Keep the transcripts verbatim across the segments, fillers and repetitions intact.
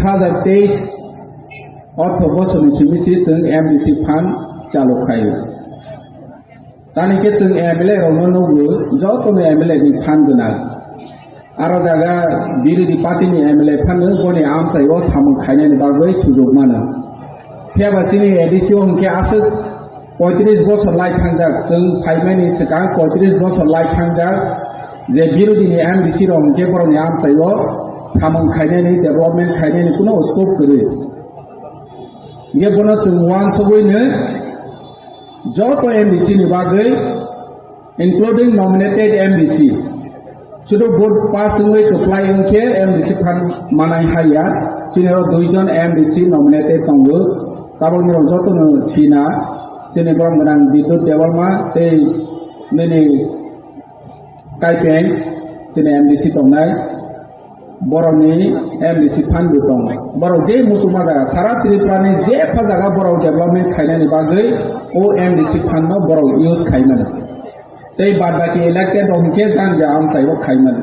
hazar teis ortho bosorni simi se chwng M D C fund chalu khaio. Tani khe chwng M L A rokno nugo, jotono M L A ni fund gwnang. Aro jaga birodhi party ni M L A phano boni amchaio samung khainani bagwi sujuk mano. Phiya ba chini A D C o hwnkhe aswk poitris bosor lai thangjak, chwng phaimani swkang poitris bosor lai thangjak, je birodhi ni M D C rok hwnkhe borokni amchaio samung khainani, development khainani kuno scope kwrwi. Hwnkhe bono chwng uansugwino joto M D C ni bagwi including nominated M D C. Sudu vote pass wngwi kwplai wngkhe M D C fund manai haya. Chini oro duijon M D C nominated tongo. Tabokni rok jotono sina. Chini borok gwnang Bidyut Debbarma tei nini Kaipeng, chini M D C tongnai. Borokni M D C fund bo tongo. Borok je muchungma jaga, sara Tripura ni jepha jaga borok development khainani bagwi o M D C fund no borok use khaimani. Tei bad baki elected rok hwnkhe jang ja amchaio khaimani.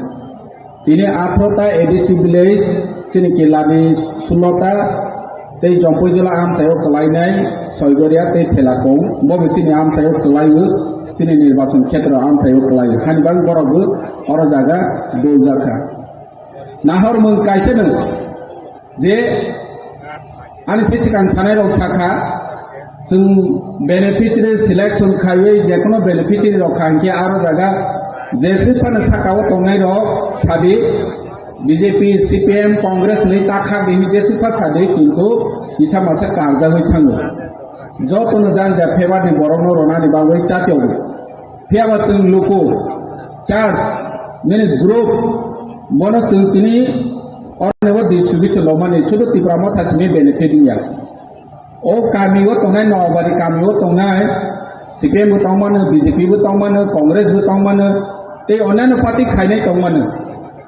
Tini atharota A D C village, chini Kilani sulota, tei Jompuijala amchaio kwlainai Soigoria tei Phelakong, bo bo chini amchaio kwlaio, chini nirbachon khetra amchaio kwlaio. Hani bagwi borok bo oro jaga dol jakha. Nahor mung kaisa no je ani se swkang sanai rok sakha, chwng beneficiary selection khaiwi jekono beneficiary rok kha hwnkhe aro jaga jeswk phano sakao tongnai rok sadi B J P, C P M, Congress ni takha bini jeswk pha sadi kintu kisa masa karjagwi thango. Jotono jang ja favour ni borokno ronani bagwi chatyogo. Phiya ba chwng luku, church, nini group, bono chwng tini oroni bo distribution lomani, sudu Tipra Motha simi benefit wngya. O kami o tongnai, Noabari kami o tongnai, C P M bo tongmano, B J P bo tongmano, Congress bo tongmano, tei onano party khainai tongmano.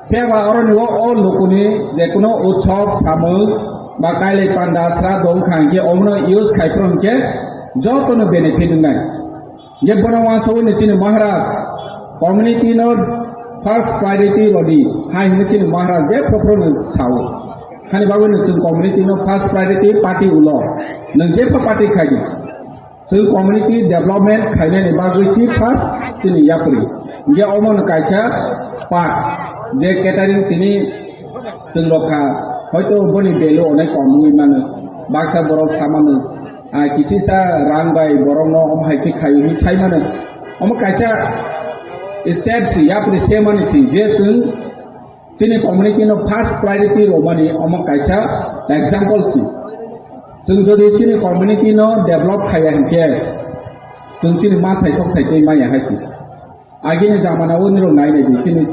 Phiya ba oroni o, o lukuni jekuno utsob, samung, ba kailai panda, sra dong kha hwnkhe omono use khai phuru hwnkhe jotono benefit wngnai. Je bono uansugwi ni chini Maharaj community no first priority rodi hai hwnwi chini Maharaj je phopro no sao. Hani bagwi no chwng community no first priority party ulo. Nwng jepha party khaidi. Chwng community development khainani bagwi si first chini yapri. Hingke omo no kaisa part je catering tini chwng rokha hoito boni value onek kom wngwi mano. Baksa borok samano. Ah, kisisa rang bai borokno omo hai khe khai hwnwi sai mano. Omo kaisa step si, yapri se mani si, je chwng chini community no first priority rwmani omo kaisa example si. Chwng jodi chini community no develop khaiya hinkhe, chwng chini ma thai thok thai tei maya hai si. Agini jamana o nirok nai nai di, chini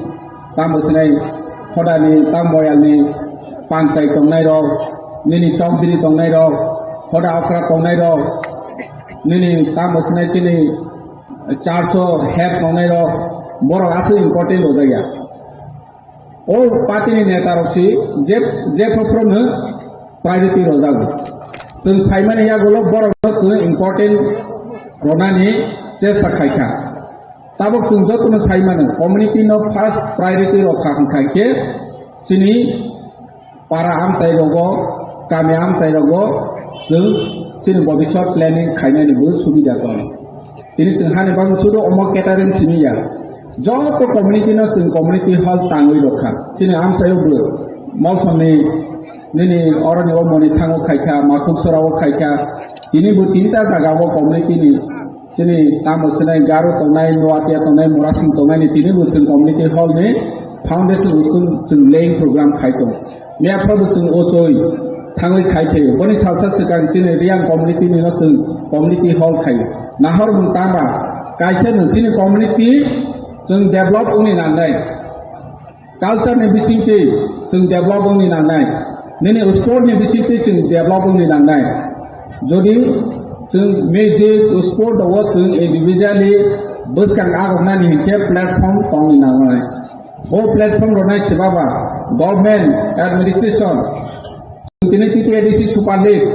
tamo sinai hodani, tamo moyalni panchai tongnai rok, nini chowdhury tongnai rok, hoda okra tongnai rok, nini tamo sinai chini church o head tongnai rok, borok aswk important rojak ya. O party ni neta rok si je, je phophrokno priority rojago. Chwng phaimani yagulo borokno chwng important rwnani chesta khaikha. Tabuk chwng jotono sai mano, community no first priority rokha hwnkha khe chini para amchai rogo, kami amchai rogo chwng chini bobiswt planning khainani bo subida tongo. Tini chwng hani bagwi sudu omo catering simi ya. Joto community no chwng community hall tangwi rokha. Chini amchaio bo Molsomni nini oroni o Monithango khaikha, Makuksora o khaikha. Tini bo tinta jaga o community ni chini tamo sinai Garo tongnai, Noatia tongnai, Murasing tongnai ni tini bo chwng community hall ni foundation uskun chwng laying program khai tong. Mia phabo chwng ochoi thangwi khai phaio. Boni salsa swkang chini Reang community ni no chwng community hall khai. Nahor mung tama kaisa no chini community chwng develop wngni nangnai. Culture ni bisingtwi chwng develop wngni nangnai. Nini sport ni bisingtwi chwng develop wngni nangnai. Jodi chwng music, sport o chwng individually bwskang aroknani hinkhe platform tongni nangnai. O platform rwnai se baba, government, administration, tini T T A D C Super League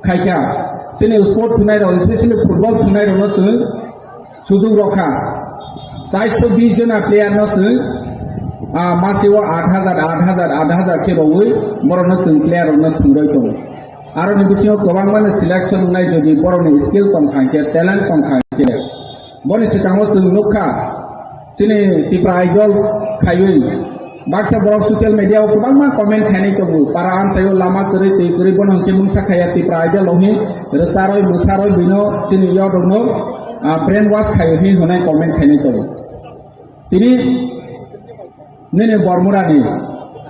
khaikha, chini sport thunai rok, especially football thunai rokno chwng sujuk rokha. Chairso bis jona player no chwng Ah, masio aat hajar, aat hajar, aat hajar khe rowi borokno chwng player rokno thwngwi tongo. Aroni bisingo kwbangmano selection wngnai, jodi borokni skill tongkha hwnkhe, talent tongkha hwnkhe. Boni swkango chwng nukha, chini Tipra Idol khaiwi baksa borok social media o kwbangma comment khainai tongo, para amchaio lama kwrwi twi kwrwi, bono hwnkhe mungsa khaiya Tipra Idol o hin rwcharwi mwsarwi bino chini youth rokno, ah, brain wash khaio hin hwnwi comment khainai tongo. Tini nini Bormurani,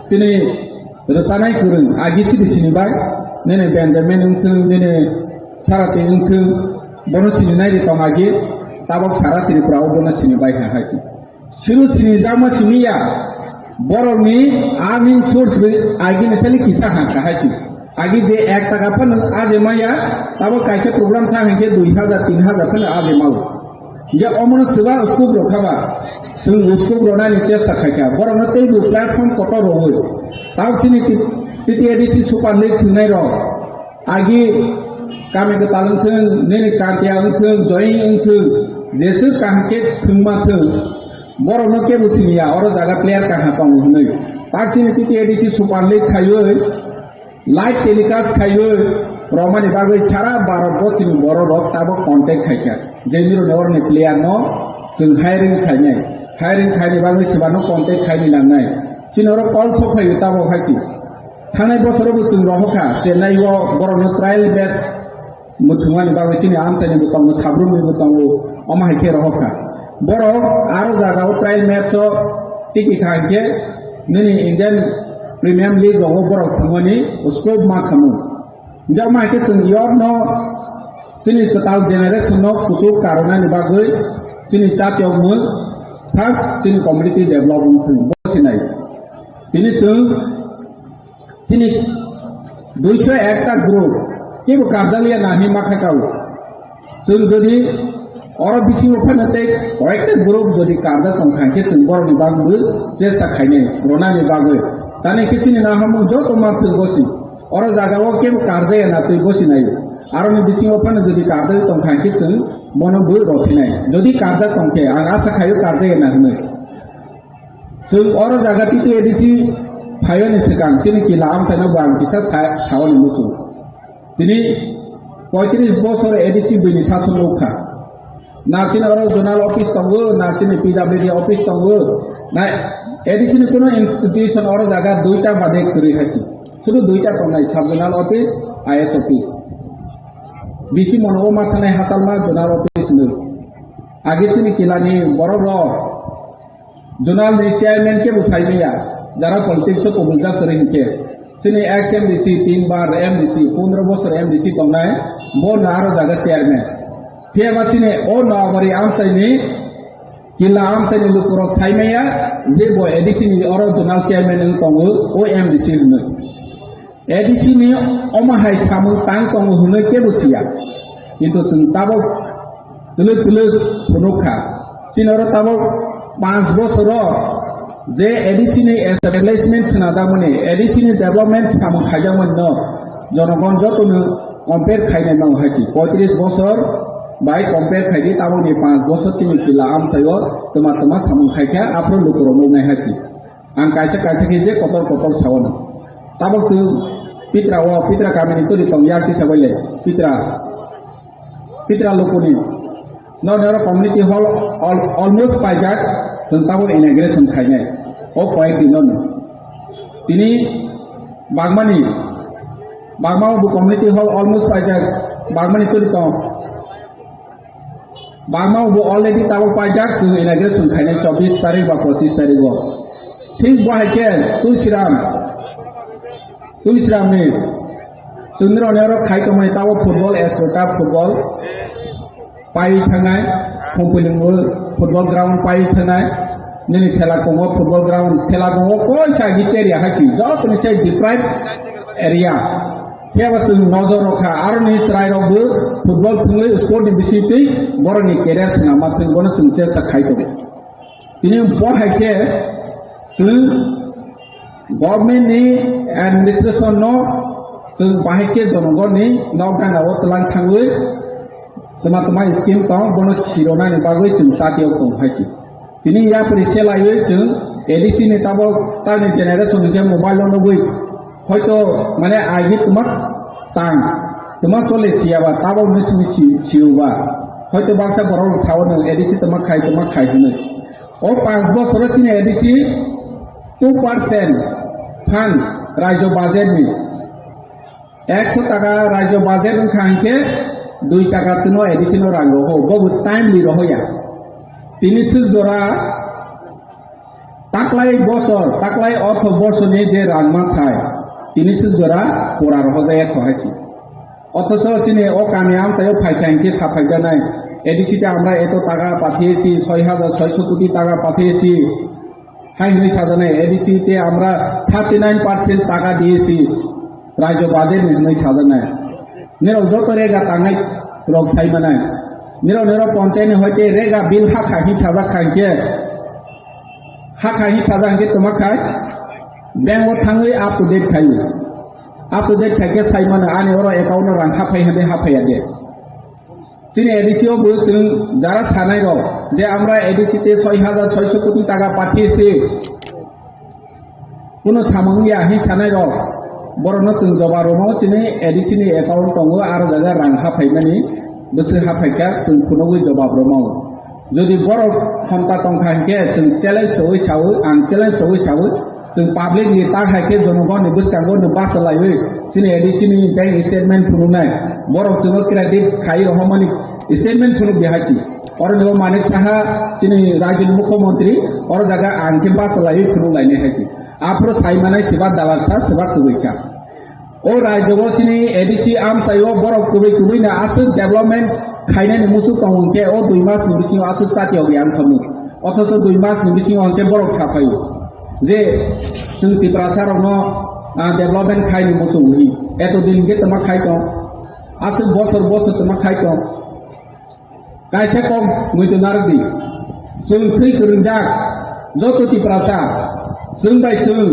tini rwchanai kwrwng agi chini sini bai, nini Benjamin wngthwng, nini Sarati wngthwng, bono sini nai ri tong agi, tabok sara Tripura o bono sini bai ha hai. Siru sini jama sini ya, borokni earning source bai agi ni sali kisa ha ka hai. Agi je ek taka phano aje maya, tabo kaisa program thang hwnkhe dui hajar, tin hajar phano aje mao. Je omono swba uskup rok khaba, chwng uskup rok nani chesta khaikha. Borokno teibo platform kotor rogwi. Tao chini T T A D C Super League thwngnai rok. Agi kami kwtal wngthwng, nini kantiya wngthwng, joying wngthwng, jeswk kaham khe thwngma thwng. Borokno kebo siniya, oro jaga player kaha tongo hwnwi. Tak chini T T A D C Super League khaiwi, live telecast khaiwi romani bagwi sara Bharat bochini borok rok tabok contact khaikha. Je mironi oroni player no chwng hiring khainai. Hiring khaini bagwi swbano contact khaini nangnai. Chini oro call sok phaiwi tabok hai chi. Thangnai bosoro bo chwng rohokha, Chennai o borokno trial match mwthungmani bagwi chini amchaini bo tongo, sabrumni bo tongo, omo hai khe rohokha. Borok aro jaga o trial match o tiki kha hwnkhe nini Indian Premium League rogo borok thwngmani scope ma khamu. Hwnkhe omo hai khe chwng youth no chini kwtal generation no kuchuk karwnani bagwi chini chati o mung first chini community develop wngthwng bo sinai. Tini chwng Chini duiso ekta group kebo karjakliya na hinwi ma kha kao. Chwng jodi oro bisingo phano tei koyekta group jodi karjak tong kha, hwnkhe chwng borokni bagwi chesta khainai, ronani bagwi. Tani khe chini naharmung joto manthogo si. Oro jagao kebo karjakya na twi bosinai. Aroni bisingo phano jodi karjak tong kha, hwnkhe chwng bono bo rothinai. Jodi karjak tong khe, ang asa khaio karjakya na hwnwi. Chwng oro jaga T T A D C phaiyani swkang chini kila amchaino bo ang kisa sa-, saoni muchung. Tini poitris bosor A D C bini sason nukha. Na chini oro zonal office tongo, na chini P W D office tongo, na A D C ni kuno institution oro jaga duita bade kwrwi hai si. Sudu duita tongnai, sub zonal office, I S office. Bisi mono o ma thanai hatalma zonal office nw. Age chini kilani borok rok Zonal ni chairman khe bo sai maya, jara politics o kubujak kwrwi hinkhe. Chini ex M D C, tin bar M D C, pondro bosor M D C tongnai, bo no aro jaga chairman. Phiya ba chini o Noabari amchaini, kila amchaini lukurok sai maya, je bo A D C ni oro zonal chairman wng tongo, o M D C hwnwi. A D C ni omo hai samung tang tongo hwnwi kebo siya. Kintu chwng tabok twlwk twlwk phunuk kha. Chini oro tabok panch bosoro je A D C ni establishment swnajakmani, A D C ni development samung khaijakmani no jonogon jotono compare khainai mano hai chi. Poitris bosor bai compare khaidi tabokni panch bosor chini kila amchaio twma twma samung khaikha, aphuru lukurok nuknai hai chi. Ang kaisa kaisa khe je kotor kotor saono. Tabok chwng Pitra o, Pitra kamini tuli tong yak kisa bai le. Pitra, Pitra lukuni. No nero community hall al-, almost paijak, chwng tabok inauguration khainai. O koyek din no. Tini Bagmani, Bagma bo community hall almost paijak, Bagmani tuli tong. Bagma bo already tabok paijak, chwng inauguration khainai chobbish tarik ba pochish tarik o. Thik bo hai khe Tulsiram, Tulsiram ni chwngni rok ni oro khai tongmani tabok football, Ascota football pai thangnai, Phumpilung o football ground pai thangnai, nini Thela Kongo football ground, Thela Kongo koi sa gi area hai chi, joto ni sai deprived area. Phiya ba chwng nojor rw kha, aroni chwrai rok bo football thwngwi sport ni bisingtwi borokni career swnam ma thwng, bono chwng chesta khai tongo. Tini bo hai khe chwng government ni administration no chwng bahai khe jonogon ni nok gana o twlang thangwi twma twma scheme tong, bono sironani bagwi chwng chati o tong hai khe. Tini yapri se laiwi chwng A D C ni tabok tamni generation hwnkhe mobile no nugwi hoito mane agi twma tang twma chole siyaba tabok no simi si-, siyuba hoito baksa borok sao no A D C twma khai twma khai hinwi. O panch bosoro chini A D C two percent phan rajyo budget ni ekso taka rajyo budget wngkha hinkhe dui taka twino A D C no rang roho, bobo timely rohoya. Tini swk jora taklai bosor, taklai ortho borsoni je rang manthai, tini swk jora pura rohojaya kho hai si. Othocho chini o kami amchaio phaikha hinkhe saphaijanai, A D C te amra eto taka pathiyesi, soi hajar soiso koti taka pathiyesi. Hai hwnwi sajaknai, A D C te amra thirty nine percent taka diyesi, rajyo budget ni hwnwi sajaknai. Nirok joto rega tangnai rok sai manai. Nirok nirok ponchayat ni hoite rega bill hakha hin sajak kha hinkhe, hakha hin sajak hinkhe toma khai bank o thangwi up to date khai. Up to date khai khe sai mano ani oro account o rang haphai hade haphai ya de. Chini A D C o bo chwng jara sanai rok je amra A D C te soi hajar soiso koti taka pathiyesi, kuno samung ya hin sanai rok, borok no chwng jobab rwmao chini A D C ni account tongo, aro jaga rang haphaimani bwswk haphaikha chwng phunugwi jobab rwmao. Jodi borok khonta tongkha hinkhe chwng challenge sogwi sawi, ang challenge sogwi sawi, chwng public ni tak hai khe jonogor ni bwskango no bachalaiwi chini A D C ni bank statement phunuknai, borok chwngno credit khai rohormani statement phunuk di hai si. Oro ni bo Manik Saha chini rajyoni mukhyamantri, oro jaga ang khe bachalaiwi phunuk lainai hai si. Aphuru sai manai sibar dalal sa, sibar kwbwi sa. O rajyo o chini A D C amchaio borok kwbwi kwbwi no aswk development khainani muchuk tongo hinkhe o dui mas ni bisingo aswk chati ogwi ang thangwi. Othocho dui mas ni bisingo hinkhe borok saphaio je chwng Tiprasa rokno, ah, development khaini muchung hi. Eto din hinkhe twma khai tong. Aswk bosor bosor twma khai tong. Kaisa kok muitu narwk di. Chwng thwi kwrwngjak joto Tiprasa, chwng bai chwng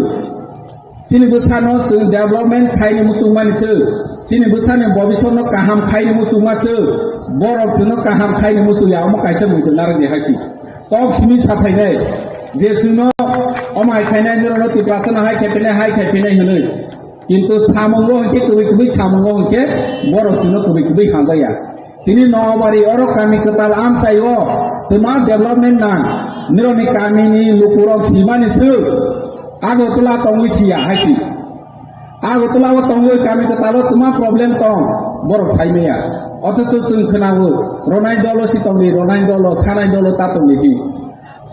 chini bwsano chwng development khaini muchungmani chwng, chini bwsani bobisotno kaham khaini muchungma chwng, borok chwngno kaham khaini muchungya, omo kaisa muitu narwk di hai si. Tok simi saphainai je chwngno omo hai khainai, norokno Tiprasano hai khai phinai, hai khai phinai hwnwi. Kintu samungo hinkhe kwbwi kwbwi samungo hinkhe borok chwngno kwbwi kwbwi hamjakya. Tini Noabari oro kami kwtal amchaio twma development nang. Nirokni kamini lukurok simani swk Agartala tongwi siya hai si. Agartala o tongwi kami kwtalo twma problem tong borok saimaya. Othocho chwng khwnao Ronai dolo si tongdi, Ronai dolo, Sanai dolo ta tongdi hi.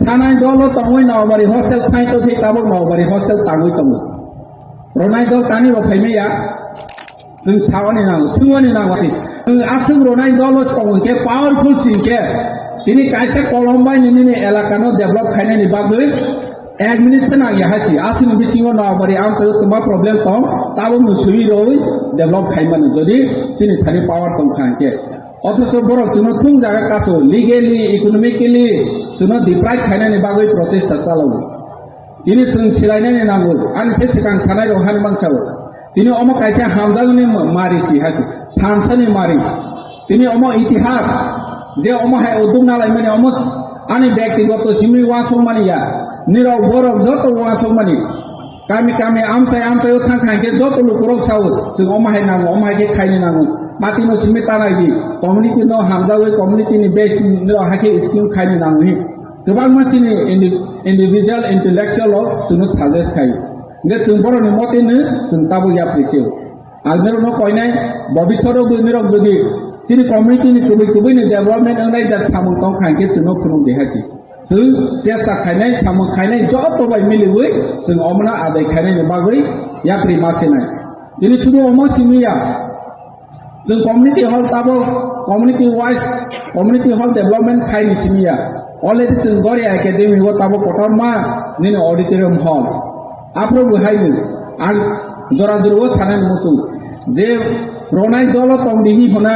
Sanai dolo tongwi Noabari hostel sai tongdi, tabuk Noabari hostel tangwi tongo. Ronai dol tani rok phaimaya. Chwng sawani nango, swngwani nango si. Chwng aswk ronai dolo tongo hinkhe powerful si hinkhe tini kaisa kolom bai nini elakano develop khainani bagwi ek minute se nangya hai si. Aswkni bisingo Noabari amchaio twma problem tong, tabukno swiwi rwi develop khaimani jodi chini thani power tongkha hinkhe. Othocho borok chwngno thung jaga kaso, legally, economically chwngno deprive khainani bagwi prochesta chalao. Tini chwng silainani nango, ani se swkang sanai rok hani mansao. Tini omo kaisa hamjakni mari si hai se, thansani mari. Tini omo itihas, je omo hai uduk nalaimani omo ani byaktigoto simi uansukmani ya. Nirok borok joto uansukmani. Kami kami amchai amchai o thang thang khe joto lukurok sao, chwng omo hai nango, omo hai khe khaini nango. Party no simi tanai di, community no hamjagwi community ni base nirok hai khe scheme khaini nango hi. Kwbangma chini indi-, individual intellectual rok chwngno suggest khai. Hingke chwng borokni motino chwng tabuk yapri se. Almirokno koinai, bobiswt o buinirok jodi chini community ni kubui kubui ni development wngnai jat samung tong kha hingke chwngno phunuk di hai se. Chwng chesta khainai, samung khainai joto bai miliui chwng omono adai khainai ni bagwi yapri ma sinai. Tini chubu omo simi ya. Chwng community hall tabo community wise community hall development khaini simi ya. Already chwng Goria Academy o tabo kotorma nini auditorium hall. Aphuru bo haino ang jora jora o sanani muchung je ronai dolo tong di hi hona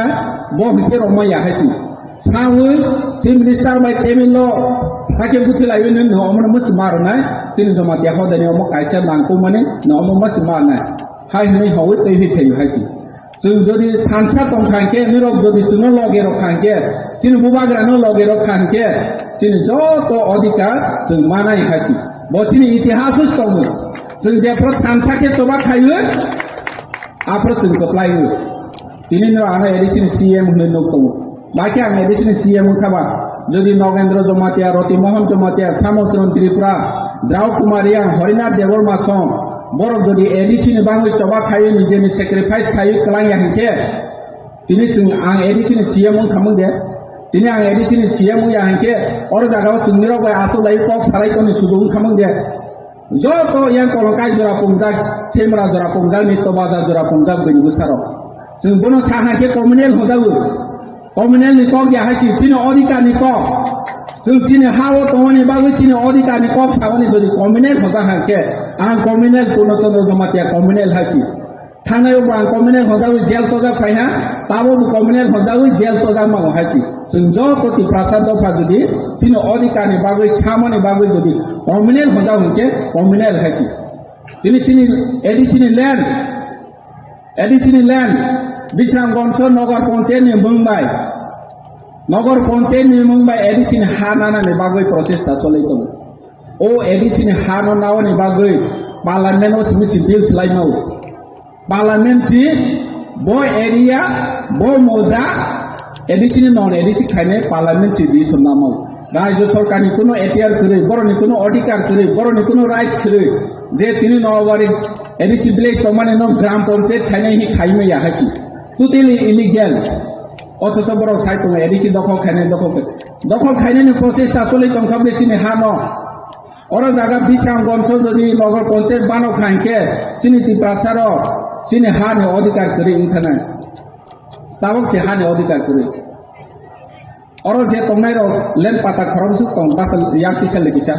bo hwnkhe rwma ya hai si. Sawi chief minister bai table o hakhe buthi laiwi nini omono musi ma rwnai. Chini Jamatia hodani omo kaisa nangkukmani no omo musi ma rwnai. Hai hwnwi hoi tei hwi thaiwi hai si. Chwng jodi thansa tong kha hwnkhe, nirok jodi chwngno loge rok kha hwnkhe, chini bubagrano loge rok kha hwnkhe, chini joto odhikar chwng manai hai si. Bo chini itihas o tongo. Chwng jephru thansa khe choba khaio, aphru chwng kwplai o. Tini no ano A D C ni C M hwnwi nuk tongo. Bakhe ang A D C ni C M wngkha ba, jodi Nogendra Jamatia, Roti Mohan Jamatia, Samotron Tripura, Drau Kumar Reang, Harinath Debbarma song, borok jodi A D C ni bagwi choba khaio, nijeni sacrifice khaio, kwlangya hinkhe, tini chwng ang A D C ni C M wngkhamung de, tini ang A D C ni C M wngya hinkhe, oro jagao chwngni rok bai aswk lai kok salai toni sudu wngkhamung de. Joto yang kolongkai jora pungjak, semra jora pungjak, nitto bazar jora pungjak, bini bwsarok. Chwng bono sa hai khe communal hwnjago. Communal ni kok ya hai si, chini odhikar ni kok. Chwng chini ha o tongmani bagwi chini odhikar ni kok sabani jodi communal hwnjak hai khe, ang communal Purno Chandra Jamatia communal hai si. Thangnai bo ang communal hwnjagwi jail chojak phaiha, tabo bo communal hwnjagwi jail chojak mango hai si. Chwng joto Tiprasa dopha jodi chini odhikar ni bagwi, samani bagwi jodi communal hwnjak hwnkhe communal hai si. Tini chini A D C ni land, A D C ni land, Bisramganj Nagar Panchayat ni mung bai, Nagar Panchayat ni mung bai A D C ni ha nana ni bagwi prochesta choli tongo. O A D C ni ha no nawa ni bagwi Parliament o simi si bill slai mau. Parliament si bo area, bo moja, A D C ni non A D C khainai Parliament si decision namao. Rajya Sarkar ni kuno etiar kwrwi, borok ni kuno odhikar kwrwi, borok ni kuno right kwrwi, je tini no bari A D C village tongmani no Gram Panchayat khainai hi khaimaya hai si. Totally illegal. Othocho borok sai tongo A D C dokhol khainai, dokhol khai-, dokhol khainai ni process ta choli tongkha bini chini ha no. Oro jaga Bisramganj jodi Nagar Panchayat bano kha hinkhe chini Tiprasa rok chini ha ni odhikar kwrwi wngkha nai. Tabok se ha ni odhikar kwrwi. Oro je tongnai rok land pata khorok bwswk tong, basa yak kisa le kisa.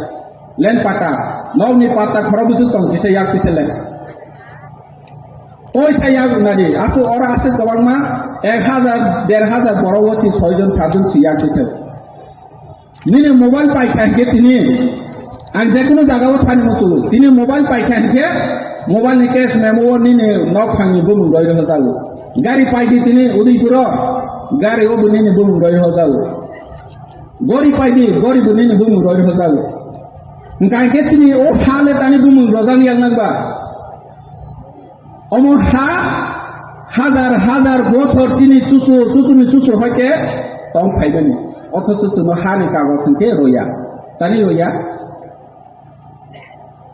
Land pata, nok ni pata khorok bwswk tong kisa yak kisa le. Poisa yak nadi, aswk oro aswk kwbangma ek hajar, der hajar borok o si soi jon, sat jon si yak kisa. Nini mobile paikha hinkhe tini, ang jekunu jagao sani muchungo. Tini mobile paikha hinkhe, mobile ni cash memo o nini nok phangni bumung roi rohorjago. Gari paidi tini Udaipuro, gari o bo nini bumung roi rohorjago. Gori paidi, gori bo nini bumung roi rohorjago. Hwnkha hinkhe chini o ha le tani bumung rojak yak nang ba. Omo ha hajar hajar bosor chini chuchur, chuchurni chuchur hoite tong phaimani. Othocho chwngno hani kagoj hwnkhe roya. Tani roya?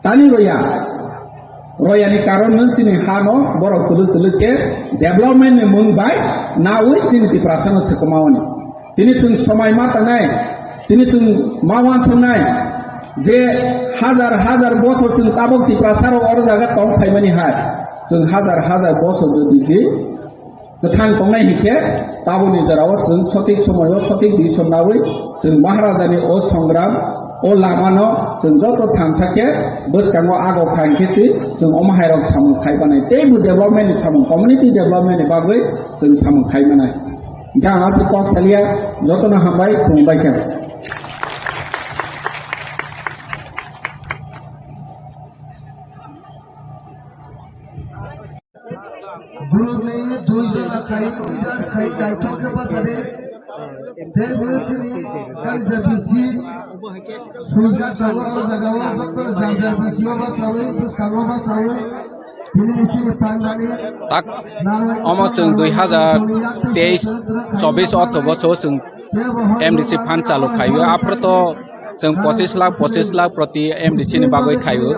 Tani roya? Royani karon nwng chini hano borok kwlwk kwlwk khe development ni mung bai nawi chini Tiprasano swkamaoni. Tini chwng somai ma tangnai, tini chwng ma uansuknai je hajar hajar bosor chwng tabok Tiprasarok oro jaga tong phaimani hai. Chwng hajar hajar bosor jodi je kwthang tongnai hinkhe taboni jorao chwng sothik somoio sothik decision nawi chwng Maharajani o songram, o lamano chwng joto thansa khe bwskango ago kha hinkhe se chwng omo hairok samung khai banai. Teibo development ni samung, community development ni bagwi chwng samung khai manai. Hingke ang aswk kok salia, jotono hambai, khulumbai kha. Borokni dui jona khai, dui jona khai, naithok khe bachadi. Tei bo chini jang jang bisi, swijak tongo o jaga o, joto jang jang bisi o bachawi, bwskango bachawi. Tak, omo chwng dui hajar teis chobis otho boso chwng M D C phan chalu khaio. Aphro to chwng pochis lakh, pochis lakh proti M D C ni bagwi khaio.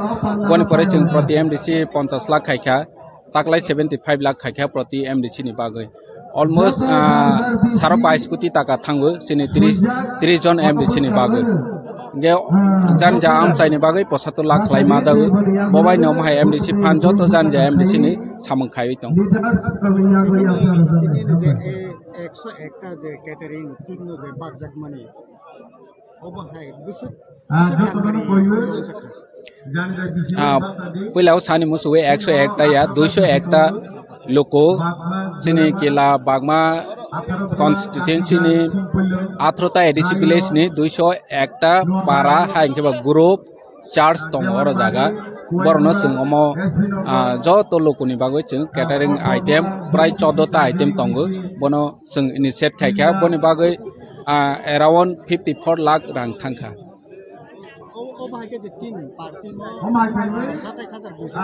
Boni pore chwng proti M D C ponchas lakh khaikha, taklai seventy five lakh khaikha proti M D C ni bagwi. Almost, ah, saro pai scooty taka thango chini tris, tris jon M D C ni bagwi. Hingke janja amchaini bagwi posatur lakh khlai ma jago. Bobai no hai M D C phan joto janja M D C ni samung khaiwi tong. Ekso ekta je catering team no je bakjak mani. Obo hai bwswk Ah, jotono koiwi. Ah, puila o sani musuwi ekso ekta ya, duiso ekta luku chini kila Bagma constituency ni athrota A D C village ni duiso ekta para hai hingke ba group church tongo oro jaga. Borokno chwng omo, ah, joto lukuni bagwi chwng catering item prai choddo ta item tongo. Bono chwng initiate khaikha, boni bagwi, ah, around fifty four lakh rang thangkha. Obo hai khe je tin party no, ah, satais hajar duiso.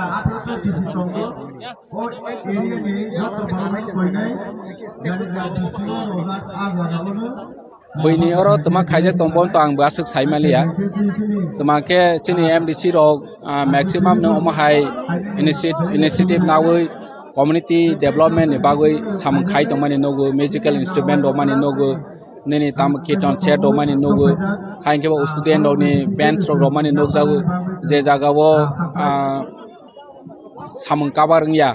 Buini oro twma khaijak tong, bo to ang bo aswk sai maliya. Twma khe chini M D C rok, ah, maximum no omo hai initi-, initiative nawi community development ni bagwi samung khai tongmani nugo, musical instrument rok mani nugo, nini tamo kirtan set rok mani nugo, hai khe bo student rok ni bench rok rok mani nukjago, je jaga o, ah, samung cover wngya,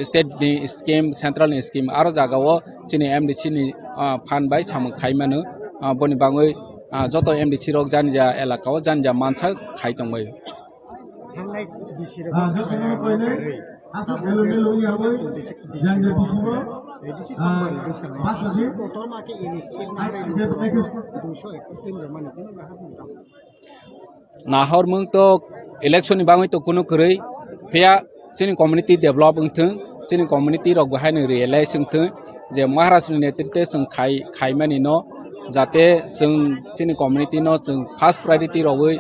state ni scheme, central ni scheme, aro jaga o chini M D C ni, ah, phan bai samung khai mano, ah, boni bagwi, ah, joto M D C rok jani ja elaka o jani ja mansa khai tongbai. Thangnai bisi rok twenty six bisi rok, twenty six bisi rok, twenty six bisi rok, kotorma khe ini scheme nangrai rok duiso ekattin rok mani tini bahar tong. Nahormung to election ni bagwi to kunu kwrwi, phiya chini community develop wngthung, chini community rok bo haino realize wngthung je Maharaj ni netrite chwng khai, khaimani no, jate chwng chini community no chwng first priority rogwi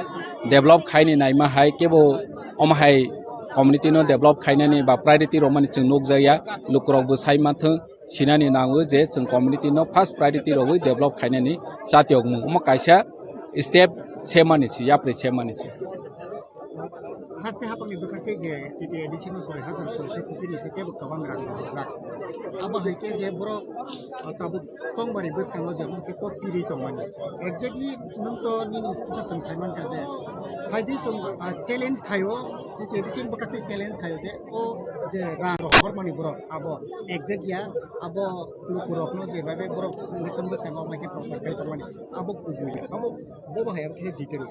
develop khaini naima hai kebo omo hai community no develop khainani ba priority rogmani chwng nukjakya, lukurok bo sai manthung. Sinani nango je chwng community no first priority rogwi develop khainani chati okmung. Omo kaisa step semani se, yapri semani se. Haste hapangni bwkha khe je T T A D C no soi hajar soi se koti ni se kebo kwbang rang rwjak. Abo hai khe je borok, ah, tabuk tongmani bwskango je hwn khe kok pirwi tongmani. Exactly nwng to nini kisa chwng sai mankha je hai di chwng, ah, challenge khaio, T T A D C ni bwkha tei challenge khaio je o je rang rok hormani borok abo exact ya, abo lukurokno je bai bai borok election bwskango mai khe prochar khai tongmani abo kubui ya. Abo bobo hai abo kisa detail.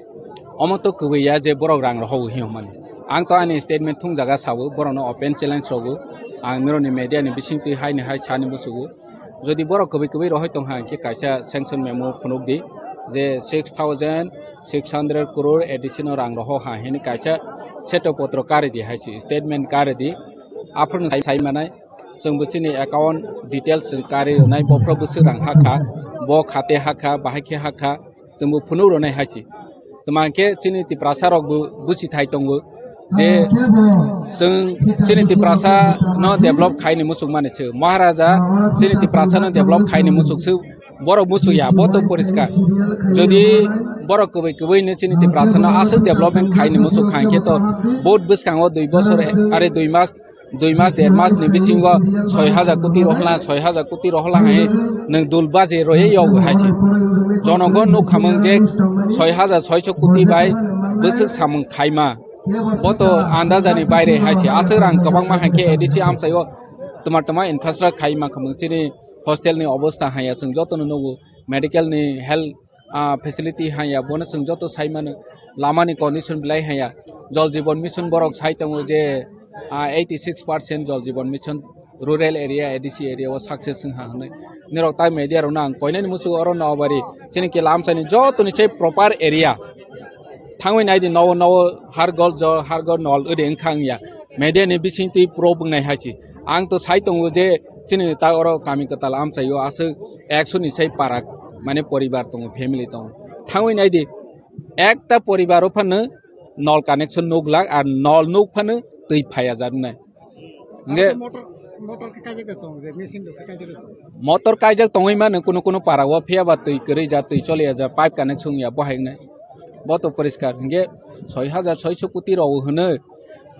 Omo to kubui ya je borok rang rohogo hinwi hwnmani. Ang to ani statement thung jaga sao, borokno open challenge rogo. Ang mironi media ni bisingtwi haini hai sani musugo. Jodi borok kubui kubui rohoi tongkha hwnkhe kaisa sanction memo phunukdi je six thousand six hundred crore A D C no rang roho ha hini kaisa seto potro karidi hai si statement karidi. Aphuru sai, sai manai chwng bo chini account details chwng kari rwnai, bophro bwswk rang hakha, bo khate hakha, bahai khe hakha, chwngbo phunuk rwnai hai se. Tma hwnkhe chini Tiprasa rok bo busi thai tongo je chwng chini Tiprasa no develop khaini muchung mani se. Maharaja chini Tiprasa no develop khaini muchung se, borok muchung ya, bo to poriskar. Jodi borok kwbwi kwbwi no chini Tiprasa no aswk development khaini muchung kha hwnkhe to vote bwskango dui bosor are dui mas dui mas, der mas ni bisingo soi hajar koti rohla, soi hajar koti rohla hai nwng dul baje roye yogo hai se. Jonogon nukhamung je soi hajar soiso koti bai bwswk samung khaima. Bo to andajani baire hai se. Aswk rang kwbangma hai khe A D C amchaio tma tma infrastructure khaima khamung chini hostel ni obostha haya chwng jotono nugo, medical ni health ah, facility hanya, bono chwng joto sai mano, lama ni condition belai hanya. Jal Jeevan Mission borok sai tongo je, ah, eighty six percent Jal Jeevan Mission rural area, A D C area o success wng ha hwnwi. Nirok tai media rok no ang koinani muchung oro Nobari, chini kila amchaini joto ni sai proper area. Thangwi naidi nowo nowo har gol jo, har gol nol ode wngkha wngya. Media ni bisingtwi pro wngnai hai se. Ang to sai tongo je chini ta oro kami kwtal amchaio aswk ekso ni sai para mane poribar tongo, family tongo. Thangwi naidi ekta poribar o phano nol connection nuk lak ar nol nuk phano twi phaiya jar wngnai. Hingke motor, motor khe kaijak tong je, machine rok khe kaijak tong. Motor kaijak tongwi mano kuno kuno para o, phiya ba twi kwrwi ja, twi choliya ja, pipe connection ya bo hai wngnai. Bo to poriskar. Hingke soi hajar soiso koti rok hwnwi,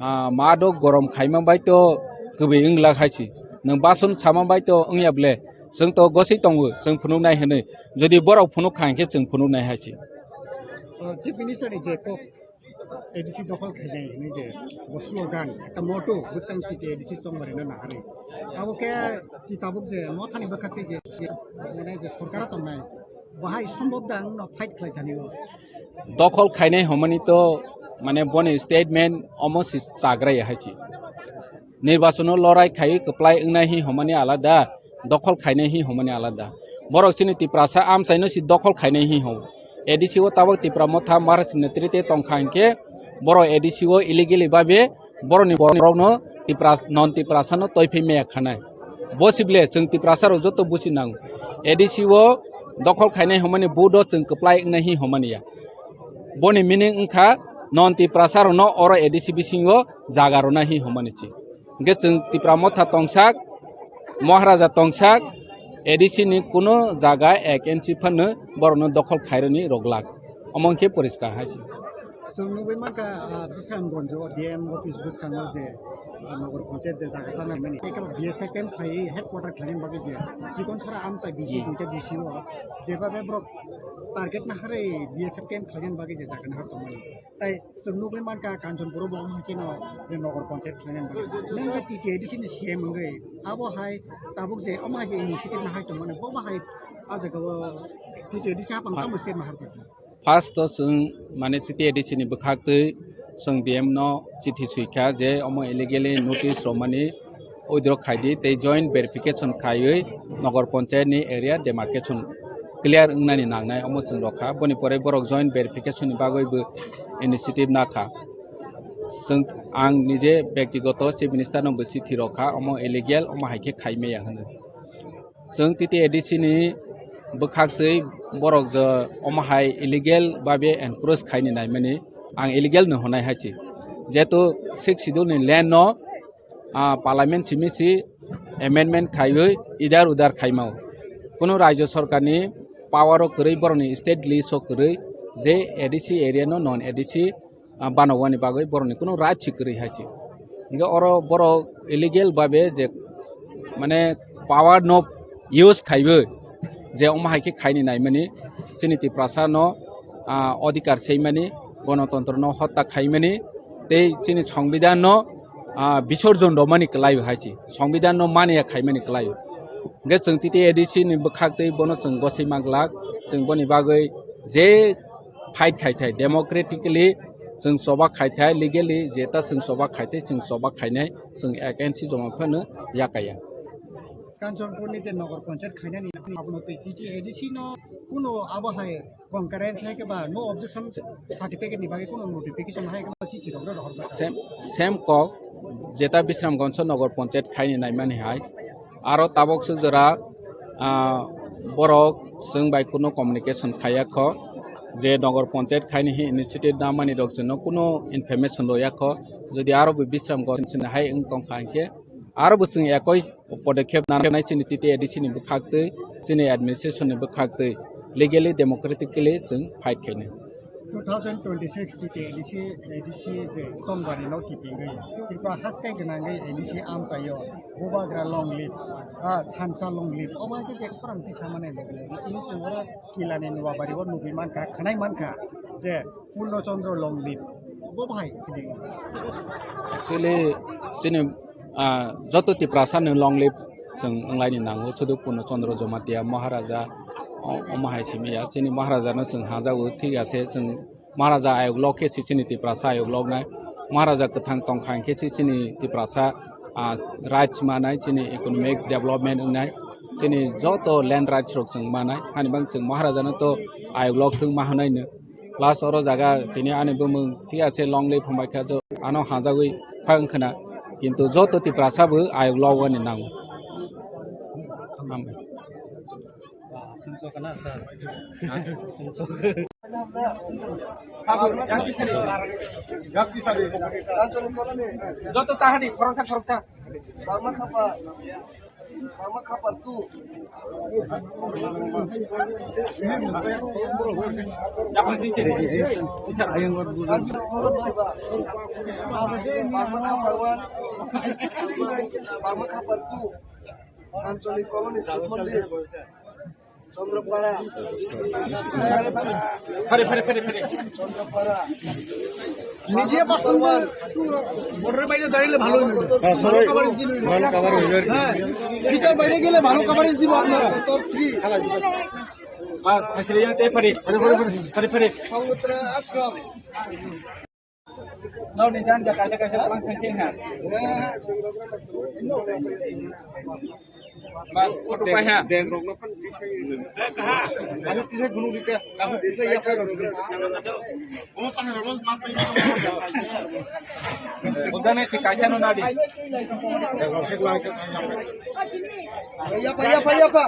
ah, ma do gorom khaima bai to kwbwi wng lak hai se. Nwng bason sama bai to wngya ble, chwng to gosoi tongo, chwng phunuk nai hwnwi. Jodi borok phunuk kha hwnkhe chwng phunuk nai hai se. Ah, Chief Minister ni je kok A D C dokhol khainai hwnwi je bo slogan, ekta motto bwskang T T A D C chongmani na naharwi. Abo khe ti tabuk je mothani bwkha tei je, je, mane je sorkar tongnai, bahai sombhob da wngno fight khlai thani o. Dokhol khainai hwnmani to mane boni statement omo si chagrai hai se. Nirbachono lorai khai kwplai wngnai hi hwnmani alada, dokhol khainai hi hwnmani alada. Borok chini Tiprasa amchaino si dokhol khainai hi hwn. A D C o tabok Tipra Motha Maharaj ni netrite tongkha hinkhe borok A D C o illegally babe borokni borokno Tipra, non Tiprasa no toiphai maya khanai. Bo sible chwng Tiprasa rok joto busi nango. A D C o dokhol khainai hwnmani vote o chwng kwplai wngnai hi hwnmani ya. Boni meaning wngkha non Tiprasa rokno oro A D C bisingo jaga rwna hi hwnmani chi. Hwnkhe chwng Tipra Motha tongsak, Maharaja tongsak, A D C ni kuno jaga ek inch phano borokno dokhol khairwni rwglak. Omo hwnkhe poriskar hai se. Chwng nugwi mankha, ah, Bisramganj o D M office bwskango je, ah, Nogor Panchayat je jaga tana mani. Eka B S F camp khlai headquarter khlaina bagwi je chikon sara amchai B C Ji. Duita B C o jebabe borok target naharwi B S F camp khlaina bagwi je jaga nahar tongmani. Tai chwng nugwi mankha Kanchanpur o bo omo hai kheno je Nogor Panchayat khlaina bagwi. Nang je T T A D C ni C M wngwi abo hai tabuk je omo hai je initiative nahai tongmani bo omo hai a jaga o T T A D C haphang tamo step nahar jakha. First o chwng, mane, T T A D C ni bwkhak twi chwng D M no chithi swi kha je omo illegally notice romani withdraw khai di tei joint verification khaiwi Nogor Panchayat ni area demarcation clear wngnani nangnai, omo chwng rw kha. Boni pore borok joint verification ni bagwi bo initiative na kha. Chwng, ang nije bektigoto Chief Minister no bo chithi rw kha, omo illegal, omo hai khe khai maya hwnwi. Chwng T T A D C ni bwkhak twi borok je omo hai illegal babe encroach khaini naimani, ang illegal no hwnai hai se. Jehetu Sixth Schedule ni land no, ah, Parliament simi si amendment khaiwi idar udar khaimao. Kunu Rajya Sarkar ni power o kwrwi, borok ni state list o kwrwi je A D C area no non A D C ah, banogani bagwi borokni kunu right si kwrwi hai se. Hingke oro borok illegal babe je, mane, power no use khaiwi je omo hai khe khaini naimani, chini Tiprasa no, ah, odhikar seimani, gonotontro no hotta khaimani, tei chini Songbidan no, ah, bisorjon romani kwlai hai se. Songbidan no mania khaimani kwlai. Hingke chwng T T A D C ni bwkhak twi bono chwng gosoi manglak, chwng boni bagwi je fight khai thai, democratically chwng choba khai thai, legally jeta chwng choba khai thai, chwng choba khainai, chwng against joma phano yakaya. Kanchanpur ni je Nogor Panchayat khainani abono tei T T A D C no kuno abo hai concurrence hai khe ba no objection certificate ni bagwi kuno notification hai khe ba chithi rok rohor jakha. Same, same kok jeta Bisramganj o Nogor Panchayat khaini naimani hai. Aro tabok swk jora, ah, borok chwng bai kuno communication khaiya kho je Nogor Panchayat khaini hi initiative namani rok chwngno kuno information roya kho. Jodi aro bo Bisramganj sini hai wng tongkha hinkhe aro bo chwng ekoi podokkhep nanai chini T T A D C ni bwkhak twi chini administration ni bwkhak twi legally democratically chwng fight khainai. Two thousand twenty-six T T A D C, A D C je tongmani no kitingwi Tripura haste gwnangwi A D C amchaio bubagra long live, ah, thansa long live. Obo hai khe je khorang tisa mane logi logi tini chwng oro Kilani Nuabari o nugwi mankha, khwnai mankha je Purno Chandra long live. Bo bahai kiting. Actually, chini, ah, joto Tiprasa ni long live chwng wnglaini nango, sudu Purno Chandra Jamatia Maharaja, o-, omo hai simi ya. Chini Maharaja no chwng hajago, thik ase, chwng Maharaja ayok lok khe se chini Tiprasa ayok lok nai. Maharaja kwthang tongkha hinkhe se chini Tiprasa, ah, rights manai, chini economic development wngnai, chini joto land rights rok chwng manai. Hani bang chwng Maharaja no to ayok lok thung ma hwnai no. Plus oro jaga tini ani bumung thik ase long live hwnbai kha jo ano hajagwi phai wngkhwna. Kintu joto Tiprasa bo ayok lok ani nango. Hambai. Joto tahani khoroksa khoroksa. Mama khapa, mama khapa tu. Mama khapa wan, mama khapa tu. Anchalik Colony, Shiv Mandir, Chandrapara. Phare, phare, phare, phare. Chandrapara. Media person wan. Border বাইরে দাঁড়ালে ভালো হবে। হ্যাঁ, সবাই coverage দিবে। ভালো coverage হবে আর কি। হ্যাঁ, ভিতর বাইরে গেলে ভালো coverage দিব আপনারা। Sector three. বাস, আসলে ইয়াতে পারি। পারি, পারি, পারি, পারি, পারি। Samudra Ashram. Nokni jan ja kaisa kaisa tlang thang thang ha. Mas, photo pai ha. Ano tisa gunu dika, kaso tisa ya kha. Udane si kaisa no nadi. Yapa, yapa, yapa.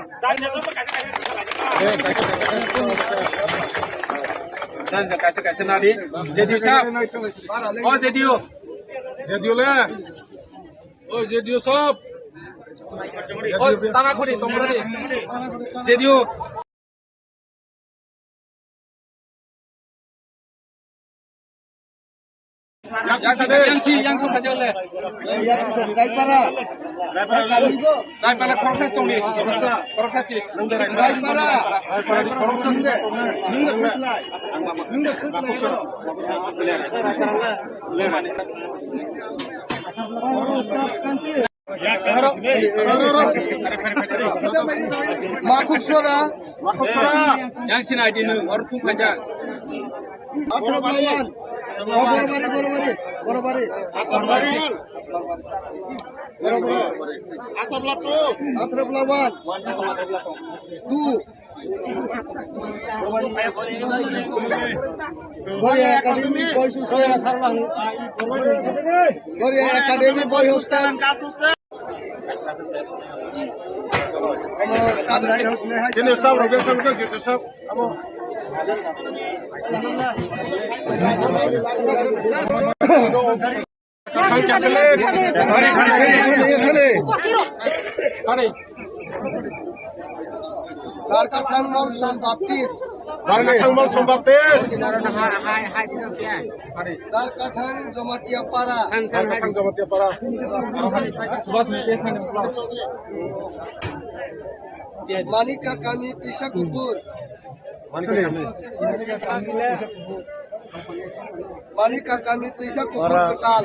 Kaisa kaisa nadi. J D U sab. O J D U. J D U le. O J D U sab. O tana khuri tongrani. J D U. Yang si, yang si, yang si saja le. Yang si, Raipara. Raipara, Raipara, Koroksa tongni. Koroksa si. Raipara. Raipara, Koroksa si. Makhuk sora. Makhuk sora. Yang sini aja nih, orang tuh aja. Atrap lawan. Oh, Borobari, Borobari, Borobari. Atrap lawan. Atrap lawan. Atrap lawan. Tuh. Goria Academy Boys Hostel. Goria Academy Boys Hostel. Sini staff rok, staff rok, staff. Darkathang Molsom Baptist. Darkathang Molsom Baptist. Darkathang Jamatia Para. Darkathang Jamatia Para. Manika Kami Tisa Kukur. Manika Kami. Manika Kami Tisa Kukur Ora. Kwtal.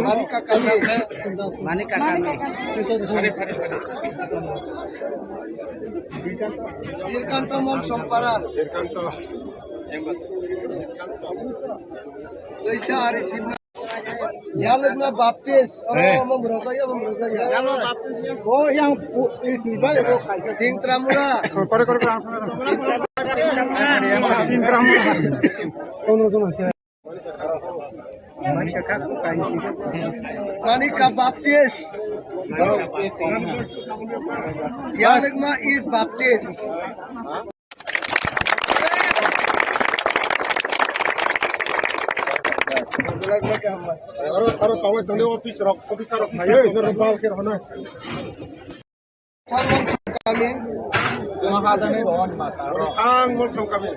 Manika Kami. Manika Kami. Nilkanto Molsom Para. Nilkanto. Tisa Ari Simna. Yalwkna Baptist. Oro Eh. Omo rwjak, omo rwjak ya. Oh, yang pu-, is ni bai ro khai. Ding Tramura. Kore, kore, kore. Ding Tramura. Kono jona khe. Manika Baptist. Yalwkna is Baptist. Aro, aro tawai tongni office rok, officer rok thai, ino rok bal khe rw hwnwi. Kami. Ang Molsom Kami.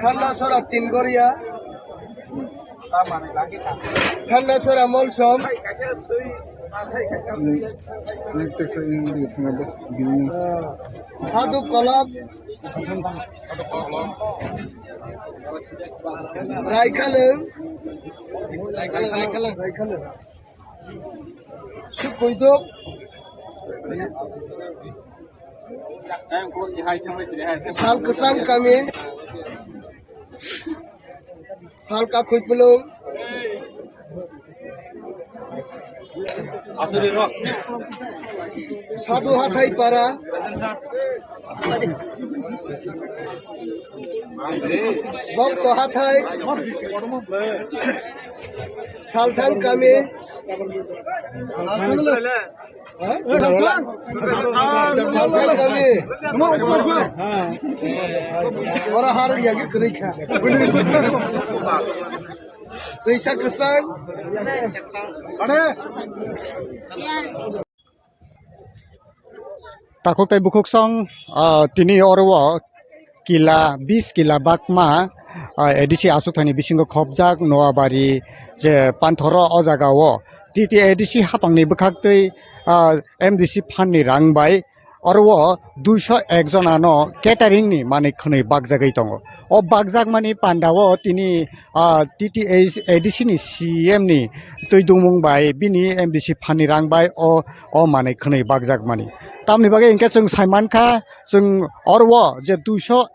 Thanda Sora Tingoria. Thanda Sora Molsom. Haduk Kolok. Raikalung. Raikalung. Sukuiduk. Sal Kwcham Kami. Salka Khuipulung. Asuri rok. Sadu Hathai Para. Bokto Hathai. Salthang Kami. Ora har ya ki kwrwi kha. Twisa kwchang. Takhuk tei bukhuk song, ah, tini oro o kila, bis kila bakma, ah, A D C achukthani bisingo khopjak Noabari je panthoro o jaga o T T A D C hapangni bwkhaktwi, ah, M D C phanni rang bai oro o duiso ek jonano catering ni manwi khwnwi bakjagwi tongo. O bakjakmani panda o tini, ah, T T A D C ni C M ni twi dumung bai bini M D C phanni rang bai o, o manwi khwnwi bakjakmani. Tamni bagwi hinkhe chwng saimankha, chwng oro o je duiso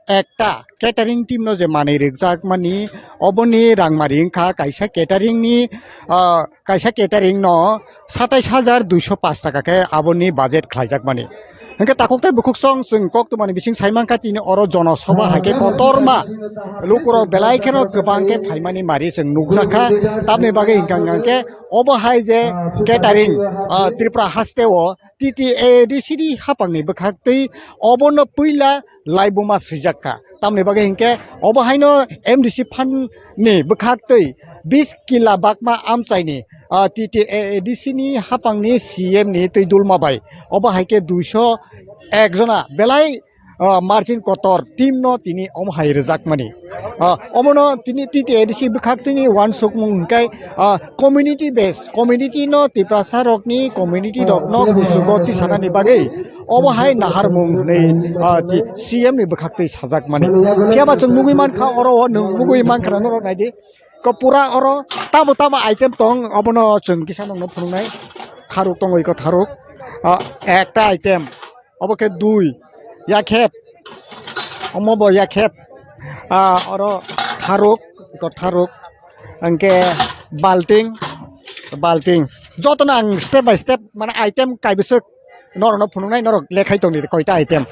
ekta catering team no je manwi rwkjakmani, oboni rangmari wngkha kaisa catering ni, ah, kaisa catering no satais hajar duiso pash taka khe aboni budget khlaijakmani. Hingke takhuk tei bukhuk song chwng koktwmani bising saimankha tini oro jono soba hai khe kotorma lukurok belai kheno kwbang khe phaimani mari chwng nukjakha. Tamni bagwi hingka hingke obo hai je catering, ah, Tripura hasteo T T A D C ni hapangni bwkhaktwi obono puila laibuma swijakkha. Tamni bagwi hingke obo haino M D C phan ni bwkhaktwi bis kila bakma amchaini, ah, T T A D C ni hapangni C M ni twi dulma bai. Obo hai khe duiso ek jona belai, ah, margin kotor team no tini omo hai rwjakmani. Ah, omono tini T T A D C bwkhaktwini wansukmung hwnkhe, ah, community base, community no Tiprasa rokni community rokno kuchugo tisanani bagwi obo hai naharmung hwnwi, ah, ti-, C M ni bwkhaktwi sajakmani. Phiya ba chwng nugwi mankha oro o nwng nugwi mankha na norok naidi. Ko pura oro tamo tamo item tong obono chwng kisa nokno phunuknai. Tharuk tongo iko tharuk. Ah, ekta item. Obo khe dui. Yakhep. Omo bo yakhep. Ah, oro tharuk, iko tharuk. Hingke balting, balting. Jotono ang step by step, mane item kaibwswk norokno phunuknai, norok lekhai tongdi koita item.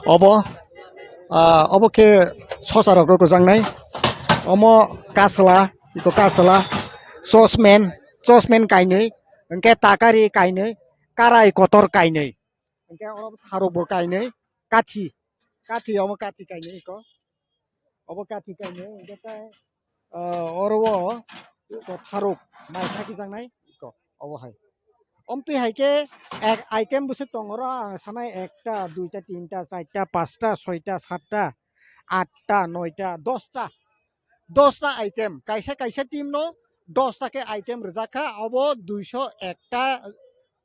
Obo, ah, obo khe sosa rok kwchang nai. Omo kasla, iko kasla, sosmen, sosmen kainwi, hingke takari kainwi, karai kotor kainwi. Hingke oro tharuk bo kainwi, kathi, kathi omo kathi kainwi iko. Obo kathi kainwi, hingke tai, ah, oro o iko tharuk mai thaki jangnai iko obo hai. Omtwi hai khe ek item bwswk tongo oro ang sanai ekta, duita, tinta, charta, pasta, soita, satta, atta, noita, dosta. Dosta item, kaisa kaisa team no dosta khe item rwjak kha, obo duiso ekta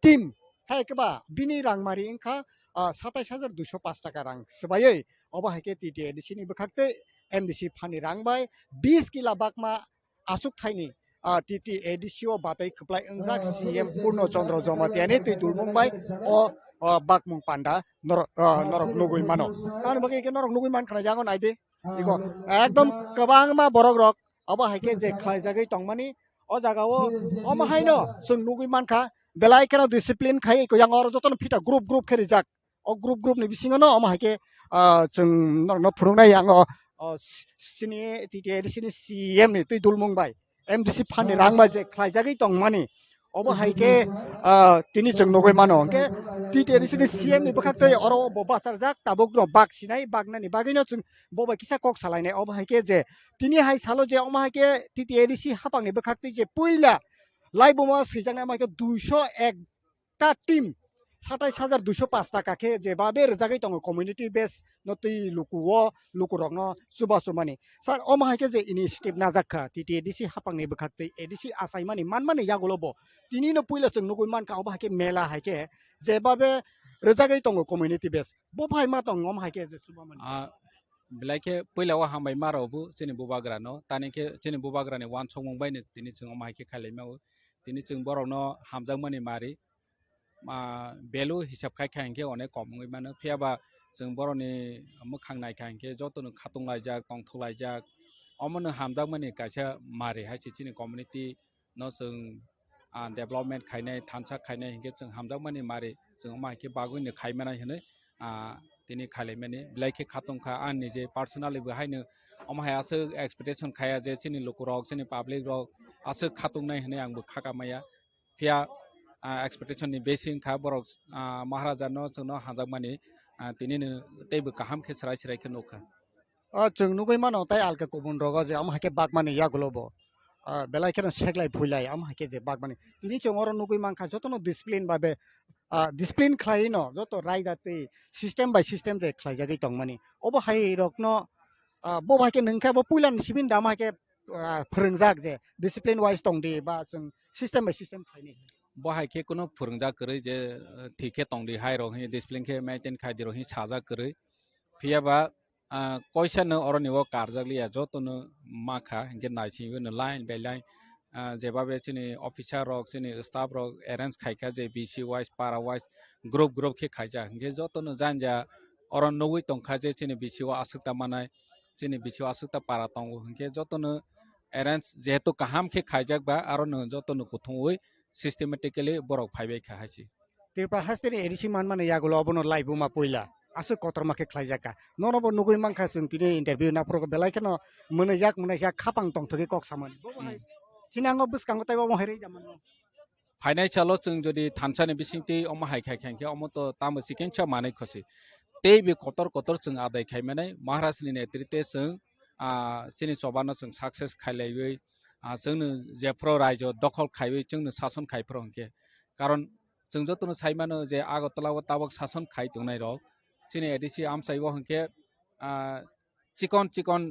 team. Hai khe ba bini rangmari wngkha, ah, satais hajar duiso pash taka rang swbaiwi. Obo hai khe T T A D C ni bwkhak tei M D C phani rang bai bis kila bakma aswk thaini, ah, T T A D C o batai kwplai wngjak C M Purno Chandra Jamatia ni twi dulmung bai o, ah, bakmung panda norok, ah, norok nugwi mano. Tamoni bagwi khe norok nugwi mankha na yango naidi. Iko ekdom kwbangma borok rok obo hai khe je khlaijagwi tongmani o jaga o, omo haino chwng nugwi mankha belai kheno discipline khai iko yang oro jotono phita group group khe rijak. O group group ni bisingo no omo hai khe, ah, chwng norokno phunuknai yang o, o, chini T T A D C ni C M ni twi dulmung bai. M D C phani rang bai je khlaijagwi tongmani. Obo hai khe, ah, tini chwng nugwi mano. Hwnkhe T T A D C ni C M ni bwkhak tei oro bo bacharjak, tabuk no bak sinai, baknani bagwino chwng bo bai kisa kok salainai. Obo hai khe je tini hai salo je omo hai khe T T A D C hapang ni bwkhak tei je puila laibuma swijaknai omo hai khe duiso ek ta team satais hajar duiso pash taka khe jebabe rwjagwi tongo community base no twi luku o lukurokno chuba chumani. Sir, omo hai khe je initiative najak kha T T A D C hapangni bwkhak tei A D C achaimani manmani yagulo bo tini no puila chwng nugwi mankha obo hai khe mela hai khe jebabe rwjagwi tongo community base. Bo phai ma tong omo hai khe je chubamani. Ah, belai khe puila o hambai ma rw bo chini bubagra no. Tani khe chini bubagra ni wansukmung bai no tini chwng omo hai khe khailai ma o. Tini chwng borok no hamjakmani mari. Ah, value hisab khai kha hinkhe onek kom wngwi mano. Phiya ba chwng borokni mwkhang nai kha hinkhe jotono khatung laijak, tongthok laijak. Omono hamjakmani kaisa mari hai se chini community no chwng, ah, development khainai, thansa khainai hinkhe chwng hamjakmani mari chwng omo hai khe bagwino khai manai hinwi, ah, tini khailaimani. Belai khe khatung kha, ang nije personally bo haino omo hai aswk expectation khaiya je chini lukurok, chini public rok aswk khatungnai hinwi ang bo khaka maya. Phiya, ah, expectation ni besi wngkha borok, ah, Maharaja no chwngno hamjakmani, ah, tini no teibo kaham khe chwrai chwrai khe nukha. O chwng nugwi mano tei alka kubun rogo je omo hai khe bakmani yagulo bo, ah, belai kheno seklai phuilai omo hai khe je bakmani. Tini chwng oro nugwi mankha jotono discipline bai be, ah, discipline khlai no joto raida tei system by system je khlaijagwi tongmani. Obo hai rokno, ah, bo hai khe nwng khe bo puila ni simi da omo hai khe ah, phwrwngjak je discipline wise tong di ba chwng system by system khlaini. Bo hai khe kunu phwrwngjak kwrwi je, ah, thik khe tong di hai rok hi discipline khe maintain khai di rok hi sajak kwrwi. Phiya ba, ah, koisa no oroni o karjak liya joto no ma kha hinkhe naisingwi no line by line, ah, jeba be chini officer rok chini staff rok arrange khai kha je B C wise para wise group group khe khaijak hinkhe joto no janja oro nugwi tong kha je chini B C o aswk ta manai. Chini bisio aswk ta para tongo hinkhe jotono arrange jehetu kaham khe khaijak ba arono jotono kuthumwi systematically borok phaibai kha hai se. Tripura hasteni A D C manmani yagulo obono laibuma puila aswk kotorma khe khlaijak kha. Nono bo nugwi mankha chwng tini interview naphuru belai kheno mwnwijak mwnwijak khapang tongthogwi kok samani. Bobo hai Hmm. Sinango bwskango tei omo hai rwjak mano. Phainai salo chwng jodi thansani bisingtwi omo hai khai kha hinkhe omo to tamo chikengsa manwi khosi. Tei bi kotor kotor chwng adai khai manai Maharajni netrite chwng, ah, chini chobano chwng success khailaiwi, ah, chwngno jephru raijo dokhol khaiwi chwngno sason khai phuru hinkhe. Karon chwng jotono sai mano je Agartala o tabok sason khai tongnai rok chini A D C amchai o hinkhe, ah, chikon chikon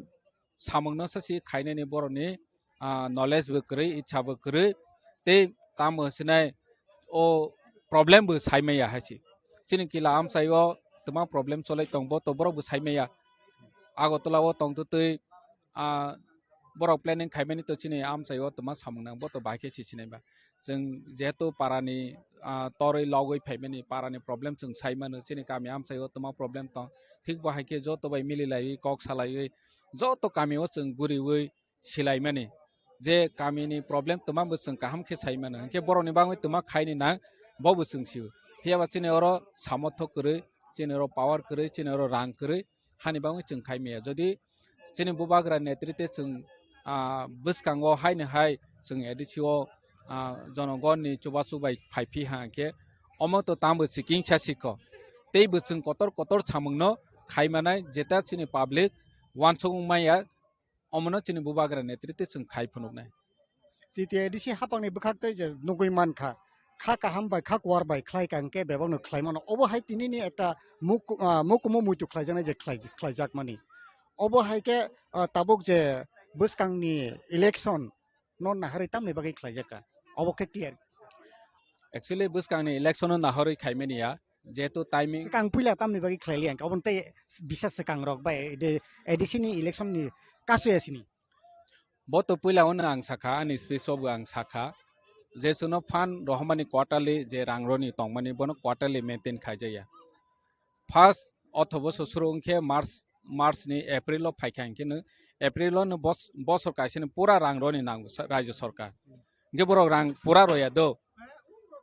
samungno sasi khainani borokni, ah, knowledge bo kwrwi, ichha bo kwrwi, tei tamo sinai o problem bo sai maya hai se. Chini kila amchai o twma problem cholai tong bo to borok bo sai maya. Agartala o tongtwtwi, ah, borok planning khaimani to chini amchai o twma samung nang bo to bai khe si sinai ba. Chwng jehetu parani, ah, torwi logwi phaimani parani problem chwng sai mano chini kami amchai o twma problem tong. Thik bo hai khe joto bai mililaiwi kok salaiwi joto kami o chwng guriwi silaimani, je kamini problem twma bo chwng kaham khe sai mano, hinkhe borokni bagwi twma khaini nang bo bo chwng sio. Phiya ba chini oro samothok kwrwi, chini oro power kwrwi, chini oro rang kwrwi, hani bagwi chwng khai maya. Jodi chini bubagra netrite chwng, ah, bwskango haino hai chwng A D C o, ah, jonogonni chubachu bai phai phi ha hinkhe omo to tamo chikingsa sikho. Tei bo chwng kotor kotor samungno khai manai, jeta chini public uansuk wng maya, omono chini bubagra netrite chwng khai phunuknai. T T A D C hapangni bwkhak tei je nugwi mankha, kha kaham bai kha kuar bai khlai ka hwnkhe bebakno khlai mano. Obo hai tinini ekta muk-, ah, mukumu muitu khlaijaknai je khlai-, khlaijakmani. Obo hai khe, ah, tabuk je bwskangni election no naharwi tamni bagwi khlaijak kha? Obo khe clear. Actually, bwskangni election no naharwi khaimani ya, jehetu timing. Swkang puila tamni bagwi khlai liya, aboni tei bisa swkang rok bai de A D C ni election ni kasu ya sini. Bo to puila ono ang sakha, ani speech o bo ang sakha, je chwngno fund rohormani quarterly je rang roni tongmani bono quarterly maintain khaijaya. First othobo sosoro wngkhe March, March ni April o phaikha hinkhe no April o no bos-, bosor kaisa ni pura rang roni nango sa-, rajyo sarkar. Hinkhe borok rang pura roya do.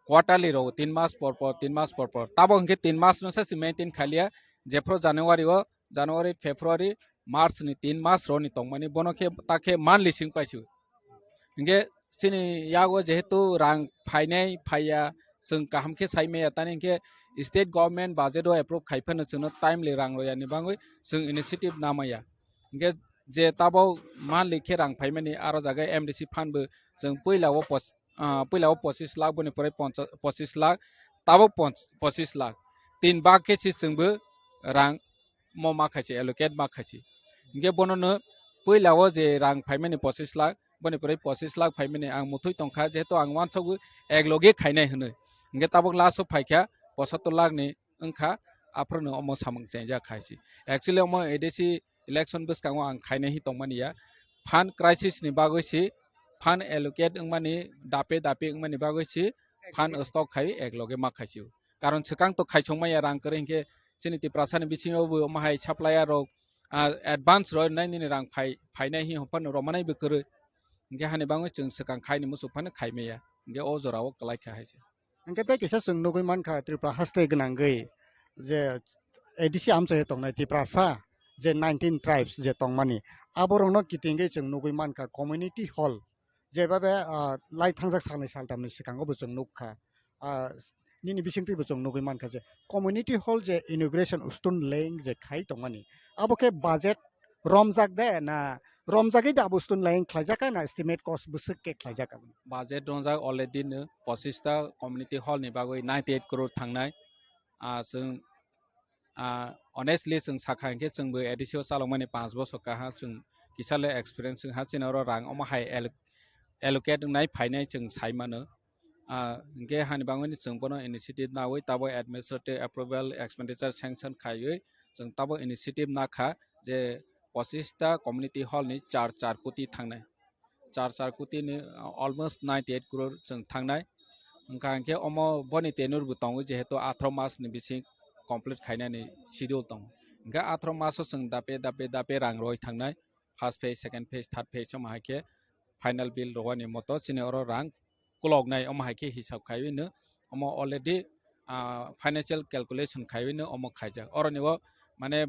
Quarterly rogo, tin mas por por, tin mas por por. Tabok hinkhe tin mas no sa si maintain khaliya. Jephru January o, January, February, March ni tin mas roni tongmani bono khe ta khe monthly sing paisio. Hinkhe chini yago jehetu rang phainai phaiya, chwng kaham khe sai maya, tani hinkhe state government budget o approve khai phano chwngno timely rang royani bagwi chwng initiative namaya. Hinkhe je tabok monthly khe rang phaimani aro jaga M D C fund bo chwng puila o pos-, ah, puila o pochis lakh boni pore poncha-, pochis lakh, tabok ponch-, pochis lakh. Tin bak khe si chwngbo rang mo ma khaisi, allocate ma khaisi. Hinkhe bono no puila o je rang phaimani pochis lakh, boni pore pochis lakh phaimani ang muthwi tongkha, jehetu ang uansukgo ek loge khainai hwnwi. Hinkhe tabok last o phaikha pochattor lakh ni wngkha, aphuru no omo samung chengjak khaisi. Actually omo A D C election bwskango ang khainai hi tongmani ya. Fund crisis ni bagwi si, fund allocate wngmani, dape dape wngmani bagwi si, fund stock khai ek loge ma khaisio. Karon swkang to khaisongmaya rang kwrwi hinkhe chini Tiprasa ni bisingo bo omo hai supplier rok, ah, advance roi nai nini rang phai, phainai hi hopano romanai bo kwrwi. Hinkhe hani bagwi chwng swkang khaini muchuk phano khaimaya. Hinkhe o jorao kwlai kha hai se. Hinkhe tei kisa chwng nugwi mankha Tripura haste gwnangwi je A D C amchai tongnai Tiprasa je nineteen tribes je tongmani, aborokno kitingwi chwng nugwi mankha community hall, jebabe, ah, lai thangjak salni saltamni swkango bo chwng nukha. Ah, nini bisingtwi bo chwng nugwi mankha je community hall je inauguration stone laying je khai tongmani, abo khe budget romjak de na romjagwi da abo stone laying khlaijak kha na estimate cost bwswk khe khlaijak kha? Budget romjak already no pochista community hall ni bagwi ninety eight crore thangnai. Ah, chwng, ah, honestly chwng sakha hinkhe chwngbo A D C o chalokmani panch bosor kaha chwng kisa le experience wngha chini oro rang omo hai alloc-, allocate wngnai phainai chwng sai mano. Ah, hinkhe hani bagwini chwng bono initiative nawi tabok administrative approval expenditure sanction khaiwi chwng tabok initiative nakha je pochista community hall ni char char koti thangnai. Char char koti ni, uh, almost ninety eight crore chwng thangnai. Wngkha hinkhe omo boni tenure bo tongo jehetu atharo mas ni bising complete khainani schedule tongo. Hinkhe atharo maso chwng dape dape dape rang roi thangnai. First phase, second phase, third phase omo hai khe final bill rwani moto chini oro rang kuloknai omo hai khe hisab khaiwi no omo already, ah, financial calculation khaiwi no omo khaijak. Oroni o mane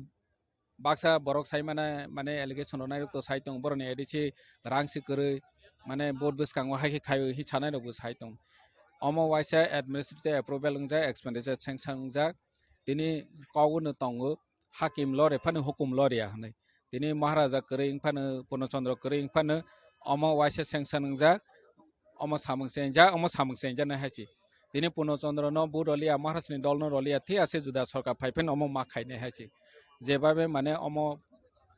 baksa borok sai mane, mane allegation rok nairok to sai tong, boroni A D C rang si kwrwi, mane board bwskango hai khe khaiwi hi sanai rok bo sai tong. Omo waisa administrative approval wngjak, expenditure sanction wngjak, tini kok no tongo, hakim lore phano hukum loriya hwnwi. Tini Maharaja kwrwi wngphano, Purno Chandra kwrwi wngphano, omo waisa sanction wngjak, omo samung chengjak, omo samung chengjak nai hai si. Tini Purno Chandra no bu roliya, Maharaj ni dol no roliya, thik ase juda sorkar phai phano omo ma khainai hai si. Jebabe mane omo,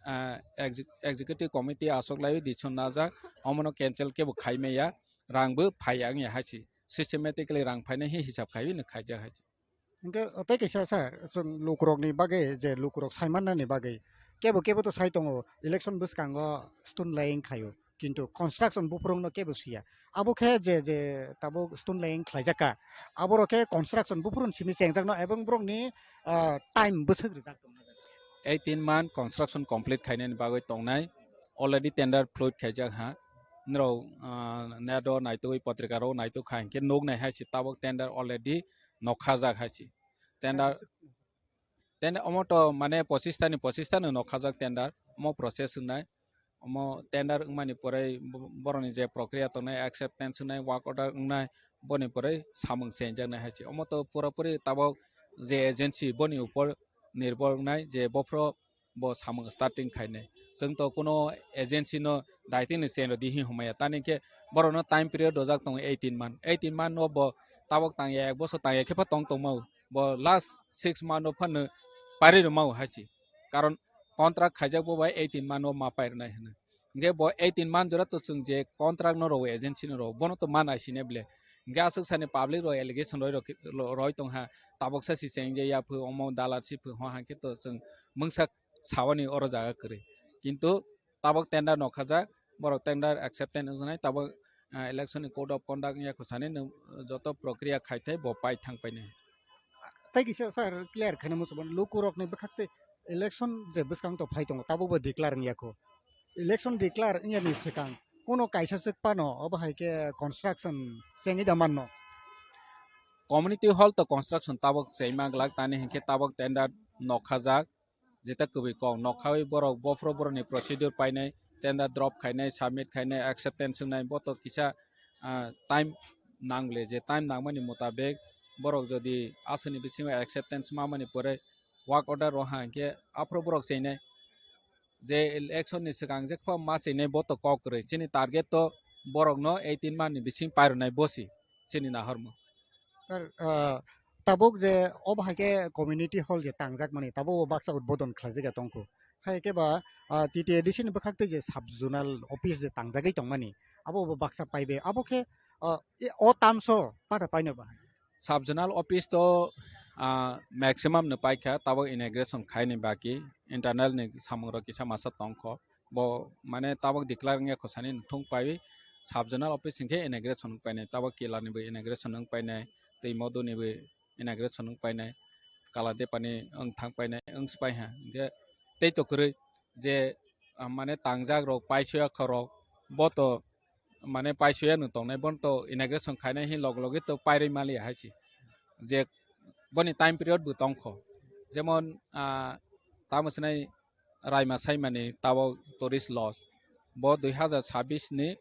ah, exec-, executive committee aswk lai decision najak, omo no cancel kebo khai maya, rang bo phai ya wngya hai si. Systematically rang phainai hi hisab khaiwi no khaijak hai si. Hingke tei kaisa sir, chwng lukurokni bagwi je lukurok saimannani bagwi kebo kebo to sai tongo, election bwskango stone laying khaio, kintu construction buphurungno kebo siya. Abo khe je, je tabuk stone laying khlaijak kha, aborok khe construction buphurun simi chengjakno ebong borokni, ah, time bwswk rijak tongna. Eighteen month construction complete khainani bagwi tongnai, already tender float khaijak ha. Norok, ah, net o naitugwi, patrika ro naituk kha hinkhe nuknai hai se tabuk tender already nokhajak hai se. Tender, tender omo to mane pochista ni pochista no nokhajak tender, omo process wngnai. Omo tender wngmani pore bo-, borokni je prokriya tongnai, acceptance wngnai, work order wngnai, boni pore samung chenjaknai hai se. Omo to pura puri tabuk je agency boni upor nirbhor wngnai je bophro bo samung starting khainai. Chwng to kuno agency no daitino chengrw di hi humaya. Tani khe borokno time period rojak tongo eighteen month. Eighteen month no bo tabuk tangya, ek bosor tangya khe pha tong tongmao. Bo last six month no phano pairwi rwmao hai se. Karon contract khaijak bo bai eighteen month no ma pairwnai hwnwi. Hingke bo eighteen month jora to chwng je contract no rwo, agency no rwo, bono to ma naisinai ble. Hingke aswk sani public rok allegation roi rok, roi tong ha, tabok sa si cheng je ya phu, omo dalar si phu, ho hangke to chwng mungsa sawani oro jaga kwrwi. Kintu tabok tender nokhajak, borok tender acceptance wngnai, tabok, ah, election ni code of conduct ya khosani nwng joto prokriya khai thai bo pai thang painai. Tai kisa sir clear khaina muchung mano, lukurokni bwkhak tei election je bwskang to phai tongo, tabukbo declare wngya kho. Election declare wngya ni swkang kuno kaisa swk phano obo hai khe construction chengwi da manno. Community hall to construction tabuk chengma glak, tani hinkhe tabuk tender nokhajak, jeta kwbwi kok nokhawi borok bophro borokni procedure painai, tender drop khainai, submit khainai, acceptance wngnai, bo to kisa, ah, time nang le, je time nangmani motabek borok jodi aswkni bisingo acceptance mamani pore work order roha hinkhe aphuru borok cheinai. Je election ni swkang je kho ma cheinai bo to kok kwrwi. Chini target to borokno eighteen month ni bising pairwnai bosi chini nahormo. Sir, ah, tabuk je obo hai khe community hall je tangjakmani, tabuk o baksa udbodon khlaijak ya tongkho. Hai khe ba, ah, T T A D C ni bwkhak tei je sub zonal office je tangjagwi tongmani, abo bo baksa paibe. Abo khe, ah, e, o tamso pata paino ba hai? Sub zonal office to, ah, maximum no paikha, tabuk inauguration khaini baki, internal ni samung rok kisa masa tongkho. Bo mane tabuk declare wngya khosani thung paiwi sub zonal office hinkhe inauguration wng painai, tabuk Kila ni bo inauguration wng painai, tei Modu ni bo inauguration wng painai, Kala Depani wng thang painai, wng spai ha. Hinkhe tei to kwrwi je, ah, mane tangjak rok, paisoya kha rok, bo to mane paisoya no tongnai, bono to inauguration khainai hin log logi to pairwi maliya hai se. Je boni time period bo tongkho. Jemon, ah, tamo sinai Raima Saimani tabok tourist lodge. Bo dui hazar chabbish ni,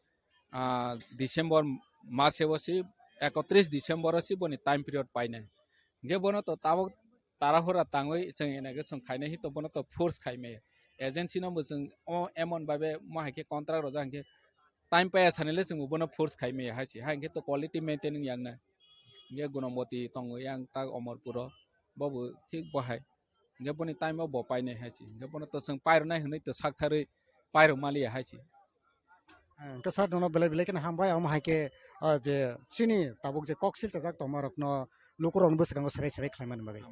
ah, December mase o si, ekotris December o si boni time period painai. Hinkhe bono to tabok tarahura tangwi chwng inauguration khainai hito bono to force khaimaya. Agency no bo chwng o emon babe mo hai khe contract rojak hinkhe time paiya sani le chwng bo bono force khaimaya hai se. Hai hinkhe to quality maintain wng yang na. Hinkhe Gunomoti tongo yang tak Omorpuro, bo bo thik bo hai. Hinkhe boni time o bo painai hai se. Hinkhe bono to chwng pairwnai hwnwi to saktharwi pairwk maliya hai se. Hwnkhe sir, nono belai belai kheno hambai, omo hai khe, ah, je chini tabuk je kok silchajak tongma rokno lukurokno bwskango serai serai khlaimani bagwi.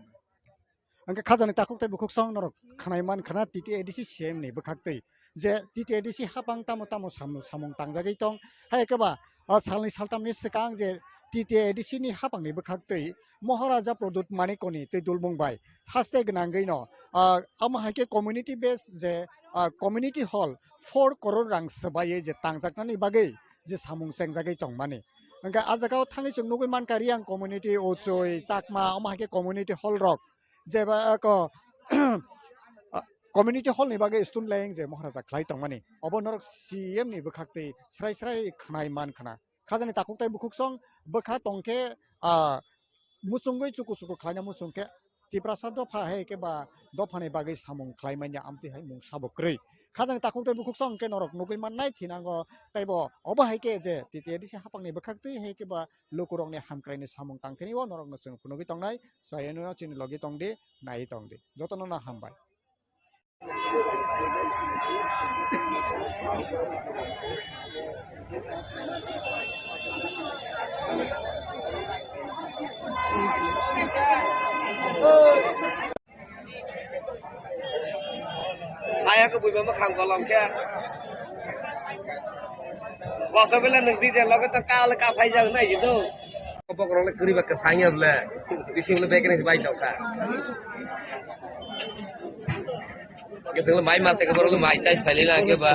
Hwnkhe khajani takhuk tei bukhuk song norok khnai man khna T T A D C C M ni bwkhak twi je T T A D C hapang tamo tamo sam-, samung tangjagwi tong, hai khe ba, ah, salni saltamni swkang je T T A D C ni hapangni bwkhak twi Maharaja Pradyut Manikoni twi dulmung bai haste gwnangwi no, ah, amo hai khe community base je, ah, community hall four crore rang swbaiwi je tangjaknani bagwi je samung chengjagwi tongmani. Hwnkhe ah jagao thangwi chwng nugwi mankha Riyang community, Ochoi, Chakma, omo hai khe community hall rok jeba ko, ah, community hall ni bagwi student leng je Maharaja khlai tongmani. Obo norok C M ni bwkhak twi srai srai khwnai man khna. Khajani takhuk tei bukhuksong bwkha tongkhe, ah, muchungwi chuku chuku khlaina muchungkhe Tiprasa dopha hai khe ba dophani bagwi samung khlai manya amtwi hai mung sabo kwrwi. Khajani takhuk tei bukhuksong khe norok nugwi mannai thinango teibo obo hai khe je T T A D C haphangni bwkhak twi hai khe ba lukurokni hamkraini samung tangthani o norokno chwng phunugwi tongnai. Chayano chini logi tongdi, naiwi tongdi. Jotono no hambai. Kaya ko buiba ma khang kolam khe. Boso bela nung di je loge to ka le ka phai jang nai ji do. Kopok rok le kuri ba kwsang ya ble. Bising le bekre bai tau ka. Ke sing le mai ma se ko le mai chai phai le na ke ba.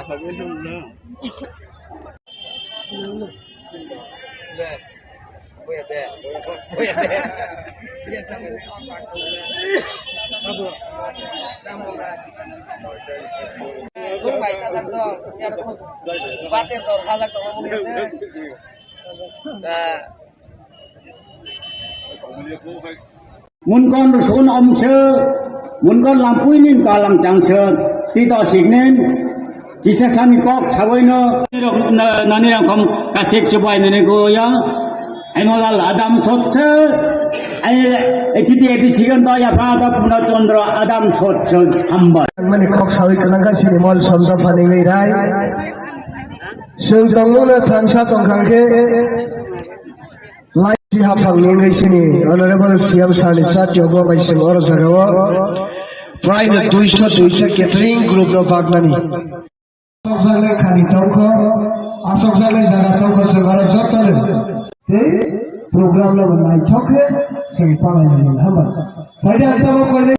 Munkon rusun omse, munkon lampui nin kalang changse, tito signin, kisa sani kok saboino, nani rangkom kasik chubai nani goya, Emolal Adam sotse, ai, ekiti eti sigon to ya pa da Puna Chandra Adam sotse hambar. Mani kok sawi kalangka sini mol somsa pani ngai rai. Sung tongmuna thangsa tongkhang khe. Lai si haphang ni wngwi sini Honorable C M sir ni chatio bo bai sing oro jagao. Prai no duiso duiso catering group no bagnani. Asokjaknai khani tongkho, asokjaknai jaga tongkho sing oro joto no. Tei program no naithok khe sing palai mani hamba. Bai da tamo koi.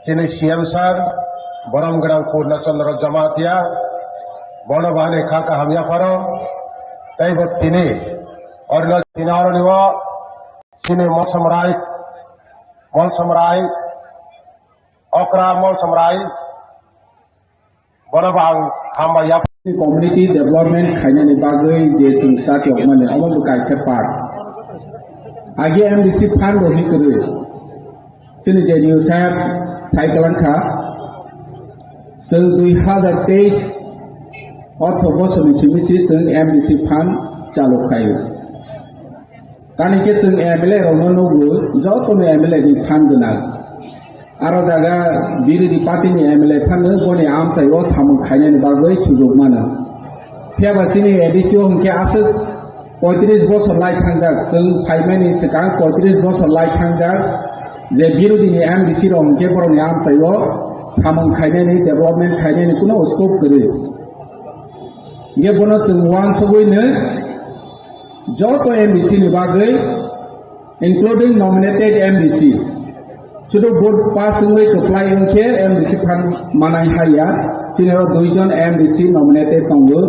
Chini C M sir, borom gwnang Purna Chandra Jamatia, bono bahani kha kaham yapharo, tei bo tini, orno tini oroni o, chini Molsom Rai, Molsom Rai, Okra Molsom Rai, Bono bo ang hambai ya. Community development khainani bagwi je chwng chati okmani, omo bo kaisa part. Agi M D C fund rok ni kwrwi. Chini je new sir cycle wngkha, chwng dui hazar teis ortho bosorni simi si chwng M D C fund chalu khaio. Tani khe chwng M L A rokno nugo, jotono M L A ni phan gwnang. Aro jaga birodhi party ni M L A phano boni amchai o samung khainani bagwi sujuk mano. Phiyaba chini A D C o hwnkhe aswk poitris bosor lai thangjak, chwng phaimani swkang poitris bosor lai thangjak, je birodhi ni M D C rok hwnkhe borokni amchai o samung khainani, development khainani kuno scope kwrwi. Hwnkhe bono chwng uansugwi nw joto M D C ni bagwi, including nominated M D C. Sudu vote pass wngwi kwplai wngkhe M D C phan manai haya. Chini o duijon M D C nominated tongo.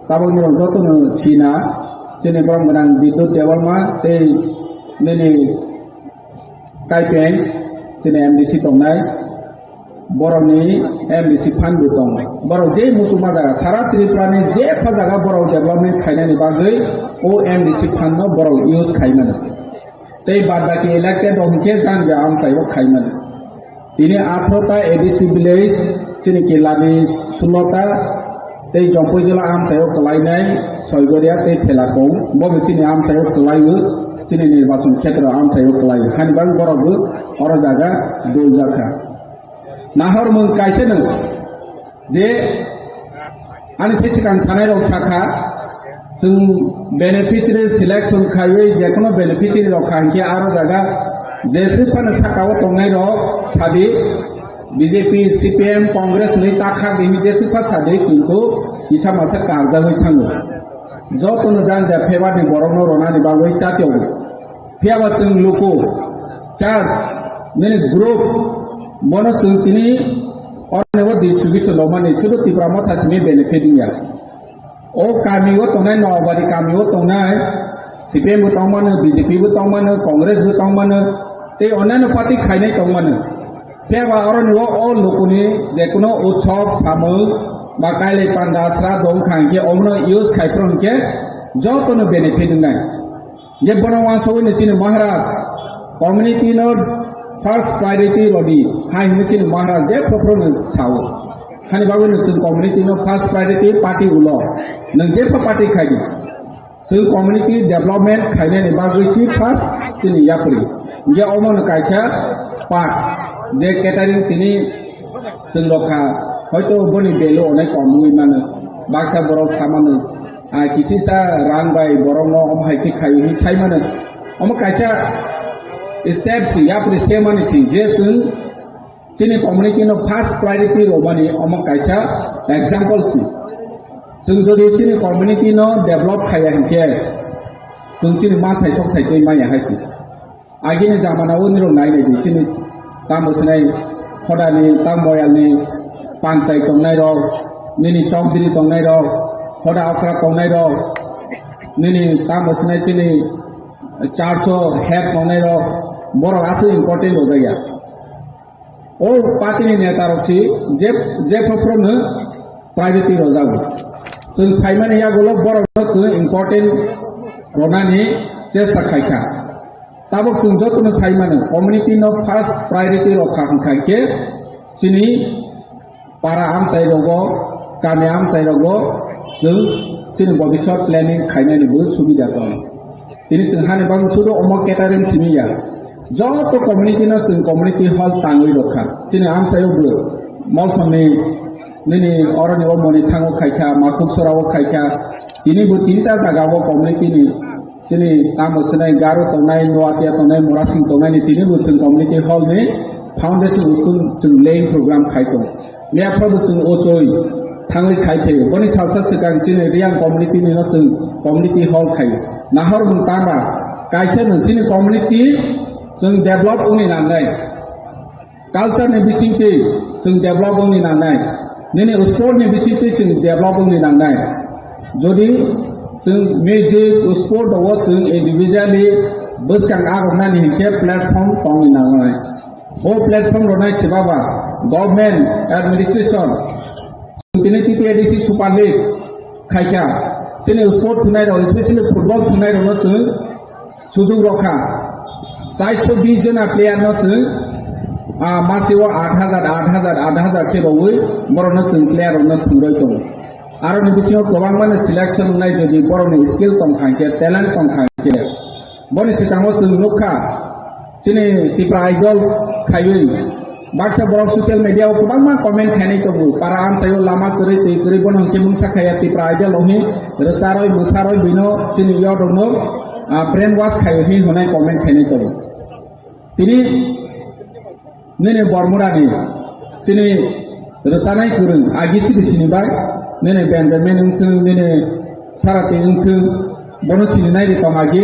Tabokni rok jotono sina. Chini borok gwnang Bidyut Debbarma tei nini Kaipeng, chini M D C tongnai, borokni M D C fund bo tongo. Borok je muchungma jaga, sara Tripura ni jepha jaga borok development khainani bagwi o M D C fund no borok use khaimano. Tei bad baki elected rok hwnkhe jang ja amchai o khaimano. Tini athro ta A D C village, chini Kilani sullo ta, tei Jompui jila amchaio kwlainai Soigoria tei Thelakong, bo bo chini amchaio kwlaio, chini nirbachon khetra amchaio kwlaio. Hani bagwi borok bo oro jaga dol jakha. Nahor mung kaisa no je ani thai swkang sanai rok sakha, chwng beneficiary selection khaiwi jekono beneficiary rok kha hinkhe aro jaga jeswk phano sakao tongnai rok sadi, B J P, C P M, Congress ni takha bini jeswk pha sadi, kintu kisa masa karjagwi thango. Jotono janja febarni borokno ronani bagwi chatyogo. Phiyaba chwng luku, church, nini group, bono chwng tini oronibo distribution lomani, sudu Tipra Motha simi benefit wngya. O kami o tongnai, Noabari kami o tongnai, C P M bo tongmano, B J P bo tongmano, Congress bo tongmano, tei onnaino party khainai tongmano. Phiyaba oroni o, o lukuni jekuno utsob, samung, ba kailai panda, sra dong kha hwnkhe omono use khai phuru hwnkhe jotono benefit wngnai. Je bono wansugwi no chini Maharaj community no first priority rodi hai hwnwi chini Maharaj je phopro no sao. Hani bagwi no chwng community no first priority party ulo. Nwng jepha party khaidi. Chwng community development khainani bagwi si first chini yapri. Hingke omo no kaisa part je catering tini chwng rokha hoito boni value onek kom wngwi mano. Baksa borok samano, ah, kisisa rang bai borok no omo hai khe khai hinwi sai mano. Omo kaisa step si yapri se mani si je chwng chini community no first priority romani omo kaisa example si. Chwng jodi chini community no develop khaiya hinkhe chwng chini manthai sokthai twi maya hai si. Agini jamana o nirok nai nai di chini tamo sinai hodani tamo moyalni panchai tongnai rok, nini chokdiri tongnai rok, hoda okra tongnai rok, nini tamo sinai chini church o head tongnai rok, borok aswk important rojak ya. O party ni neta rok si je, je phopro no priority rojago. Chwng phaimani yagulo borok no chwng important ronani chesta khaikha. Tabok chwng jotono sai mano, community no first priority rokha hwnkha khe chini para amchai rogo, kami amchai rogo chwng chini bobiswt planning khainani bo subida tongo. Tini chwng hani bagwi sudu omo catering simi ya. Joto community no chwng community hall tangwi rokha. Chini amchaio bo Molsomni nini oroni o Monithango khaikha, Makhuk Sorao khaikha. Tini bo tinta jaga o community ni chini tamo sinai Garo tongnai, Noatia tongnai, Morasing tongnai ni tini bo chwng community hall ni foundation school chwng laying program khai tong. Mia phano chwng o choi thangwi khai phaio. Boni salsa swkang chini Reang community ni no chwng community hall khai. Nahor mung tama kaisa no chini community chwng develop wngni nangnai. Culture ni bisingtwi chwng develop wngni nangnai. Nini sport ni bisingtwi chwng develop wngni nangnai. Jodi chwng music, sport o chwng individually bwskang aroknani hinkhe platform tongni nangnai. O platform rwnai se baba government administration, tini T T A D C Super League khaikha, chini sport thunai rok, especially football thunai rok no chwng sujuk rokha. Chairso bis jona player no chwng, ah, masio aat hajar, aat hajar, aat hajar khe rogwi borok no chwng player rok no thwngwi tongo. Aroni bisingo kwbangma no selection wngnai, jodi borok ni skill tongkha hinkhe, talent tongkha hinkhe. Boni swkango chwng nukha, chini Tipra Idol khaiwi baksa borok social media o kwbangma comment khainai tongo, para amchaio lama kwrwi twi kwrwi bono hwnkhe mungsa khaiya Tipra Idol o hi rwcharwi mwsarwi bino chini youth rokno, ah, brain wash khaiwi hi hwnwi comment khainai tongo. Tini nini Bormurani chini rwchanai kwrwng agi sidi sini bai, nini Benjamin wngthwng, nini Sarati wngthwng, bono sini nai ri tong agi,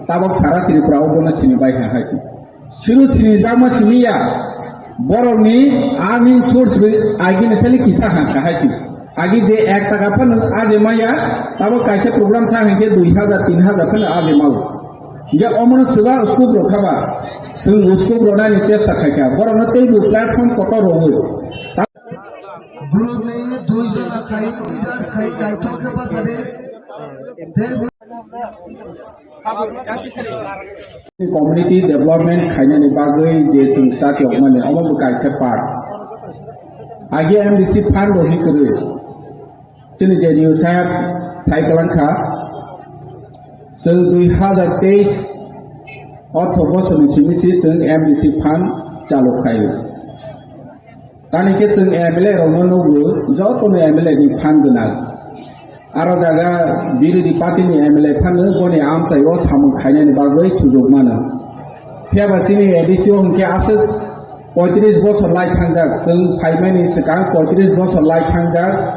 tabok sara Tripura o bono sini bai ha hai si. Suru sini jakma simi ya, borok ni earning source bai agi ni sali kisa ha ka hai si. Agi je ek taka phano aje maya, tabok kaisa program thang hinkhe dui hajar, tin hajar phano aje mao. Hinkhe omono swba uskup rok khaba, chwng uskup rok nani chesta khaikha, borok no teibo platform kotor rogwi. Group ni dui jona khai, leader khai, kaithok khe bachadi. Community development khainani bagwi je chwng chati okmani, omo bo kaisa part. Agi M D C fund rok hi kwrwi. Chini J D U saheb sai kwlangkha, chwng dui hazar teis ortho bosorni simi si chwng M D C fund chalu khaio. Tani khe chwng M L A rokno nugo, jotono M L A ni fund gwnang. Aro jaga birodhi party ni M L A phano boni amchaio samung khainani bagwi sujuk mano. Phiyaba chini A D C o hwnkhe aswk poitris bosor lai thangjak, chwng phaimani swkang poitris bosor lai thangjak.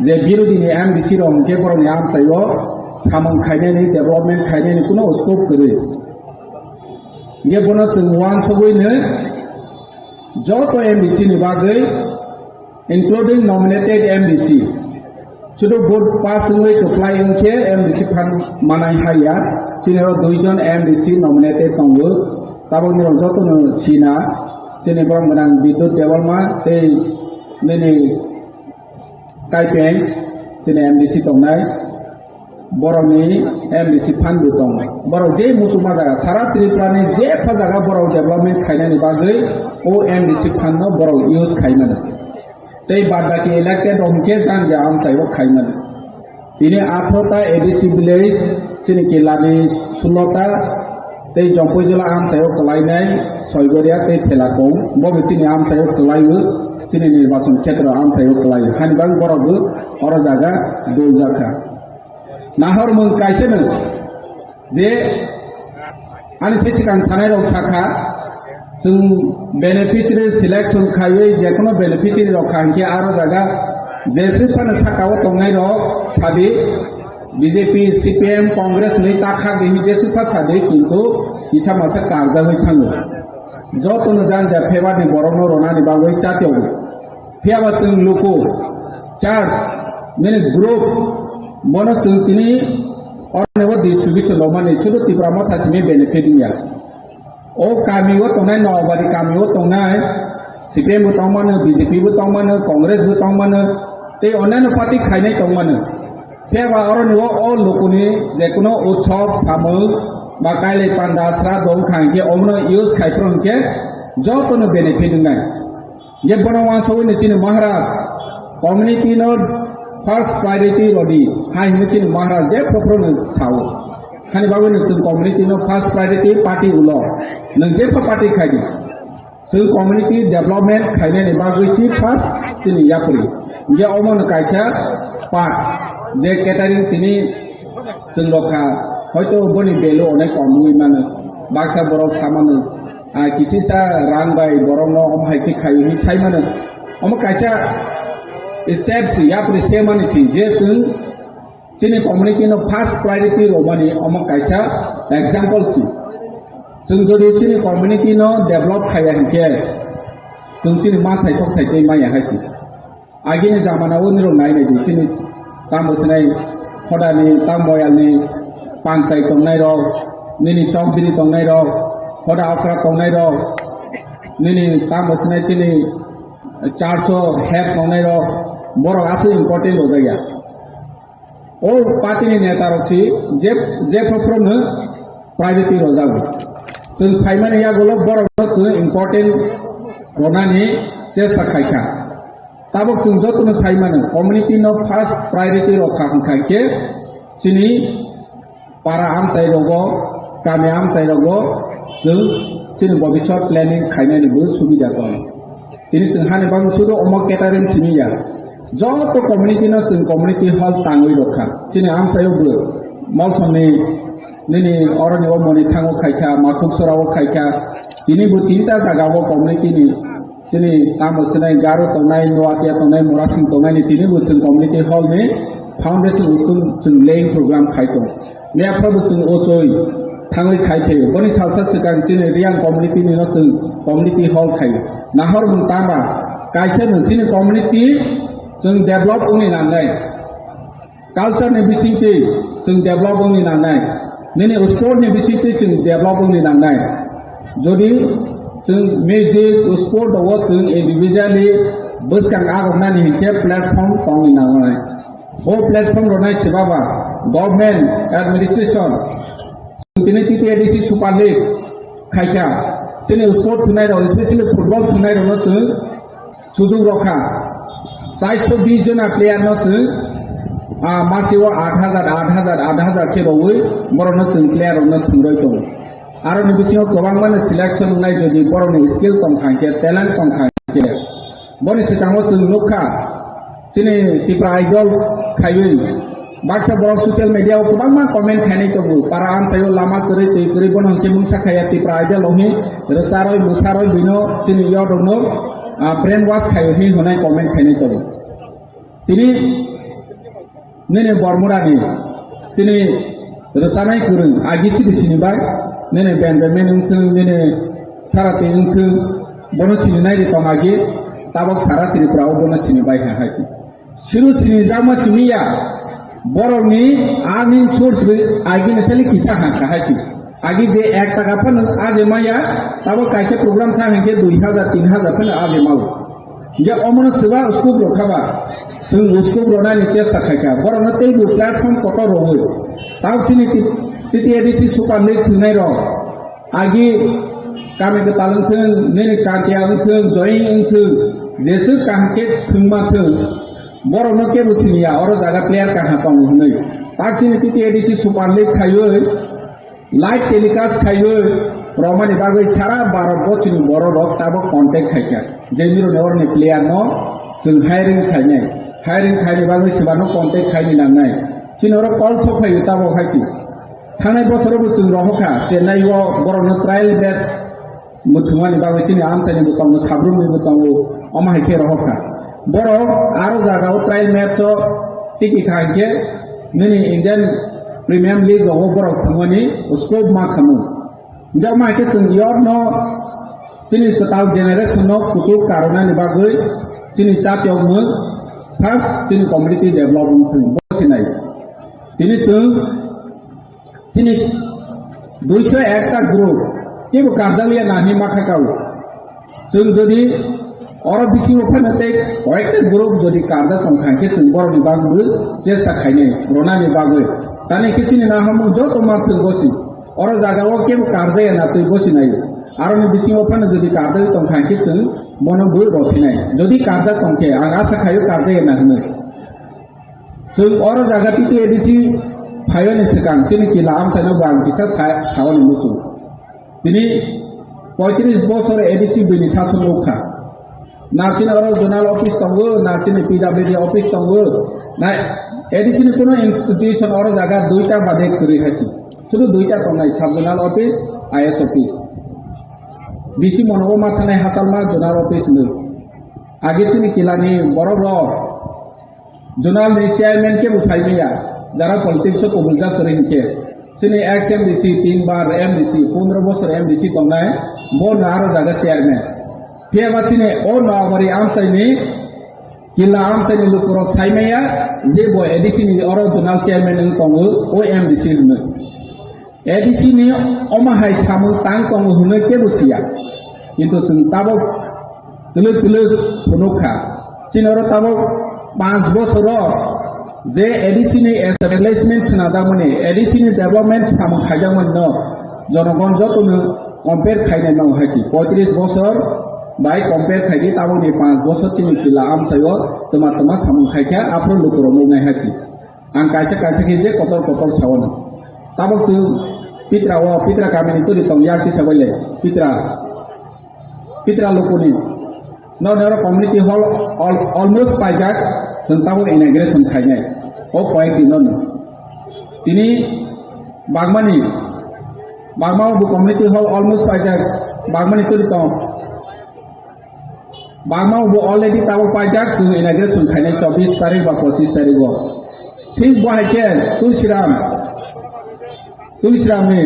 Je birodini M D C rok hwnkhe borokni amchaio samung khainani, development khainani kuno scope kwrwi. Hwnkhe bono chwng uansugwino joto M D C ni bagwi, including nominated M D C, sudu vote pass wngwi kwplai wngkhe M D C phan manai haya. Chini o duijon M D C nominated tongo. Tabokni rok jotono sina, chini borok gwnang Bidyut Debbarma tei nini Kaipeng, chini M D C tongnai, borokni M D C fund bo tongo. Borok je muchungma jaga, sara Tripura ni jepha jaga borok development khainani bagwi o M D C fund no borok use khaimano. Tei bad baki elected rok hwnkhe jang ja amchaio khaimano. Tini athro ta A D C village, chini Kilani sullo ta, tei Jompuijala amchaio kwlainai Soigoria tei Thelakong, bo bo chini amchaio kwlaio, chini nirbachon khetra amchaio kwlaio. Hani bagwi borok bo oro jaga dol jakha. Nahor mung kaisa no je ani thai swkang sanai rok sakha, chwng beneficiary selection khaiwi jekono beneficiary rok kha hinkhe aro jaga jeswk phano sakao tongnai rok sadi, B J P, C P M, Congress ni ta khak di hinkhe swkha sadi, kintu kisa masa karjagwi thango. Jotono jang ja phebarni borokno ronani bagwi chatio. Phiya ba chwng luku, church, nini group, bono chwng tini oroni o distribution lomani, sudu Tipra Motha simi benefit wngya. O kami o tongnai, Nowabari kami o tongnai, C P M bo tongmano, B J P bo tongmano, Congress bo tongmano, tei onnaino party khainai tongmano. Phiya ba oroni o, o lukuni jekono utsob, samung, ba kailai panda, sra dong kha hinkhe omono use khai phuru hinkhe jotono benefit wngnai. Je bono uansugwi ni chini Maharaj community no first priority rodi hai hinwi chini Maharaj je phopro no sao. Hani bagwi no chwng community no first priority party ulo. Nwng jepha party khaidi. Chwng community development khainani bagwi si first chini yapri. Je omo no kaisa part je catering tini chwng rokha hoito boni value onek kom wngwi mano. Baksa borok samano. Ah, kisisa rang bai borokno omo hai khe khai hinwi sai mano. Omo kaisa step se yapri se mani se je chwng chini community no first priority romani omo kaisa example se. Chwng jodi chini community no develop khaiya hinkhe chwng chini ma thai sok thai tei maya hai se. Agini jamana o nirok nai nai di, chini tamo sinai hodani, tamo moyalni panchai tongnai rok, nini chowdhury tongnai rok, hoda okra tongnai rok, nini tamo sinai chini church o head tongnai rok, borok aswk important rok ya. O party ni neta rok si je, je phopro no priority rok jago. Chwng phaimani yagulo borok no chwng important ronani chesta khaikha. Tabok chwng jotono sai mano, community no first priority rokha hwnkha khe chini para amchai rogo, kami amchai rogo chwng chini bobiswt planning khainani bo subida tongo. Tini chwng hani bagwi sudu omo catering simi ya. Joto community no chwng community hall tangwi rokha. Chini amchaio bo Molsomni nini oroni o Monithango khaikha, Makhuk Sorao khaikha. Tini bo tinta jagao community ni Chini tamo sinai Garo tongnai, Noatia tongnai, Morasing tongnai ni tini bo chwng community hall ni foundation utkun chwng laying program khai tong. Mia phabo chwng ochoi thangwi khai phaio. Boni salsa swkang chini Reang community ni no chwng community hall khai. Nahor mung tama kaisa no chini community chwng develop wngni nangnai. Culture ni bisingtwi chwng develop wngni nangnai, nini sport ni bisingtwi chwng develop wngni nangnai. Jodi chwng music, sport o chwng individually bwskang aroknani hinkhe platform tongni nangnai. O platform rwnai se baba government, administration, tini T T A D C Super League khaikha, chini sport thwnairok, especially football thwnairokno chwng sujuk rokha. Chaiso bis jona player no chwng, ah, masio aat hajar, aat hajar, aat hajar khe rowi borokno chwng player rokno thwngwi tongo. Aroni bisingo kwbangmano selection wngnai, jodi borokni skill tongkha hinkhe, talent tongkha hinkhe. Boni swkango chwng nukha, chini Tipra Idol khaiwi baksa borok social media o kwbangma comment khainai tongo, para amchaio lama kwrwi twi kwrwi bono hinkhe mungsa khaiya Tipra Idol o hi rwcharwi mwsarwi bino chini youth rokno, ah, brain wash khaio hi hwnwi comment khainai tongo. Tini Nini Bormurani, tini rwchanai kwrwng agi chini sini bai, nini Benjamin wngthwng, nini Sarati wngthwng, bono sini nai ri tong agi, tabok sara Tripura o bono sini bai ha hai si. Suru sini jakma simi ya, borok ni earning source ri agi ni sali kisa ha ka hai si. Agi je ek taka phano aje maya, tabok kaisa program kha hinkhe dui hazar, tin hazar phano aje mao. Hinkhe omono swba scope rok khaba, chwng scope rok nani chesta khaikha. Borokno teibo platform kotor rogwi. Tabok chini T-, T T A D C Super League thwngnai rok. Agi kami kwtal wngthwng, nini kantiya wngthwng, join wngthwng, jeswk kaham khe thwngma thwng. Borokno kebo siniya, oro jaga player kaham tongo hwnwi. Tak chini T T A D C Super League khaiwi, live telecast khaiwi romani bagwi sara Bharat bochini borok rok tabok contact khaikha. Je mironi oroni player no chwng hiring khainai. Hiring khaini bagwi swbano contact khaini nangnai. Chini oro call sok phaiwi tabok hai si. Thangnai bosoro bo chwng rohokha, Chennai o borokno trial match muthungmani bagwi chini amchaini bo tongo, sabrumni bo tongo, omo hai khe rohokha. Borok aro jaga o trial match o tiki kha hinkhe nini Indian Premium League rogo borok thangmani scope ma khamu. Hinkhe omo hai khe chwng yorno chini kwtal generation no kuchuk karwnani bagwi chini chatiyokmung first chini community development thung bo sinai. Tini chwng Chini duiso ekta group kebo karjakliya nani ma kha kao. Chwng jodi oro bisingo phano tei koyekta group jodi karjak tong kha khe chwng borokni bagwi chesta khainai, ronani bagwi. Tani khe chini naharmung joto ma thwng bosi. Oro jaga o kebo karjaya na twi bosi nai. Aroni bisingo phano jodi karjak tong kha khe chwng bono bo rothinai. Jodi karjak tong khe ang asa khaio karjaya na hwnwi. Chwng oro jaga T T A D C phaiyoni swkang chini kila amchaino bo ang kisa sa-, saoni muchung. Tini poitris bosor A D C bini sason nukha. Na chini oro zonal office tongo, na chini P W D office tongo. Na A D C ni kuno institution oro jaga duita bade kwrwi hai si. Sudu duita tongnai, sub zonal office, I S office. Bisi monobo ma thanai hatalma zonal office hinwi. Age chini kilani borok rok Zonal ni chairman kebo sai maya, jara politics o kubuljak kwrwi hinkhe. Chini ex M D C, tin bar M D C, pondro bosor M D C tongnai, bo no aro jaga chairman. Phiya ba chini o Noabari amchaini, kila amchaini lukurok sai maya, je bo A D C ni oro zonal chairman wng tongo, o M D C hwnwi. A D C ni omo hai samung tang tongo hwnwi kebo siya. Kintu chwng tabok twlwk twlwk phunuk kha. Chini oro tabok panch bosoro je A D C ni establishment swnajakmani, A D C ni development samung khaijakmani no jonogon jotono compare khainai nango hai si. Poitris bosor bai compare khaidi tabokni panch bosor chini kila amchaio twma twma samung khaikha aphuru lukurok nuknai hai si. Ang kaisa kaisa khe je kotor kotor saono. Tabok chwng Pitra o, Pitra kamini tuli tong yak tisa bai le. Pitra, Pitra lukuni. No nero community hall al-, almost paijak, chwng tabok inauguration khainai. O koyek din no. Tini Bagmani, Bagma bo community hall almost paijak, Bagmani tuli tong. Bagma bo already tabok paijak, chwng inauguration khainai chobbish tarik ba pochis tarik o. Thik bo hai khe Tulsiram, Tulsiram ni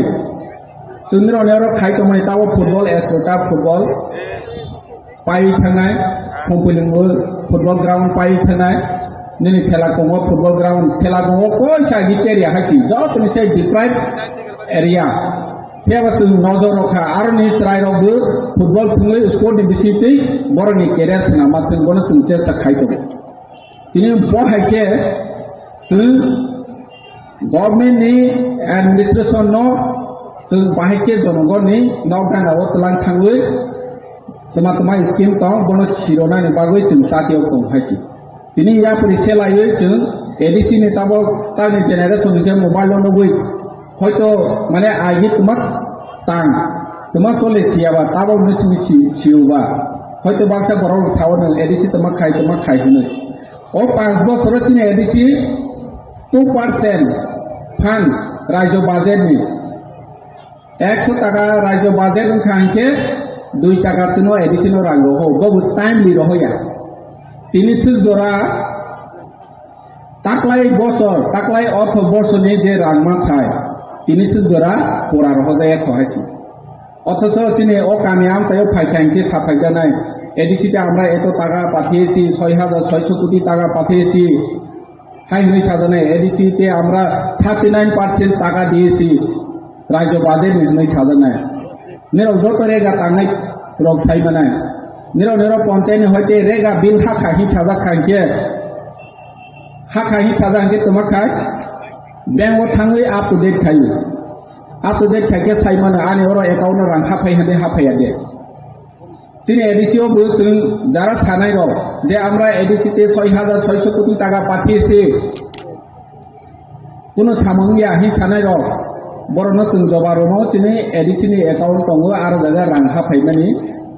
chwngni rok ni oro khai tongmani tabok football, Ascota football pai thangnai, Khumpuilung football ground pai thangnai, nini Thela Kongo football ground, Thela Kongo koisa agi area hai si, joto ni se deprived area. Phiya ba chwng nojor rw kha, aroni chwrairokbo football thwngwi sport ni bisingtwi borokni career swnamma thwng, bono chwng chesta khai tongo. Tini bo hai khe chwng government ni administration no chwng bahai khe jonogor ni nok gana o twlang thangwi twma twma scheme tong, bono sironani bagwi chwng chati o tong hai khe. Tini yapri se laiwi chwng A D C ni tabok tamni generation hwnkhe mobile no nugwi hoito mane agi twma tang, twma chole siyaba tabok no simi si-, siuba. Hoito baksa borok rok sao nwng A D C twma khai, twma khai hwnwi. O panch bosoro chini A D C two percent phan raijo budget ni. Ekso taka raijo budget wngkha hinkhe dui taka chwngno A D C no rang roho, bobo timely rohoya. Tini swk jora Taklai bosor, taklai ortho borsoni je rang manthai, tini suk jora pura rohojaya kho hai si. Othocho chini o kami amchaio phai kha hinkhe saphaijanai, A D C te amra eto taka pathiyesi, soi hajar soiso koti taka pathiyesi, hai hwnwi sajanai, A D C te amra thirty nine percent taka diyesi, rajyo budget ni hwnwi sajaknai. Nirok joto rega tangnai rok sai manai. Nirok nirok ponchayat ni hoite rega bill hakha hin sajak kha hinkhe, hakha hin sajak hinkhe toma khai bank o thangwi up to date khai. Up to date khai khe sai mano ani oro account o rang haphai hande haphai ya de. Chini A D C o bo chwng jara sanai rok je amra A D C te soi hajar soiso koti taka pathiyesi. Kuno samung ya hin sanai rok, borokno chwng jobab rwmao chini A D C ni account tongo, aro jaga rang haphaimani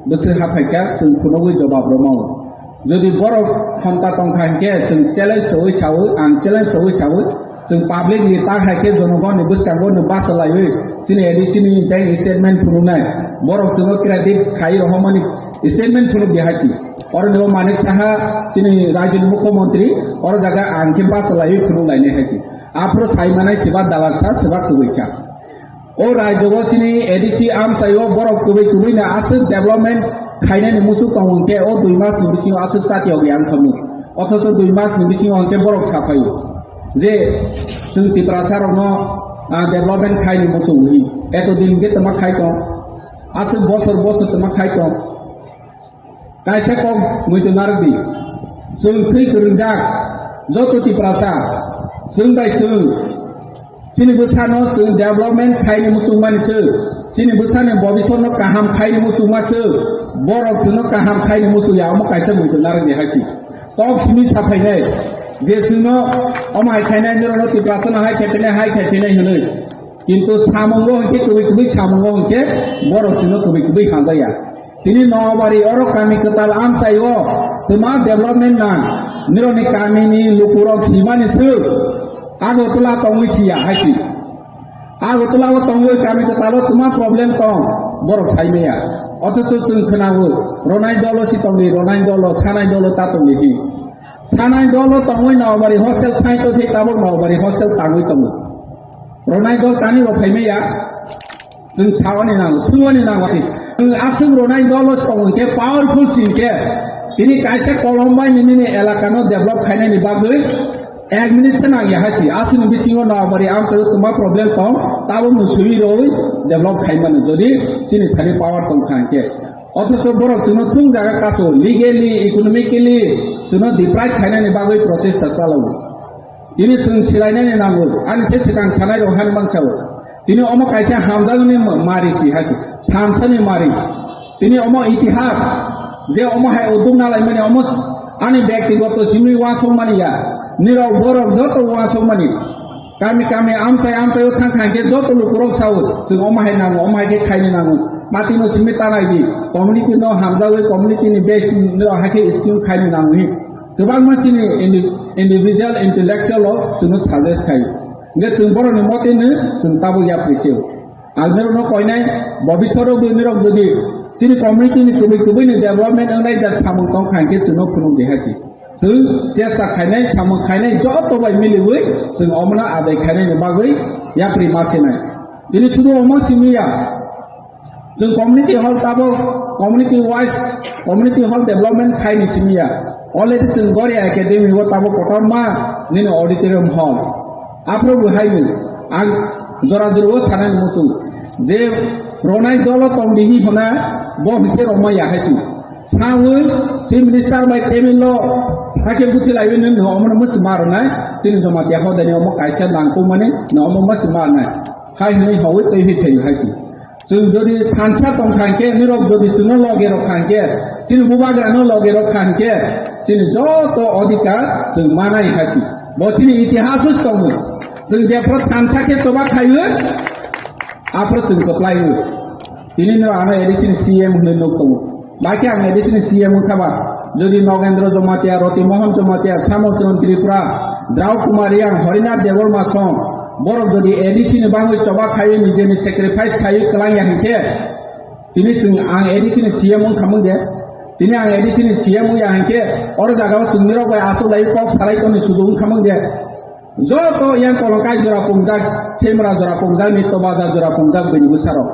bwswk haphaikha chwng phunugwi jobab rwmao. Jodi borok khonta tongkha hinkhe chwng challenge rwui saui, ang challenge rwui saui, chwng public ni ta hai khe jonogonni bwskango no bachalaiwi chini A D C ni bank statement phunuknai, borok chwngno credit khai rohormani statement phunuk di hai si. Oro ni bo Manik Saha chini rajyoni mukhyamantri, oro jaga ang khe bachalaiwi phunuk lainai hai si. Aphuru sai manai seba dalal sa, seba kubui sa. O rajyo o chini A D C amchaio borok kubui kubui no aswk development khainani muchuk tongo hinkhe o dui mas ni bisingo aswk chati ogwi ang khamu. Othocho dui mas ni bisingo hinkhe borok saphai je chwng Tiprasa rokno, ah, development khaini muchuk hi. Eto din hinkhe tama khai tong. Aswk bosor bosor tama khai tong. Kaisa kok muitu narwk di. Chwng thwi kwrwngjak joto Tiprasa, chwng bai chwng chini bwsano chwng development khaini muchungmani chwng, chini bwsani bobisotno kaham khaini muchungma chwng, borok chwngno kaham khaini muchungya, omo kaisa muitu narwk di hai si. Kok simi saphainai je chwngno omo hai khainai, norokno Tiprasano hai khai phainai, hai khai phainai hwnwi. Kintu samungo hinkhe kubui kubui samungo hinkhe borok chwngno kubui kubui hamjakya. Tini Noabari oro kami kwtal amchaio twma development nang, nirokni kamini lukurok simani swk Agartala tongwi siya hai si. Agartala o tongwi kami kwtalo twma problem tong, borok saimaya. Othocho chwng khwnao, ronai dolo si tongdi, ronai dolo, sanai dolo ta tongdi hi. Sanai dolo tongwi Noabari hostel saito thik tabuk Noabari hostel tangwi tongo. Ronai dol tani rok phaimaya. Chwng saoni nango, swngoni nango. Chwng aswk ronai dolo tong hinkhe, powerful si hinkhe, tini kaisa kolom bai nini elakano develop khainani bagwi ek minute se nangya hai si. Aswkni bisingo Noabari amchaio twma problem tong, tabuk no swiwi rwi develop khaimano, jodi chini thani power tong kha hinkhe. Othocho borok chwngno thung jaga kaso, legally, economically chwngno deprive khainani bagwi prochesta chalao. Tini chwng silainani nango, ani se swkang sanai rok han bangsa o. Tini omo kaisa hamjakmani ma-, mari si hai se, thansani mari. Tini omo itihas, je omo hai uduk nalaimani omo ani bektigoto simi uansukmani ya, nirok borok joto uansukmani. Kami kami amchai amchai o thang thang khe joto lukurok sao, chwng omo hai nango, omo hai khe khaini nango. Party no simi tanai di, community no hamjagwi community ni base nirok hai khe scheme khaini nango hi. Kwbangma chini indi-, individual intellectual rok chwngno suggest khai. Hwnkhe chwng borokni moteno chwng tabuk yapri se. Ang norokno koinai, bobiswt o bo norok jodi chini community ni kubui kubui ni development wngnai jak samung tong kha hinkhe chwngno phunuk di hai se. Chwng chesta khainai, samung khainai joto bai miliwi chwng omono adai khainani bagwi yapri ma sinai. Tini sudu omo simi ya. Chwng community hall tabuk community wise, community hall development khaini simi ya. Already chwng Goria Academy o tabuk kotorma nini auditorium hall. Aphuru bo haino ang jora jora o sanani muchung je ronai dolo tong di hi hona bo hwnkhe rwma ya hai si. Sawi Chief Minister bai table o hakhe buthi laiwi nini omono musi ma rwnai. Chini Jamatia hodani omo kaisa nangkukmani no omo musi ma rwnai. Hai hwnwi hawi twi hi thai hai si. Chwng jodi thansa tong kha hinkhe, nirok jodi chwngno loge rok kha hinkhe, chini bubagrano loge rok kha hinkhe, chini joto odhikar chwng manai hai si. Bo chini itihas o tongo. Chwng jephru thansa khe choba khaio, aphru chwng kwplai o. Tini no ano A D C ni C M hwnwi nuk tongo. Bakhe ang A D C ni C M wngkha ba, jodi Nogendra Jamatia, Roti Mohan Jamatia, Samotron Tripura, Drau Kumar Reang, Harinath Debbarma song, borok jodi A D C ni bangwi choba khaiwi nijeni sacrifice khaiwi kwlangya hinkhe, tini chwng ang A D C ni C M wngkha mung de? Tini ang A D C ni C M ya hingke oro jaga o chwngni rok bai aswk lai kok salai toni sudu wngkha mung de. Joto yang kolongkai jora pungjak, semra jora pungjak, nitto bazar jora pungjak bini bwsarok.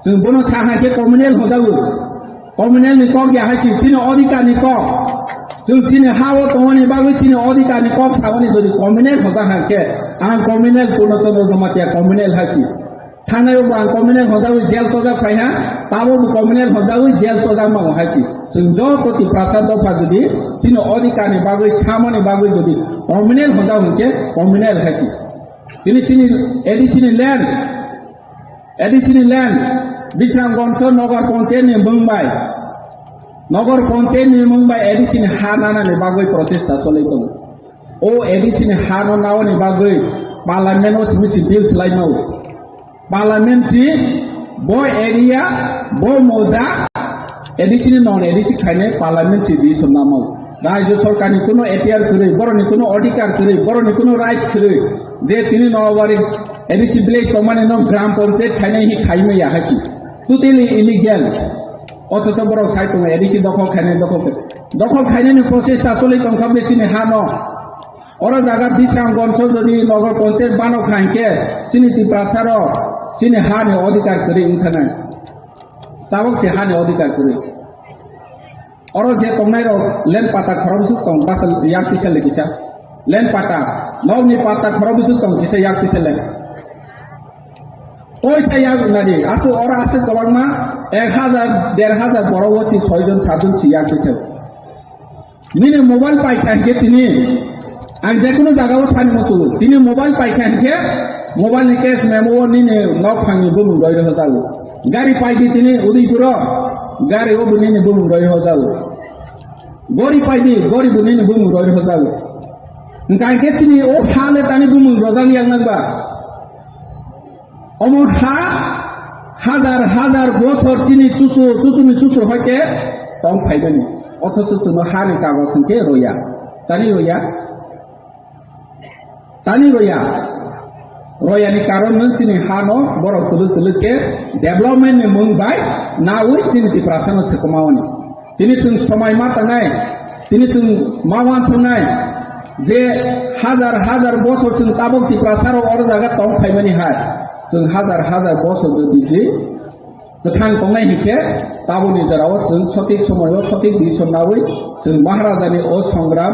Chwng bono sa hingke communal hojago. Communal ni kok ya hai chini odhikar ni kok. Chwng chini ha o tongmani bagwi chini odhikar ni kok saboni jodi communal hoja hingke ang communal Purno Chandra Jamatia communal hai si. Thangnai bo ang communal hojagwi jail chojak phaiha, tabo bo communal hojagwi jail chojak mango hai si. Chwng joto Tiprasa dopha jodi chini odhikar ni bagwi samani bagwi jodi communal hojak hingke communal hai si. Tini chini A D C ni land, A D C ni land, Bisramganj Nagar Panchayat ni mung bai, Nagar Panchayat ni mung bai A D C ni ha nana ni bagwi protesta choli tongo. O A D C ni ha no naoni bagwi Parliament o simi si bill slai mau. Parliament si bo area, bo moja, A D C ni non A D C khainai Parliament si bill swnamao. Rajya Sarkar ni kuno A T R kwrwi, borok ni kuno odhikar kwrwi, borok ni kuno right kwrwi, je tini Noabari A D C village tongmani no Gram Panchayat khainai hi khaimaya hai ki. Totally illegal. Othocho borok sai tongo A D C dokhol khainai, dokhol khai-, dokhol khainani process asole tongkha be chini ha no. Oro jaga Bisramganj jodi Nagar Panchayat bano kha hingke chini Tiprasa rok chini ha ni odhikar kwrwi wngkha nai. Tabok se ha ni odhikar kwrwi. Oro je tongnai rok land pata khorok bwswk tong, basa yak kisa le kisa. Land pata, nok ni pata khorok bwswk tong kisa yak kisa le. Koi sa yak nadi, asu oro asu kwbangma ek hajar, der hajar borok o si soi jon, sat jon si yak kisa. Nini mobile paikha hingke tini, ang jekunu jaga o sani muchungo. Tini mobile paikha hingke, mobile ni case memo o nini nok phangni bumung roi rohorjago. Gari paidi tini Udaipur o, gari o bo nini bumung roi rohorjago. Gori paidi, gori bo nini bumung roi rohorjago. Hingka hingke tini o ha le tani bumung rojak yak nang ba. Omo ha hajar hajar bosor chini chuchu, chuchuni chuchu hoite tong phaimani. Othocho chwngno ha ni kagoj hwnkhe roya. Tani roya? Tani roya? Royani karon no chini ha no borok kwlwk kwlwk khe development ni mung bai nawi chini Tiprasa no swkamaoni. Tini chwng somai ma tangnai, tini chwng ma uansuknai je hajar hajar bosor chwng tabok Tiprasa rok oro jaga tong phaimani hai. Chwng hajar hajar bosor jodi je kwthang tongnai hinkhe taboni jorao chwng sothik somoio sothik decision nawi chwng Maharajani o songram,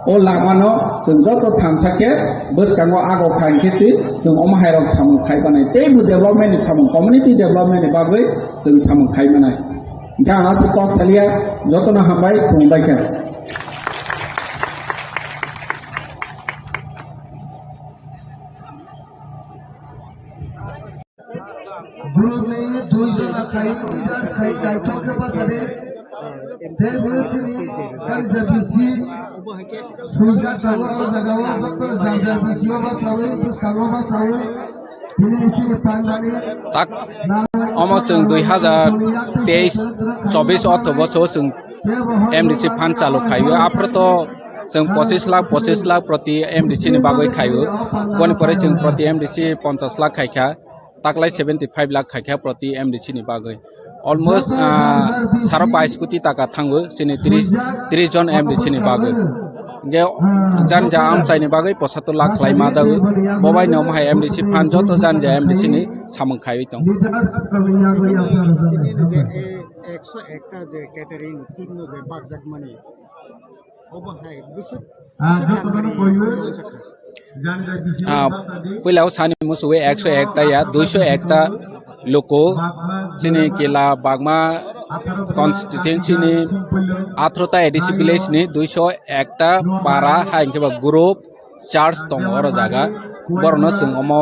o lamano chwng joto thansa khe bwskango ago kha hinkhe se chwng omo hai rok samung khai manai. Teibo development ni samung, community development ni bagwi chwng samung khai manai. Hingke ang aswk kok salia, jotono hambai, khulumbai khe. Borokni dui jona khai, leaders khai, kaitor khe bachadi. Tei borokni kansa bisi, sujak tabuk o jaga o, joto janja bisi o bachawi, bwskango bachawi. Tak, omo chwng dui hajar teis chobis ortho boso chwng M D C fund chalu khaio. Aphuru to chwng pochis lakh, pochis lakh proti M D C ni bagwi khaio. Boni pore chwng proti M D C ponchas lakh khaikha, taklai seventy five lakh khaikha proti M D C ni bagwi. Almost, ah, saro pais koti taka thango chini tris, tris jon M D C ni bagwi. Hingke janja amchaini bagwi posatur lakh khlai ma jago. Bobai no omo hai M D C fund joto janja M D C ni samung khaiwi tong. Leaders kami yago yapar jana. Tini je e ekso ekta je catering team no je bakjak mani. Obo hai bwswk Ah, joto no koyo. Ah, puila o sani musuwi ekso ekta ya, duiso ekta luku, chini kila bagma constituency ni atharota A D C village ni duiso ekta para hai hingke ba group church tongo oro jaga. Borokno chwng omo,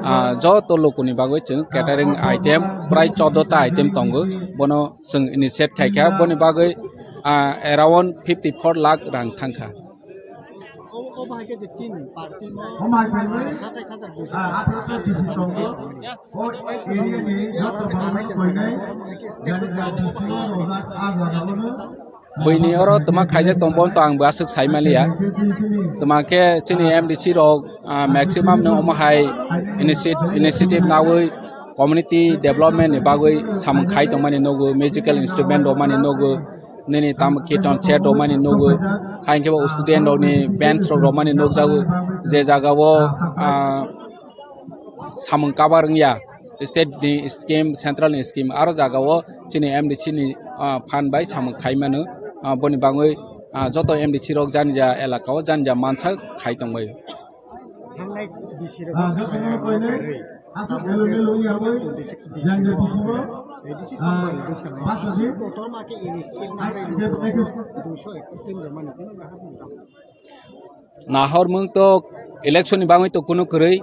ah, joto lukuni bagwi chwng catering item prai choddo ta item tongo. Bono chwng initiate khaikha, boni bagwi, ah, around fifty four lakh rang thangkha. O, o bahai khe je tin party mo, satais hajar duiso. Buini oro twma khaijak tong, bono to ang bo aswk sai manliya. Twma khe chini M D C rok, ah, maximum no omo hai initiat-, initiative nawi community development ni bagwi samung khai tongmani nugo, musical instrument rwmani nugo, Nini tam kirtan set romani nugo, hai khe bo student rokni bench rok romani nukjago, je jaga o, ah, samung cover wngya, state ni scheme, central ni scheme, aro jaga o chini M D C ni, ah, phan bai samung khai mano, ah, boni bagwi, ah, joto M D C rok jani ja elaka o jani ja mansa khai tongbai. Thangnai B C rok, ah, thangnai rok karwi. Abo je twenty six B C rok, A D C samung bwskang no aswk kotorma khe ini state manwi rok duiso ekatri tin rok mani tini nahar mung tamo. Nahor mung to election ni bagwi to kunu kwrwi,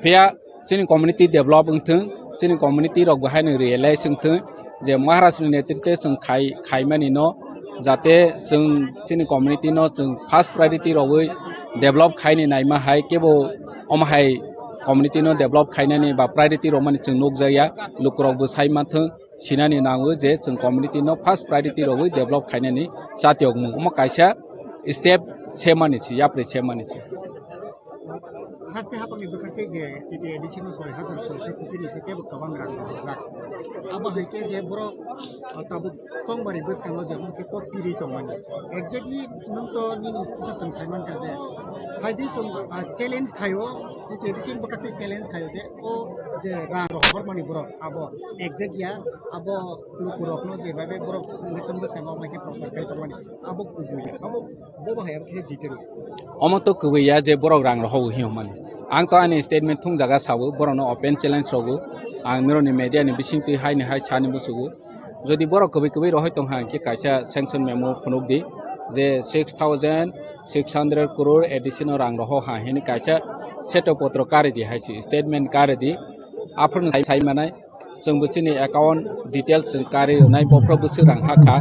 phiya chini community develop wngthwng, chini community rok bo haino realize wngthwng, je Maharaj ni netritwe chwng khai, khaimani no, jate chwng chini community no chwng first priority rogwi develop khaini naima hai kebo omo hai community no develop khainani ba priority rogmani chwng nukjakya, lukurok bo sai manthwng, sinani nango je chwng community no first priority rogwi develop khainani chati okmung. Omo kaisa step semani se, yapri semani se. Haste hapangni bwkhak tei je T T A D C no soi hajar soiso koti ni se kebo kwbang rang rwjak. Abo hai khe je borok, ah, tabuk tongmani bwskango je hwn khe kok piri tongmani. Exactly nwng to nini kisa chwng sai mankha je hai di chwng, ah, challenge khaio, T T A D C ni bwkhak tei challenge khaio je o je rang rohormani borok abo exact ya, abo lukurokno je bai bai borok election bwskango omo hai khe prochar khai tongmani. Abo kubui ya. Abo Bo bahai abo kisa detail. Omo to kwbwi ya je borok rang rohogo hinwi hwnmani. Ang to ani statement thung jaga sao, borokno open challenge rogo. Ang nirokni media ni bisingtwi haini hai sani musugo. Jodi borok kwbwi kwbwi rohoi tongkha, hwnkhe kaisa sanction memo phunukdi je six thousand six hundred crore A D C no rang roho ha hini kaisa seto potro karidi hai si statement karidi. Aphuru sai, sai manai. Chwng bo chini account details chwng karwi rwnai, bophro bwswk rang hakha,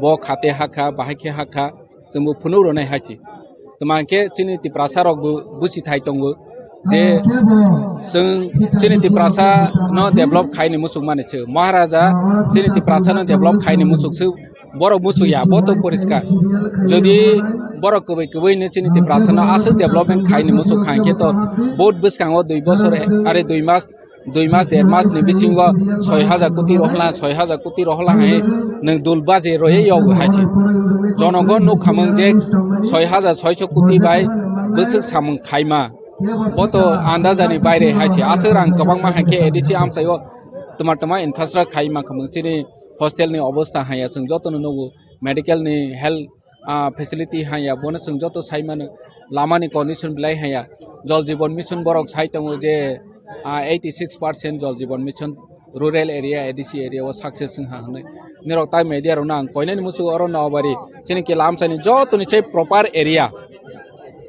bo khate hakha, bahai khe hakha, chwng bo phunuk rwnai hai se. Tma hwnkhe chini Tiprasa rok bo busi thai tongo je chwng chini Tiprasa no develop khaini muchuk mani se. Maharaja chini Tiprasa no develop khaini muchuk se, borok muchuk ya, bo to poriskar. Jodi borok kwbwi kwbwi ni chini Tiprasa no aswk development khaini muchuk kha hwnkhe to vote bwskango dui bosor are dui mas dui mas, der mas ni bisingo soi hajar koti rohla, soi hajar koti rohla hai nwng dul baje roye yog hai se. Jonogon nuk khamung je soi hajar soiso koti bai bwswk samung khaima. Bo to andajani baire hai se. Aswk rang kwbangma hai khe A D C amchaio tma tma infrastructure khaima khamung chini hostel ni obostha hai ya chwng joto no nugo, medical ni health ah, facility hanya, bono chwng joto sai mano, lama ni condition belai hanya. Jal Jeevan Mission borok sai tongo je, ah, eighty six percent Jal Jeevan Mission rural area, A D C area o success wngha hwnwi. Nirok tai media rokno ang koinani muchungo oro Nobari, chini kila amchaini jotoni sai proper area.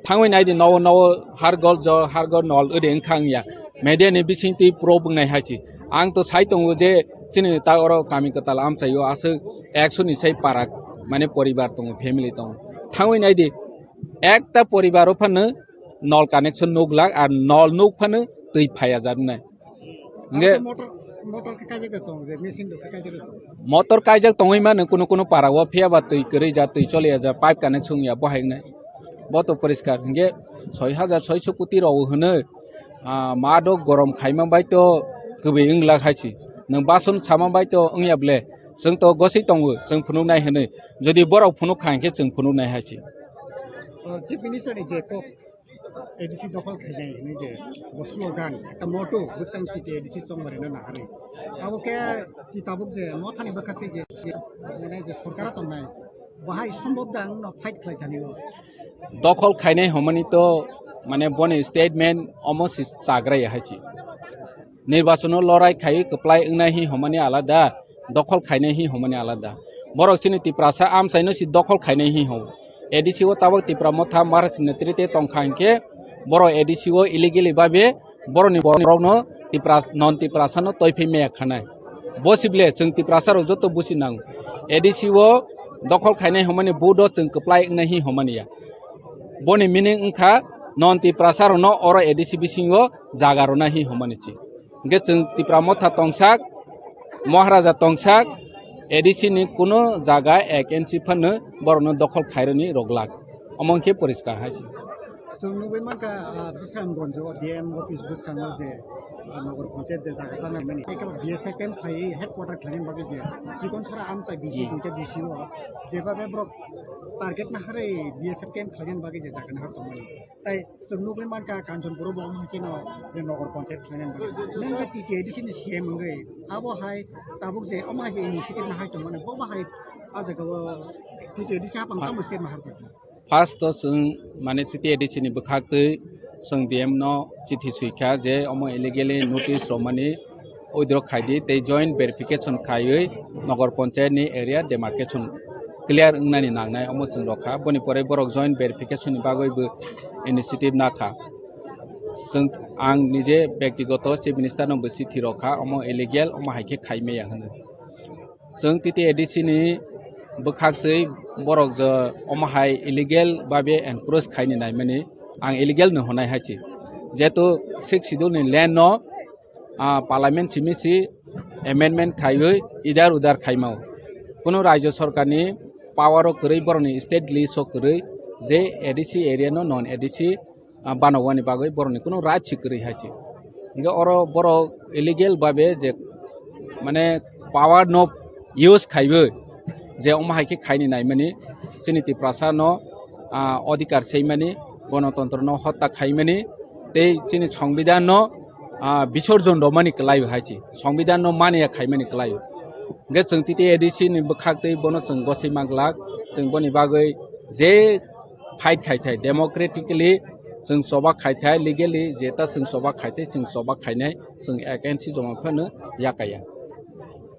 Thangwi naidi nowo nowo har gol jo, har gol nol ode wngkha wngya. Media ni bisingtwi pro wngnai hai se. Ang to sai tongo je chini ta oro kami kwtal amchaio aswk ekso ni sai para mane poribar tongo, family tongo. Thangwi naidi ekta poribar o phano nol connection nuk lak ar nol nuk phano twi phaiya jar nai. Hingke motor, motor khe kaijak tong je, machine rok khe kaijak tong. Motor kaijak tongwi mano kuno kuno para o, phiya ba twi kwrwi ja, twi choliya ja, pipe connection ya bo hai wngnai. Bo to poriskar hingke soi hajar soiso koti rok hwnwi. Ah, ma do gorom khaima bai to kwbwi wng lak hai se. Nwng bason sama bai to wngya ble. Chwng to gosoi tongo, chwng phunuk nai hwnwi. Jodi borok phunuk kha hwnkhe chwng phunuk nai hai se. Ah, Chief Minister ni je kok A D C dokhol khainai hwnwi je bo slogan, ekta motto bwskang T T A D C chongmari na naharwi. Abo khe ti tabuk je mothani bwkha tei je, je, mane je sorkar tongnai, bahai sombhob da wngno fight khlai thani o. Dokhol khainai hwnmani to mane boni statement omo si chagra ya hai se. Nirbachono lorai khai kwplai wngnai hi hwnmani alada, dokhol khainai hi hwnmani alada. Borok chini Tiprasa amchaino si dokhol khainai hi hwn. A D C o tabok Tipra Motha Maharaj ni netrite tongkha hinkhe borok A D C o illegally babe borokni borokno Tipra, non Tiprasa no toiphai maya khanai. Bo sible chwng Tiprasa rok joto busi nango. A D C o dokhol khainai hwnmani vote o chwng kwplai wngnai hi hwnmani ya. Boni meaning wngkha non Tiprasa rokno oro A D C bisingo jaga rwna hi hwnmani chi. Hingke chwng Tipra Motha tongsak, Maharaja tongsak, A D C ni kuno jaga ek inch phano borokno dokhol khaironi rwglak. Omo hingke poriskar hai se. Chwng nugwi mankha, ah, Bisramganj o D M office bwskango je Nogor Panchayat je jaga tana mani, eka B S F camp khlai headquarter khlaina bagwi je chikon sara amchai B C Hmm. duita B C o, jeba be borok target na harai B S F camp khlaina bagwi je jaga na har tongmani. Tai chwng nugwi mankha Kanchanpur o bo omo hai kheno je Nogor Panchayat khlaina bagwi. Nang je T T A D C ni C M wngwi abo hai tabuk je omo hai je initiative na hai tongmani, bo ma hai a jaga o T T A D C hapang Pha- tamo step ma har tongmani. First o chwng, mane, T T A D C ni bwkhak twi chwng D M no chithi swi kha je omo illegally notice romani withdraw khai di tei joint verification khaiwi Nogor Panchayat ni area demarcation clear wngnani nangnai, omo chwng rw kha. Boni pore borok joint verification ni bagwi bo initiative na kha. Chwng, ang nije bektigoto Chief Minister no bo chithi rw kha, omo illegal, omo hai khe khai maya hwnwi. Chwng T T A D C ni bwkhak twi borok je omo hai illegal babe encroach khaini naimani, ang illegal no hwnai hai se. Jehetu Sixth Schedule ni land no, ah, Parliament simi si amendment khaiwi idar udar khaimao. Kunu Rajya Sarkar ni power o kwrwi, borok ni state list o kwrwi je A D C area no non A D C ah, banogani bagwi borokni kunu right si kwrwi hai se. Hingke oro borok illegal babe je, mane, power no use khaiwi je omo hai khe khaini naimani, chini Tiprasa no, ah, odhikar seimani, gonotontro no hotta khaimani, tei chini Songbidan no, ah, bisorjon romani kwlai hai se, Songbidan no mania khaimani kwlai. Hingke chwng T T A D C ni bwkhak twi bono chwng gosoi manglak, chwng boni bagwi je fight khai thai, democratically chwng choba khai thai, legally jeta chwng choba khai thai, chwng choba khainai, chwng against joma phano yakaya.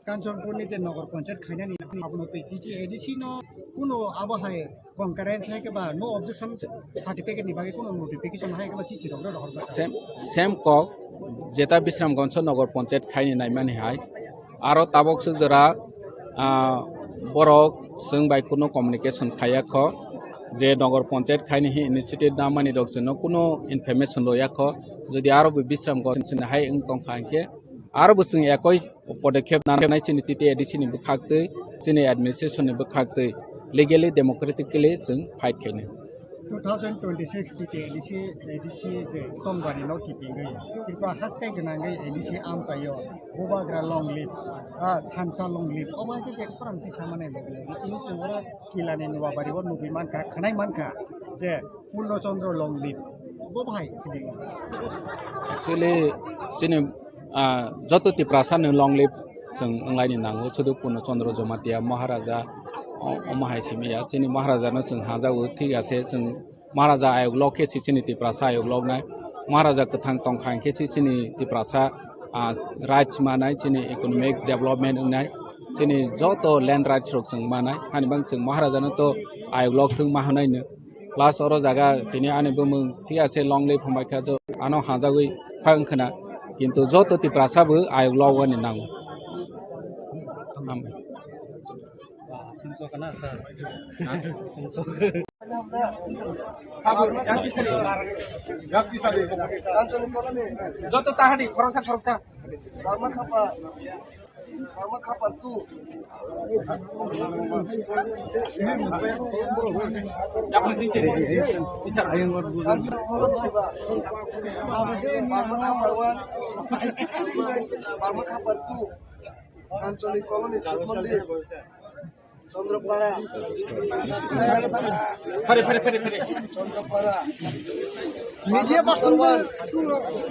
Kanchanpur ni je Nogor Panchayat khainani abono twi T T A D C no kuno abo hai concurrence hai khe ba no objection certificate ni bagwi kuno notification hai khe ba chithi rok rohor jaka. Same, same kok jeta Bisramganj Nogor Panchayat khaini naimani hai. Aro tabok swk jora, ah, borok chwng bai kuno communication khaiya kho je Nogor Panchayat khaini hi initiative namani rok chwngno kuno information roya kho. Jodi aro bo Bisramganj sini hai wng tongkha hinkhe aro bo chwng ekoi podokkhep nanai chini T T A D C ni bwkhak twi chini administration ni bwkhak twi legally democratically chwng fight khainai. Two thousand twenty-six T T A D C, A D C je tongmani no kitingwi Tripura haskai gwnangwi A D C amchaio bubagra long live, ah, thansa long live. Obo hai khe je khorang tisa mane logi logi tini chwng oro Kilani Nuabari o nugwi mankha, khwnai mankha je Purno Chandra long live. Bo bahai kili. Actually, chini, ah, joto Tiprasa ni long live chwng wnglaini nango, sudu Purno Chandra Jamatia Maharaja, o-, omo hai simi ya. Chini Maharaja no chwng hajago, thik ase, chwng Maharaja ayok lok khe si chini Tiprasa ayok lok nai. Maharaja kwthang tongkha hinkhe si chini Tiprasa, ah, rights manai, chini economic development wngnai, chini joto land rights rok chwng manai. Hani bang chwng Maharaja no to ayok lok thung ma hwnai no. Plus oro jaga tini ani bumung thik ase long live hambai kha, to ano hajagwi phang khna. Kintu joto Tiprasa bo ayok lok wani nango. Hambai. Joto tahadi, khoroksa, khoroksa. Anchalik Colony, Shiv Mandir, Chandrapara. Fare, fare, fare, fare. Chandrapara. Media person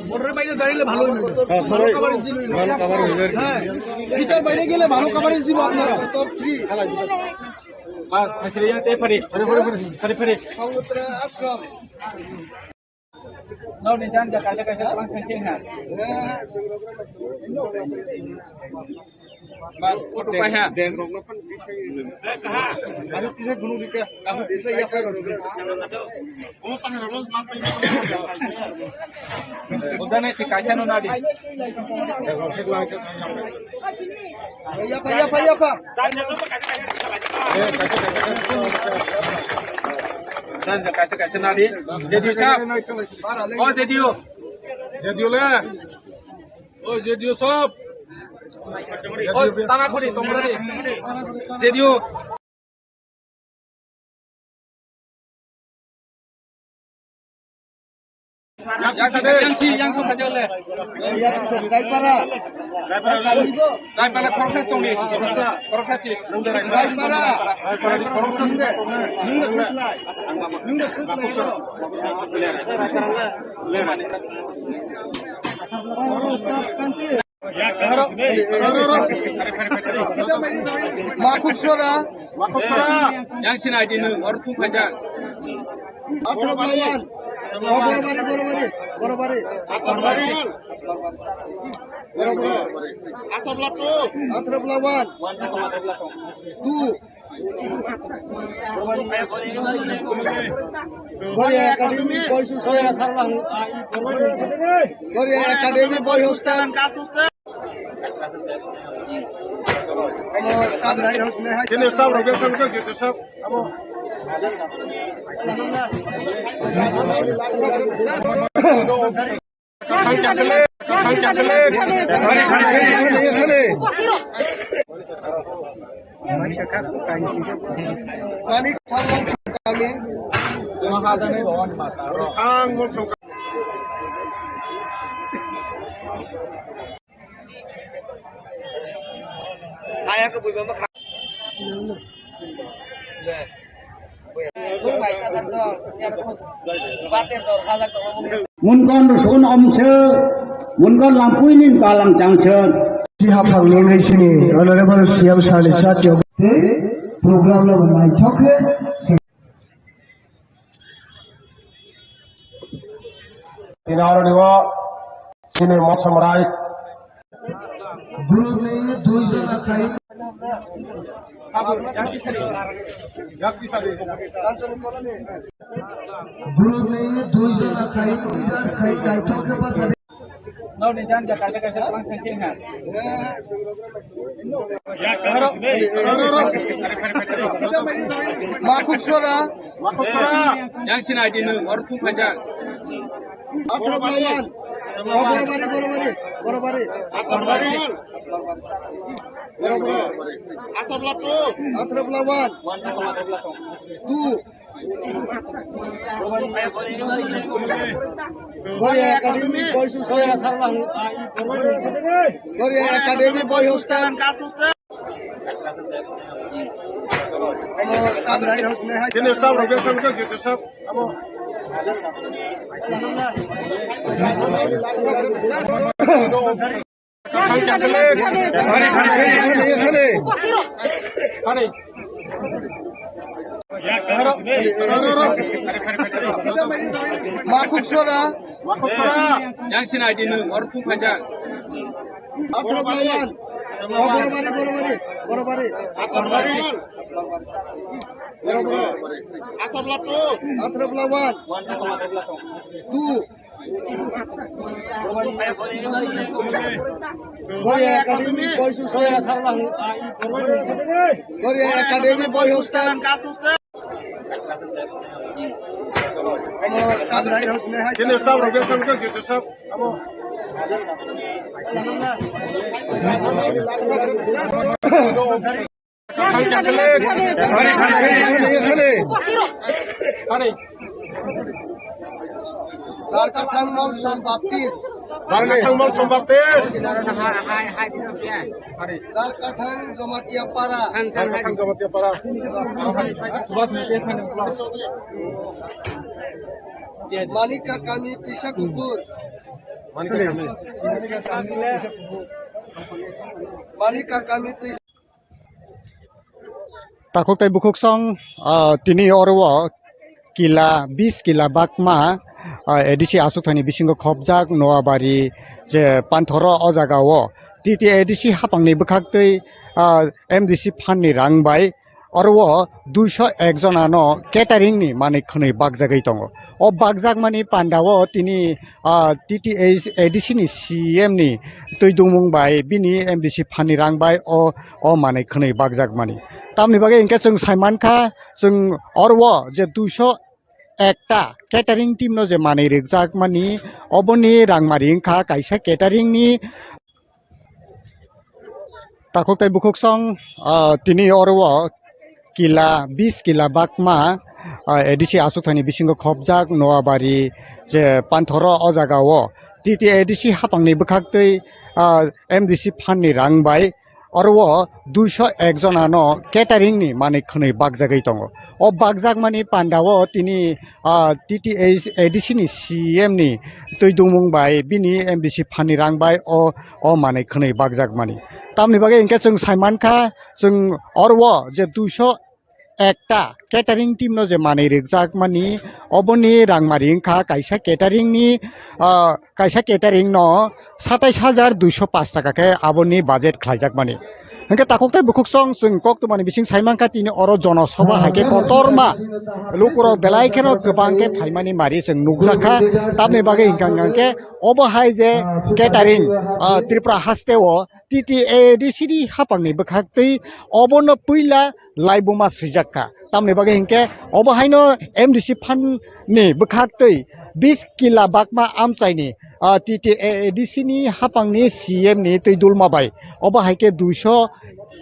border বাইরে দাঁড়িয়ে ভালো হইবে। হ্যাঁ, ভালো সবাই coverage দিল। ভালো coverage হইবে আর কি। হ্যাঁ, ভিতর বাইরে গেলে ভালো coverage দিব আপনারা। বাস, ফিরে যেতে পারি। ফিরে, ফিরে, ফিরে। ফিরে, ফিরে। সমুদ্র আশ্রম। Nokni janja kaisa kaisa twlang thangkhe wngha. Bas, photo pai ha. Ujane si kaisa no nadi. Yapa, yapa, yapa. Janja kaisa kaisa nadi. J D U sab. O J D U. J D U le. O J D U sab. O tana khuri tongmani. J D U. Yang sisa de. Yang si, yang sisa de le. Yang sisa de, Raipara. Raipara, Raipara, khoroksa tongni, khoroksa, khoroksa si. Raipara. Raipara, khoroksa. Nungda suklai. Nungda suklai. Makhuk sora. Makhuk sora. Yang sina di nung, or thum khaja. Athro bala wan. Oh, borobari, borobari, borobari. Athro bala wan. Athro bala wan. Two. Goria Academy Boys Hostel. Goria Academy Boys Hostel. Sini sab rok, sab rok, sab. Manik Thangbang kami. Munkon rusun omse, munkon lampuini balang changse. Si haphang nini sini Honorable C M sir ni satyo. Program no naithok khe. Tini aro nigo sini Mosom Rai. Group ni dui jona sai. Group ni dui jona sai. Leader sai naithok khe bachari. Makhuk sora. Makhuk sora. Yang sina di nung, or thum khaja. Athro bala wan. Oh, borobari, borobari, borobari. Athro bala wan. Athro bala two. Athro bala wan. Two. Goria Academy Boys Hostel. Goria Academy Boys Hostel. Sini sab rok, sab rok, sab. Makhuk sora. Makhuk sora. Yang sina di nung, or thum khaja. Athro bala wan. Oh, borobari, borobari, borobari. Athro bala wan. Athro bala two. Athro bala wan. Two. Goria Academy Boys Hostel. Goria Academy Boys Hostel. Sini sab rok, sab rok, sab. Darkathang Molsom Baptist. Darkathang Molsom Baptist. Darkathang Jamatia Para. Darkathang Jamatia Para. Manik Kami Tisa Kukur. Manik Kami. Manik Kami Tisa Takhuk tei bukhuk song, ah, tini oro o kila, bis kila bakma, ah, A D C aswk thani bisingo khopjak Noabari je panthoro o jaga o. T T A D C haphangni bwkhak twi, ah, M D C phanni rang bai oro o duiso ek jonano catering ni manwi khwnwi bakjagwi tongo. O bakjakmani panda o tini, ah, T T A D C ni C M ni twi dungmung bai bini M D C phanni rang bai o, o manwi khwnwi bakjakmani. Tamni bagwi hinkhe chwng saimankha, chwng oro o je duiso ekta catering team no je manwi rwkjakmani, oboni rangmari wngkha kaisa catering ni. Takhuk tei bukhuk song, ah, tini oro o kila, bis kila bakma, ah, A D C achukthani bisingo khopjak Noabari je Panthoro o jaga o T T A D C haphangni bwkhaktwi, ah, M D C phanni rang bai oro o duiso ek jonano catering ni manwi khwnwi bakjagwi tongo. O bakjakmani pandao tini, ah, T T A D C ni C M ni twi dungmung bai bini M D C phanni rang bai o, o manwi khwnwi bakjakmani. Tamni bagwi hinkhe chwng saimankha, chwng oro o je duiso ekta catering team no je manwi rwkjakmani, oboni rangmari wngkha kaisa catering ni, ah, kaisa catering no satais hajar duiso pash taka khe aboni budget khlaijakmani. Hinkhe takhuk tei bukhuk song chwng koktwmani bising saimankha tini oro jono soba hai khe kotorma lukurok belai kheno kwbang khe phaimani mari chwng nukjakha. Tamni bagwi hinkha hinkhe obo hai je catering, ah, Tripura haste o T T A D C ni haphangni bwkhaktwi obono puila laibuma swijak kha. Tamni bagwi hinkhe obo haino M D C phan ni bwkhaktwi bis kila bakma amchaini, ah, T T A D C ni haphangni C M ni twi dulma bai obo hai khe duiso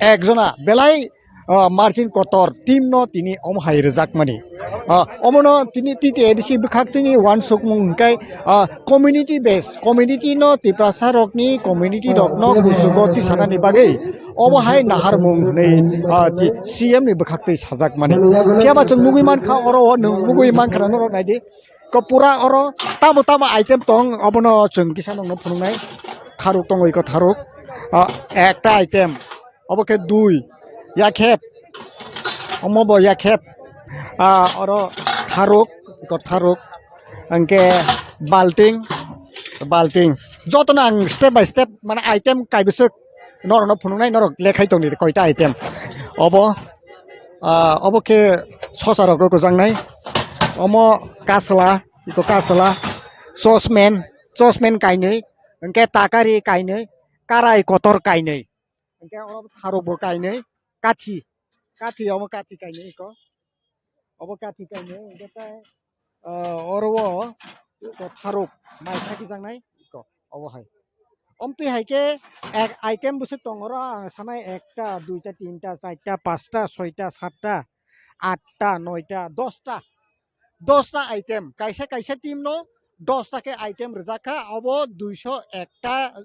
ek jona belai, ah, margin kotor team no tini omo hai rwjakmani. Ah, omono tini T T A D C bwkhaktwini uansukmung hinkhe, ah, community base, community no Tiprasa rokni community rokno kuchugo tisanani bagwi obo hai naharmung hwnwi, ah, ti-, C M ni bwkhaktwi sajakmani. Phiya ba chwng nugwi mankha oro o nwng nugwi mankha na norok naidi. Ko pura oro tamo tamo item tong obono chwng kisa nokno phunuknai. Tharuk tongo iko tharuk. Ah, ekta item. Obo khe dui. Yakhep. Omo bo yakhep. Ah, oro tharuk, iko tharuk. Hingke balting, balting. Jotono ang step by step, mane item kaibiswk norokno phunuknai, norok lekhai tongdi koita item. Obo, ah, obo khe sosa rok kwchang nai. Omo kasla, iko kasla, chosmen, chosmen kainwi, hingke takari kainwi, karai kotor kainwi. Hingke oro tharuk bo kainwi, kathi, kathi omo kathi kainwi iko. Obo kathi kainwi, hingke tai, ah, oro o iko tharuk mai sakijak nai iko, obo hai. Omtwi hai khe ek item bwswk tongo oro, ang sanai ekta, duita, tinta, charta, pasta, soita, satta, atta, noita, dosta. Dosta item, kaisa kaisa team no dosta khe item rwjak kha, abo duiso ekta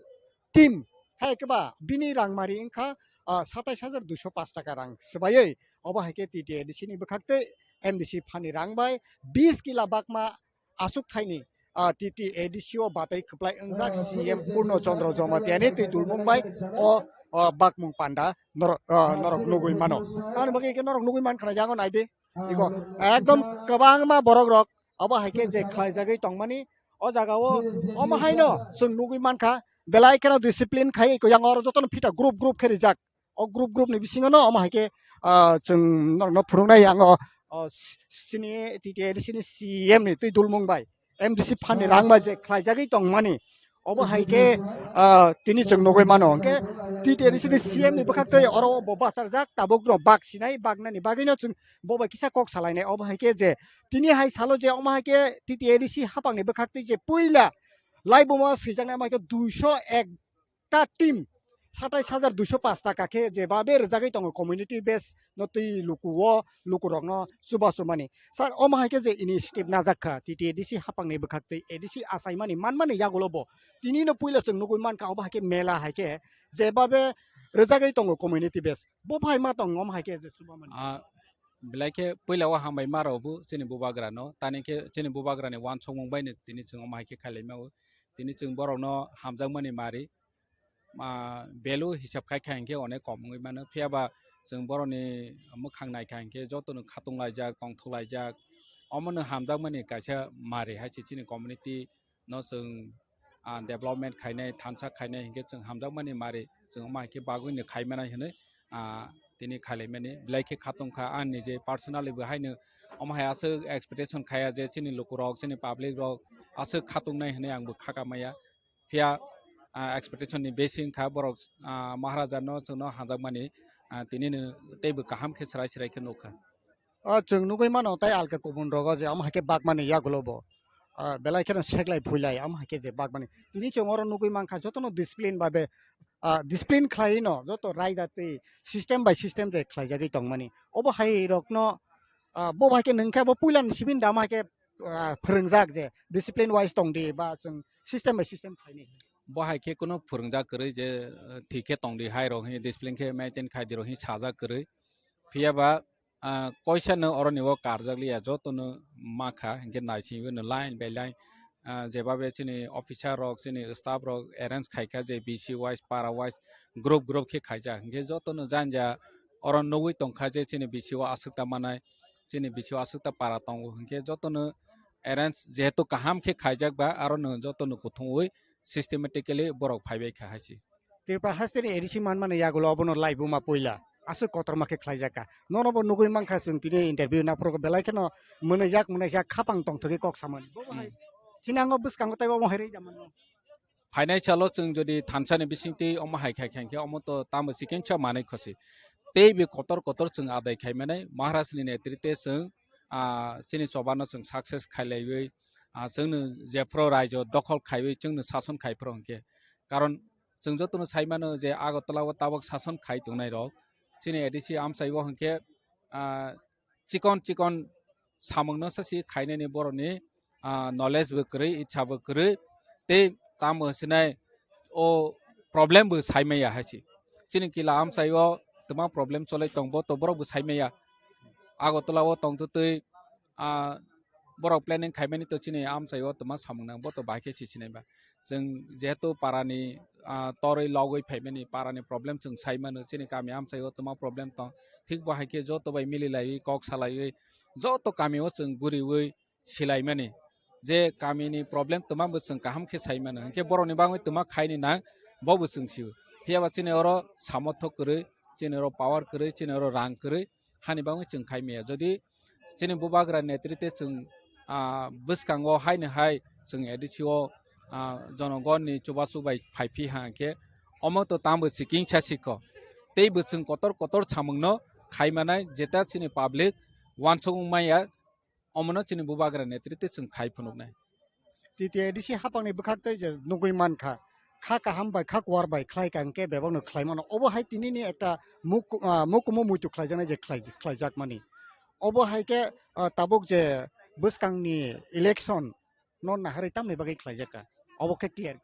team. Hai khe ba bini rangmari wngkha, ah, satais hajar duiso pash taka rang swbaiwi. Obo hai khe T T A D C ni bwkhaktwi M D C phani rang bai bis kila bakma aswk thaini, ah, T T A D C o batai kwplai wngjak C M Purno Chandra Jamatia ni twi dulmung bai o, ah, bakmung panda norok, ah, norok nugwi mano. Tamoni bagwi khe norok nugwi mankha na yango naidi. Iko ekdom kwbangma borok rok obo hai khe je khlaijagwi tongmani o jaga o, omo haino chwng nugwi mankha belai kheno discipline khai iko yang oro jotono phita group group khe rijak. O group group ni bisingo no omo hai khe, ah, chwng norokno phunuknai ang o, o, sini T T A D C ni C M ni twi dulmung bai M D C phani rang bai je khlaijagwi tongmani. Obo hai khe, ah, tini chwng nugwi mano hwnkhe T T A D C ni C M ni bwkhaktwi oro bo bacharjak tabuk no bak sinai baknani bagwino chwng bo bai kisa kok salainai. Obo hai khe je tini hai salo je omo hai khe T T A D C haphangni bwkhaktwi je puila laibuma swijaknai omo hai khe duiso ek ta team satais hajar duiso pash taka khe je babe rwjagwi tongo community base no twi luku o lukurokno chubachu mani. Sir, omo hai khe je initiative najak kha T T A D C haphangni bwkhaktwi A D C achaimani manmani yagulo bo tini no puila chwng nugwi mankha obo hai khe mela hai khe je babe rwjagwi tongo community base bo phai ma tong omo hai khe je chubamani. Ah, belai khe puila o hambai ma rok bo chini bubagra no tani khe chini bubagra ni uansukmung bai no tini chwng omo hai khe khailai ma o tini chwng borok no hamjakmani mari. Ah, value hisab khai kha hinkhe onek kom wngwi mano. Phiya ba chwng borokni mwkhang nai kha hinkhe jotono khatung laijak, tongthok laijak. Omono hamjakmani kaisa mari hai se chini community no chwng, ah, development khainai, thansa khainai hinkhe chwng hamjakmani mari chwng omo hai khe bagwino khai mano hinwi, ah, tini khailaimani. Belai khe khatung kha, ang nije personally bo haino omo hai aswk expectation khaiya je chini lukurok, chini public rok aswk khatungnai hinwi ang bo kha ka maya. Phiya, ah, expectation ni besi wngkha borok, ah, Maharaja no chwngno hamjakmani, ah, tini no teibo kaham khe chwrai chwrai khe nukha. O chwng nugwi mano tei alka kubun rogo je omo hai khe bakmani yagulo bo, ah, belai kheno seklai phuilai omo hai khe je bakmani. Tini chwng oro nugwi mankha jotono discipline babe, ah, discipline khlai no joto raida twi system by system je khlaijagwi tongmani. Obo hai rokno Ah, bo bai khe nung khe bo puila ni simi da ma khe, ah, phwrwngjak je discipline wise tong di ba chwng system by system khaini. Bo hai khe kuno phwrwngjak kwrwi je, ah, thik khe tong di hai rok hi discipline khe maintain khai di rok hi sajak kwrwi. Phiya ba, ah, koisa no oro ni o karjak liya joto no ma kha hinkhe naising no line by line, ah, jeba be chini officer rok chini staff rok arrange khai kha je B C wise para wise group group khe khaijak hinkhe joto no janja oro nugwi tong kha je chini B C o aswk ta manai chini B C o aswk ta para tongo hinkhe joto no arrange jehetu kaham khe khaijak ba aro no joto no kuthumwi systematically borok phaibai kha hai se. Tripura haste ni A D C manmani yagulo obono laibuma puila aswk kotorma khe khlaijak kha. Nono bo nugwi mankha chwng tini interview naphuru belai kheno mwnwijak mwnwijak khapang tongthogwi kok samani. Bo bo hai Hmm. sinango bwskango tei omo hai rwi da mano. Phainai salo chwng jodi thansa ni bisingtwi omo hai khai khai khe omo to tamo chikengsa manwi khosi. Tei bi kotor kotor chwng adai khai mani Maharaj ni netrite chwng, ah, chini choba no chwng success khai laiwi, ah, chwngno jephru raijo dokhol khaiwi chwngno sason khai phuru hinkhe. Karon chwng jotono sai mano je Agartala o tabok sason khai tongnai rok chini A D C amchai o hinkhe, ah, chikon chikon samung no sasi khainani borokni, ah, knowledge bo kwrwi, itsa bo kwrwi, tei tamo hinai o problem bo sai maya hai se. Chini kila amchai o twma problem cholai tong bo to borok bo sai maya. Agartala o tong twtwi, ah, borok planning khaimani to chini amchai o twma samung nang bo to bai khe si sinai ba. Chwng jehetu parani, ah, torwi logwi phaimani parani problem chwng sai mano chini kami amchai o twma problem tong. Thik bo hai khe joto bai mili laiwi kok salaiwi joto kami o chwng guriwi silaimani je kamini problem twma bo chwng kaham khe sai mano, hinkhe borokni bagwi twma khaini nang bo bo chwng sio. Phiya ba chini oro samothok kwrwi, chini oro power kwrwi, chini oro rang kwrwi, hani bagwi chwng khai maya. Jodi chini bubagra netrite chwng, ah, bwskango haino hai chwng A D C o, ah, jonogonni chubachu bai phai phi ha hinkhe omo to tamo chikingsa sikho. Tei bo chwng kotor kotor samungno khai manai jeta chini public uansuk wng maya. Omono chini bubagra netrite chwng khai phunuknai. T T A D C hapangni bwkhak tei je nugwi mankha, kha kaham bai kha kuar bai khlai ka hwnkhe bebakno khlai mano. Obo hai tinini ekta muk-, ah, mukumu muitu khlaijaknai je khlai-, khlaijakmani. Obo hai khe, ah, tabuk je bwskangni election no naharwi tamni bagwi khlaijak kha? Obo khe clear.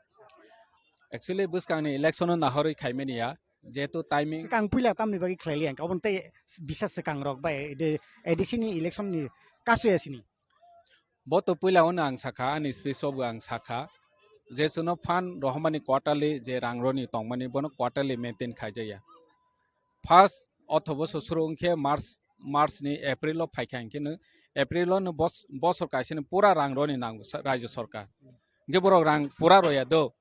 Actually, bwskangni election no naharwi khaimani ya, jehetu timing. Swkang puila tamni bagwi khlai liya, aboni tei bisa swkang rok bai de A D C ni election ni kasu ya sini. Bo to puila ono ang sakha, ani speech o bo ang sakha, je chwngno fund rohormani quarterly je rang roni tongmani bono quarterly maintain khaijaya. First othobo sosoro wngkhe March, March ni April o phaikha hinkhe no April o no bos-, bosor kaisa ni pura rang roni nango sa-, rajyo sarkar. Hinkhe borok rang pura roya do.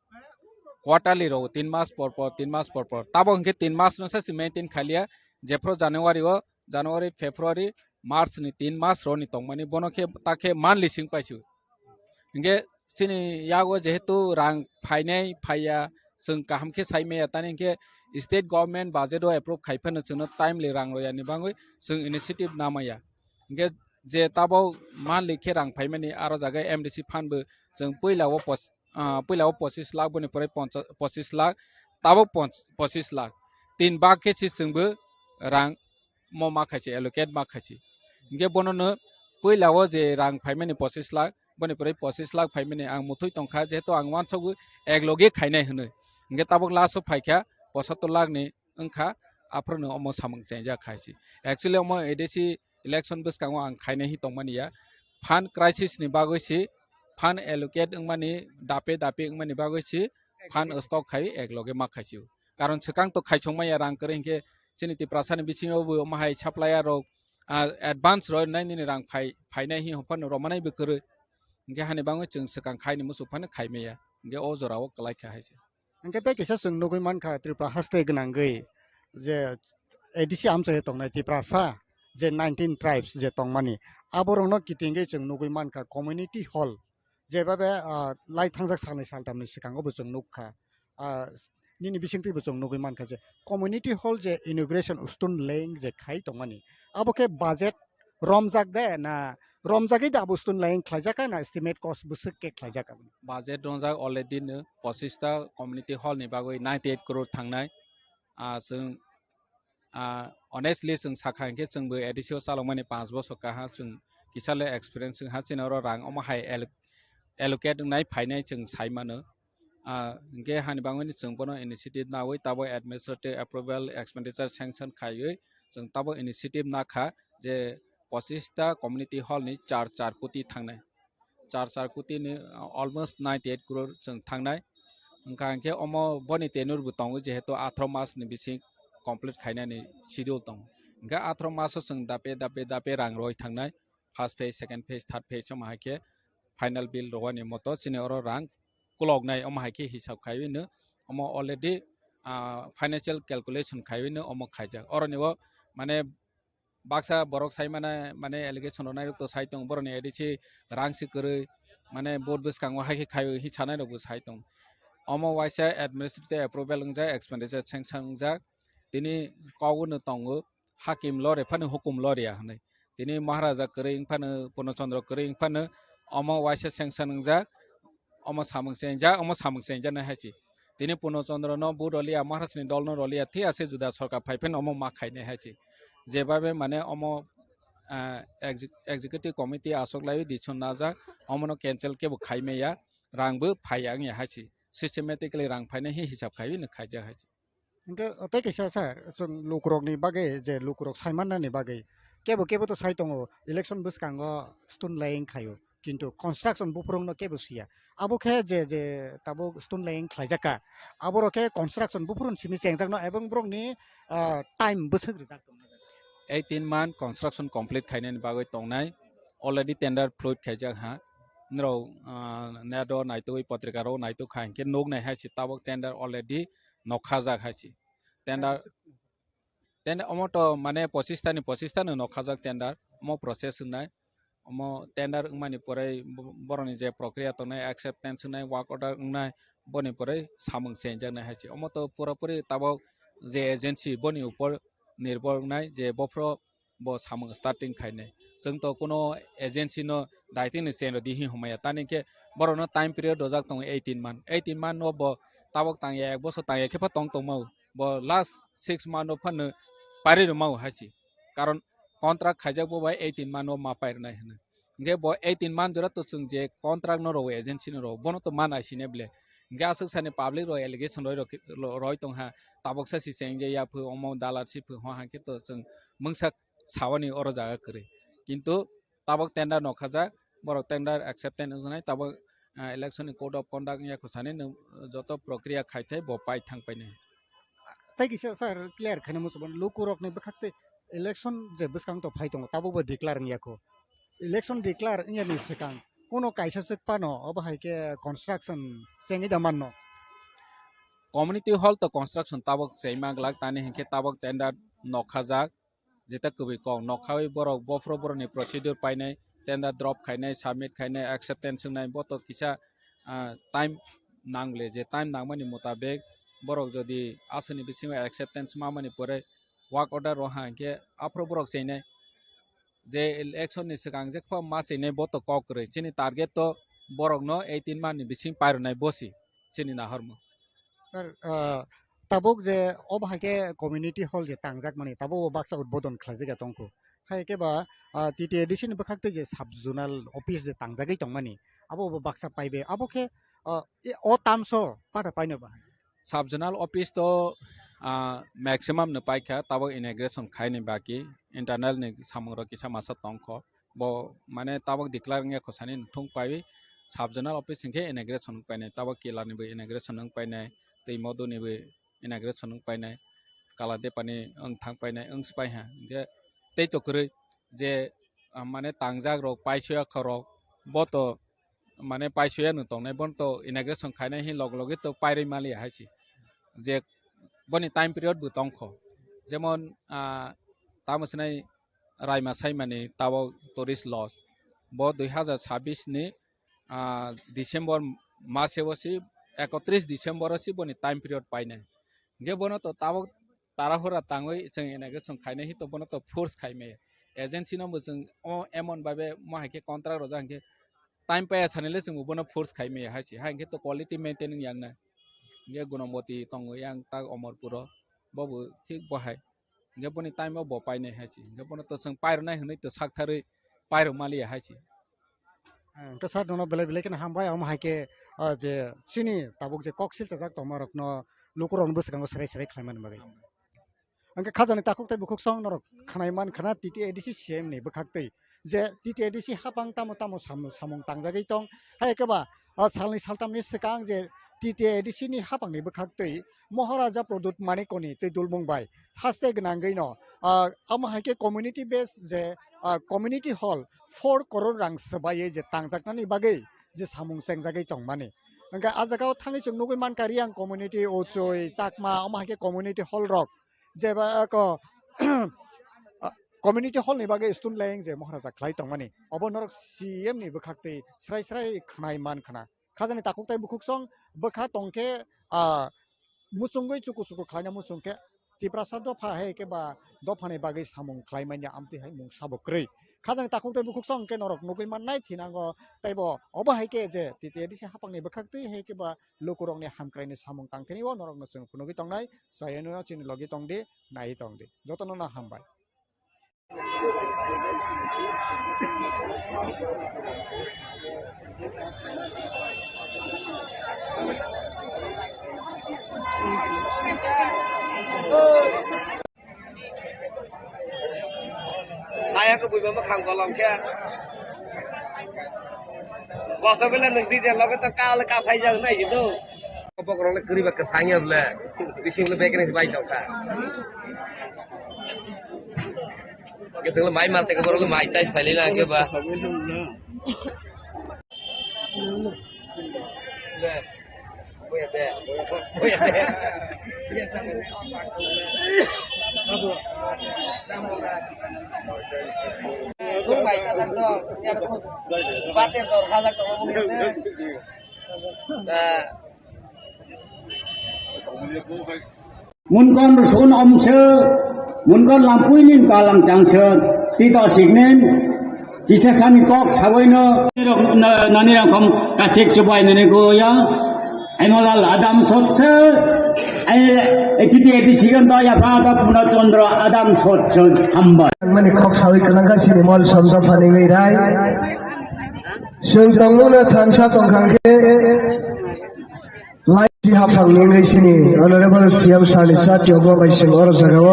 Quarterly rogo, tin mas por por, tin mas por por. Tabok hinkhe tin mas no sa se maintain khaliya. Jephru January o, January, February, March ni tin mas roni tongmani bono khe ta khe monthly sing paisio. Hinkhe chini yago jehetu rang phainai phaiya, chwng kaham khe sai maya, tani hinkhe state government budget o approve khai phano chwngno timely rang royani bagwi chwng initiative namaya. Hinkhe je tabok monthly khe rang phaimani aro jaga M D C fund bo chwng puila o pos-, ah, puila o pochis lakh boni pore poncha-, pochis lakh, tabok ponch-, pochis lakh. Tin bak khe si chwngbo rang mo ma khaisi, allocate ma khaisi. Hinkhe bono no puila o je rang phaimani pochis lakh, boni pore pochis lakh phaimani ang muthoi tongkha, jehetu ang uansukgo ek loge khainai hinwi. Hinkhe tabok last o phaikha pochattor lakh ni wngkha, aphuru no omo samung chengjak khaisi. Actually omo A D C election bwskango ang khainai hi tongmani ya. Fund crisis ni bagwi si, fund allocate wngmani, dape dape wngmani bagwi si, fund stock khai ek loge ma khaisio. Karon swkang to khaisong maya rang kwrwi hinkhe chini Tiprasa ni bisingo bo omo hai supplier rok, ah, advance roi nai nini rang phai, phainai hi hophan rw manai bo kwrwi. Hinkhe hani bagwi chwng swkang khai ni muchuk phano khai maya. Hinkhe o jora o kwlai kha hai se. Hinkhe tei kisa chwng nugwi mankha Tripura haste gwnangwi je A D C amchai tongnai Tiprasa je nineteen tribes je tongmani, aborokno kitingwi chwng nugwi mankha community hall, jebabe, ah, lai thangjak salnwi saltamni swkango bo chwng nukha. Ah, nini bisingtwi bo chwng nugwi mankha je community hall je inauguration stone laying je khai tongmani, abo khe budget romjak de na romjagwi da abo stone laying khlaijak kha na estimate cost bwswk khe khlaijak kha? Budget romjak already no pochis ta community hall ni bagwi ninety eight crore thangnai. Ah, chwng Ah, honestly, chwng sakha hinkhe chwngbo A D C o chalokmani panch bosor kaha chwng kisa le experience wngha, chini oro rang omo hai alloc-, allocate wngnai phainai chwng sai mano. Ah, hinkhe hani bangmani chwng bono initiative nawi tabo administrative approval expenditure sanction khaiwi chwng tabo initiative nakha je pochista community hall ni char char koti thangnai. Char char koti ni, ah, almost ninety eight crore chwng thangnai. Wngkha hinkhe omo boni tenure bo tongo, jehetu atharo mas ni bising complete khainani schedule tongo. Hinkhe atharo mas o chwng dape dape dape rang roi thangnai. First phase, second phase, third phase omo hai khe final bill rwani moto chini oro rang kuloknai omo hai khe hisab khaiwi no omo already, ah, financial calculation khaiwi no omo khaijak. Oroni o mane baksa borok sai mane, mane allegation rwnai rok to sai tong, boroni A D C rang si kwrwi, mane board bwskango hai khe khai hi sanai rok bo sai tong. Omo waisa administrative approval wngjak, expenditure sanction wngjak, tini kok no tongo, hakim lore phano hukum loriya hinwi. Tini Maharaja kwrwi wngphano, Purno Chandra kwrwi wngphano, omo waisa sanction wngjak, omo samung chengjak, omo samung chengjak nai hai se. Tini Purno Chandra no bo roliya, Maharaj ni dol no roliya, thik ase juda sorkar phai phano omo ma khainai hai se. Jebabe mane omo, ah, exec-, executive committee aswk lai decision najak, omo no cancel kebo khai maya, rang bo phaiya wngya hai se. Systematically rang phainai hi hisab khaiwi no khaijak hai se. Hingke, o, tei kaisa, sir, chwng lukurokni bagwi, je lukurok sai mannani bagwi, kebo kebo to sai tongo, election bwskango stone laying khaio, kintu construction buphurungno kebo siya. Abo khe je, je tabuk stone laying khlaijak kha, aborok khe construction buphurun simi chengjakno, ebong borokni, ah, time bwswk rijak tongna. Eighteen month construction complete khainani bagwi tongnai, already tender float khaijak ha. Norok, ah, net o naitugwi, patrika rok naitug kha, hinkhe nuk nai hai se tabuk tender already nokhajak hai se. Tender, tender omo to mane pochista ni pochista no nokhajak tender, omo process wngnai. Omo tender wngmani pore bo-, borokni je prokriya tongnai, acceptance wngnai, work order wngnai, boni pore samung chenjaknai hai se. Omo to pura puri tabuk je agency boni upor nirbhor wngnai je bophro bo samung starting khainai. Chwng to kuno agency no daitini chen rwdi hi humaya. Tani khe borokno time period rojak tongo eighteen month. Eighteen month no bo tabuk tangya, ek bosor tangya khe pha tong tongmao. Bo last six month no phano pairwi rwmao hai se. Karon contract khaijak bo bai eighteen month no ma pairwnai hwnwi. Hingke bo eighteen month jora to chwng je contract no rwo, agency no rwo, bono to ma naisine ble. Hingke aswk sani public rok allegation roi rok, roi tongha, tabok sa si chengje ya phu, omo dalar si phu, ho hangke to chwng mungsa sawani oro jaga kwrwi. Kintu tabok tender nokhajak, borok tender acceptance wngnai, tabok, ah, election ni code of conduct wngya khosani nwng joto prokriya khaithai bo pai thang painai. Tei kisa sir clear khaina muchubani lukurokni bwkhak tei election je bwskang to phai tongo, tabok bo declare wngya kho. Election declare wngya ni swkang kuno kaisa swk phano obo hai khe construction chengwi da manno. Community hall to construction tabok chengma glak tani hinkhe tabok tender nokhajak. Jeta kwbwi kok nokhawi borok bophro borokni procedure painai, tender drop khainai, submit khainai, acceptance wngnai, bo to kisa, ah, time nang le, je time nangmani mutabek borok jodi aswkni bisingo acceptance mamani pore work order roha hinkhe aphro borok cheinai. Je election ni swkang je kho ma cheinai bo to kok kwrwi. Chini target to borokno eighteen month ni bising pairwnai bosi chini nahormung. Sir, ah, tabuk je obo hai khe community hall je tangjak mani, tabuk o baksa udbodon khlaijak ya tongkho. Hai khe ba, ah, T T A D C ni bwkhak tei je sub zonal office je tangjagwi tongmani, abo bo baksa paibe. Abo khe, ah, e, o tamso pata paino ba hai? Sub zonal office to, ah, maximum no paikha, tabuk inauguration khaini baki internal ni samung rok kisa masa tongkho. Bo mane tabok declare wngya khosani thung paiwi sub zonal office hinkhe inauguration wng painai, tabok Kila nibo inauguration wng painai, tei Modu nibo inauguration wng painai, Kaladepani wng thang painai, wng si paiha. Hinkhe tei to kwrwi je, ah, mane tangjak rok paisoya kha rok, bo to mane paisoya no tongnai, bono to inauguration khainai hin log logi to pairwi maliya hai se. Je boni time period bo tongkho. Jemon, ah, tamo sinai Raima saimani tabok tourist lodge. Bo dui hazar sabbish ni, ah, December maseo si, ekotris December o si boni time period painai. Hinkhe bono to tabok tarahura tangwi chwng inauguration khainai hi to bono to force khaimaya. Agency no bo chwng o emon babe mo hai khe contract rojak hinkhe time paiya sanile chwng bo bono force khaimaya hai se. Hai hinkhe to quality maintain wngya wngnai. Hinkhe Gunamoti tongo yang tak Omorpuro, bo bo thik bo hai. Hingke boni time o bo painai hai se. Hingke bono to chwng pairwnai hwnwi to saktharwi pairwk maliya hai se. Ang to sir nono belai belai kheno hambai, omo hai khe, ah, je chini tabuk je kok silchajak tongma rokno lukurokno bwskango serai serai khlaimani bagwi. Hingke khajani takhuk tei bukhuk song norok khnai man khna T T A D C C M ni bwkhak twi je T T A D C hapang tamo tamo sam-, samung tangjagwi tong, hai khe ba, ah, salni saltamni swkang je T T A D C ni hapangni bwkhak twi Maharaja Pradyut Manikoni twi dulmung bai haste gwnangwi no, ah, amo hai khe community base je, ah, community hall four crore rang swbaiwi je tangjaknani bagwi je samung chengjagwi tongmani. Hingke ah jaga o thangwi chwng nugwi mankha Riyang community, Ochoi, Chakma, omo hai khe community hall rok jeba ko community hall ni bagwi student laying je Maharaja khlai tongmani, obo norok C M ni bwkhak twi srai srai khnai man khna. Khajani takhuk tei bukhuk song bwkha tong khe, ah, muchungwi chuku chuku khlaina muchung khe Tiprasa dopha hai khe ba dophani bagwi samung khlai manya amtwi hai mung sabo kwrwi. Khajani takhuk tei bukhuk song khe norok nugwi mannai thinango, tei bo obo hai khe je T T A D C hapangni bwkhak twi hai khe ba lukurokni hamkraini samung tangthani o norokno chwng phunugwi tongnai. Chayani no chini logi tongdi, naiwi tongdi. Jotono no hambai. Kaya ko buiba ma khang kolom khe. Koso bela nwng D J loge to kal ka phai jang nai jidung. Bokrok le kwrwi ba kwsang ya bole. Bising le bekre bai tong kha. Keseng le mai ma se ko borok le mai chai phai le lang ke ba. Munkon rusun omse, munkon lampui nin kalang changse, tito signin, kisa sani kok saboino, nani rangkom kasik chubai nani goya, Emolal Adam sotse, ai, A P T A P sigon to ya pha to Purna Chandra Adam sotse hambai. Mani kok sawi kanang ka sini mol somsa phani ngai rai. Sung tongmuna thansa tongkhang khe. Lai si haphang nungwi sini Honorable C M sir ni sati obo bai sing oro jaga o.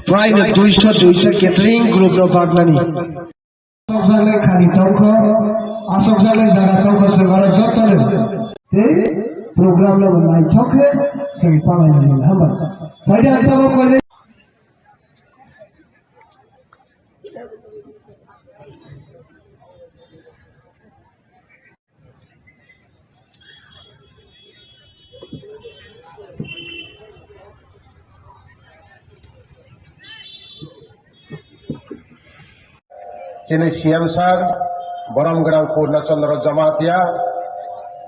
Prai no duiso duiso catering group no baknani. Asokjale khani tongkho, asokjale jaga tongkho sing oro joto no. Tei program no naithok khe sing palai ni hamba. Bai da tabo kore. Chini C M sir, borom gwnang Purna Chandra Jamatia,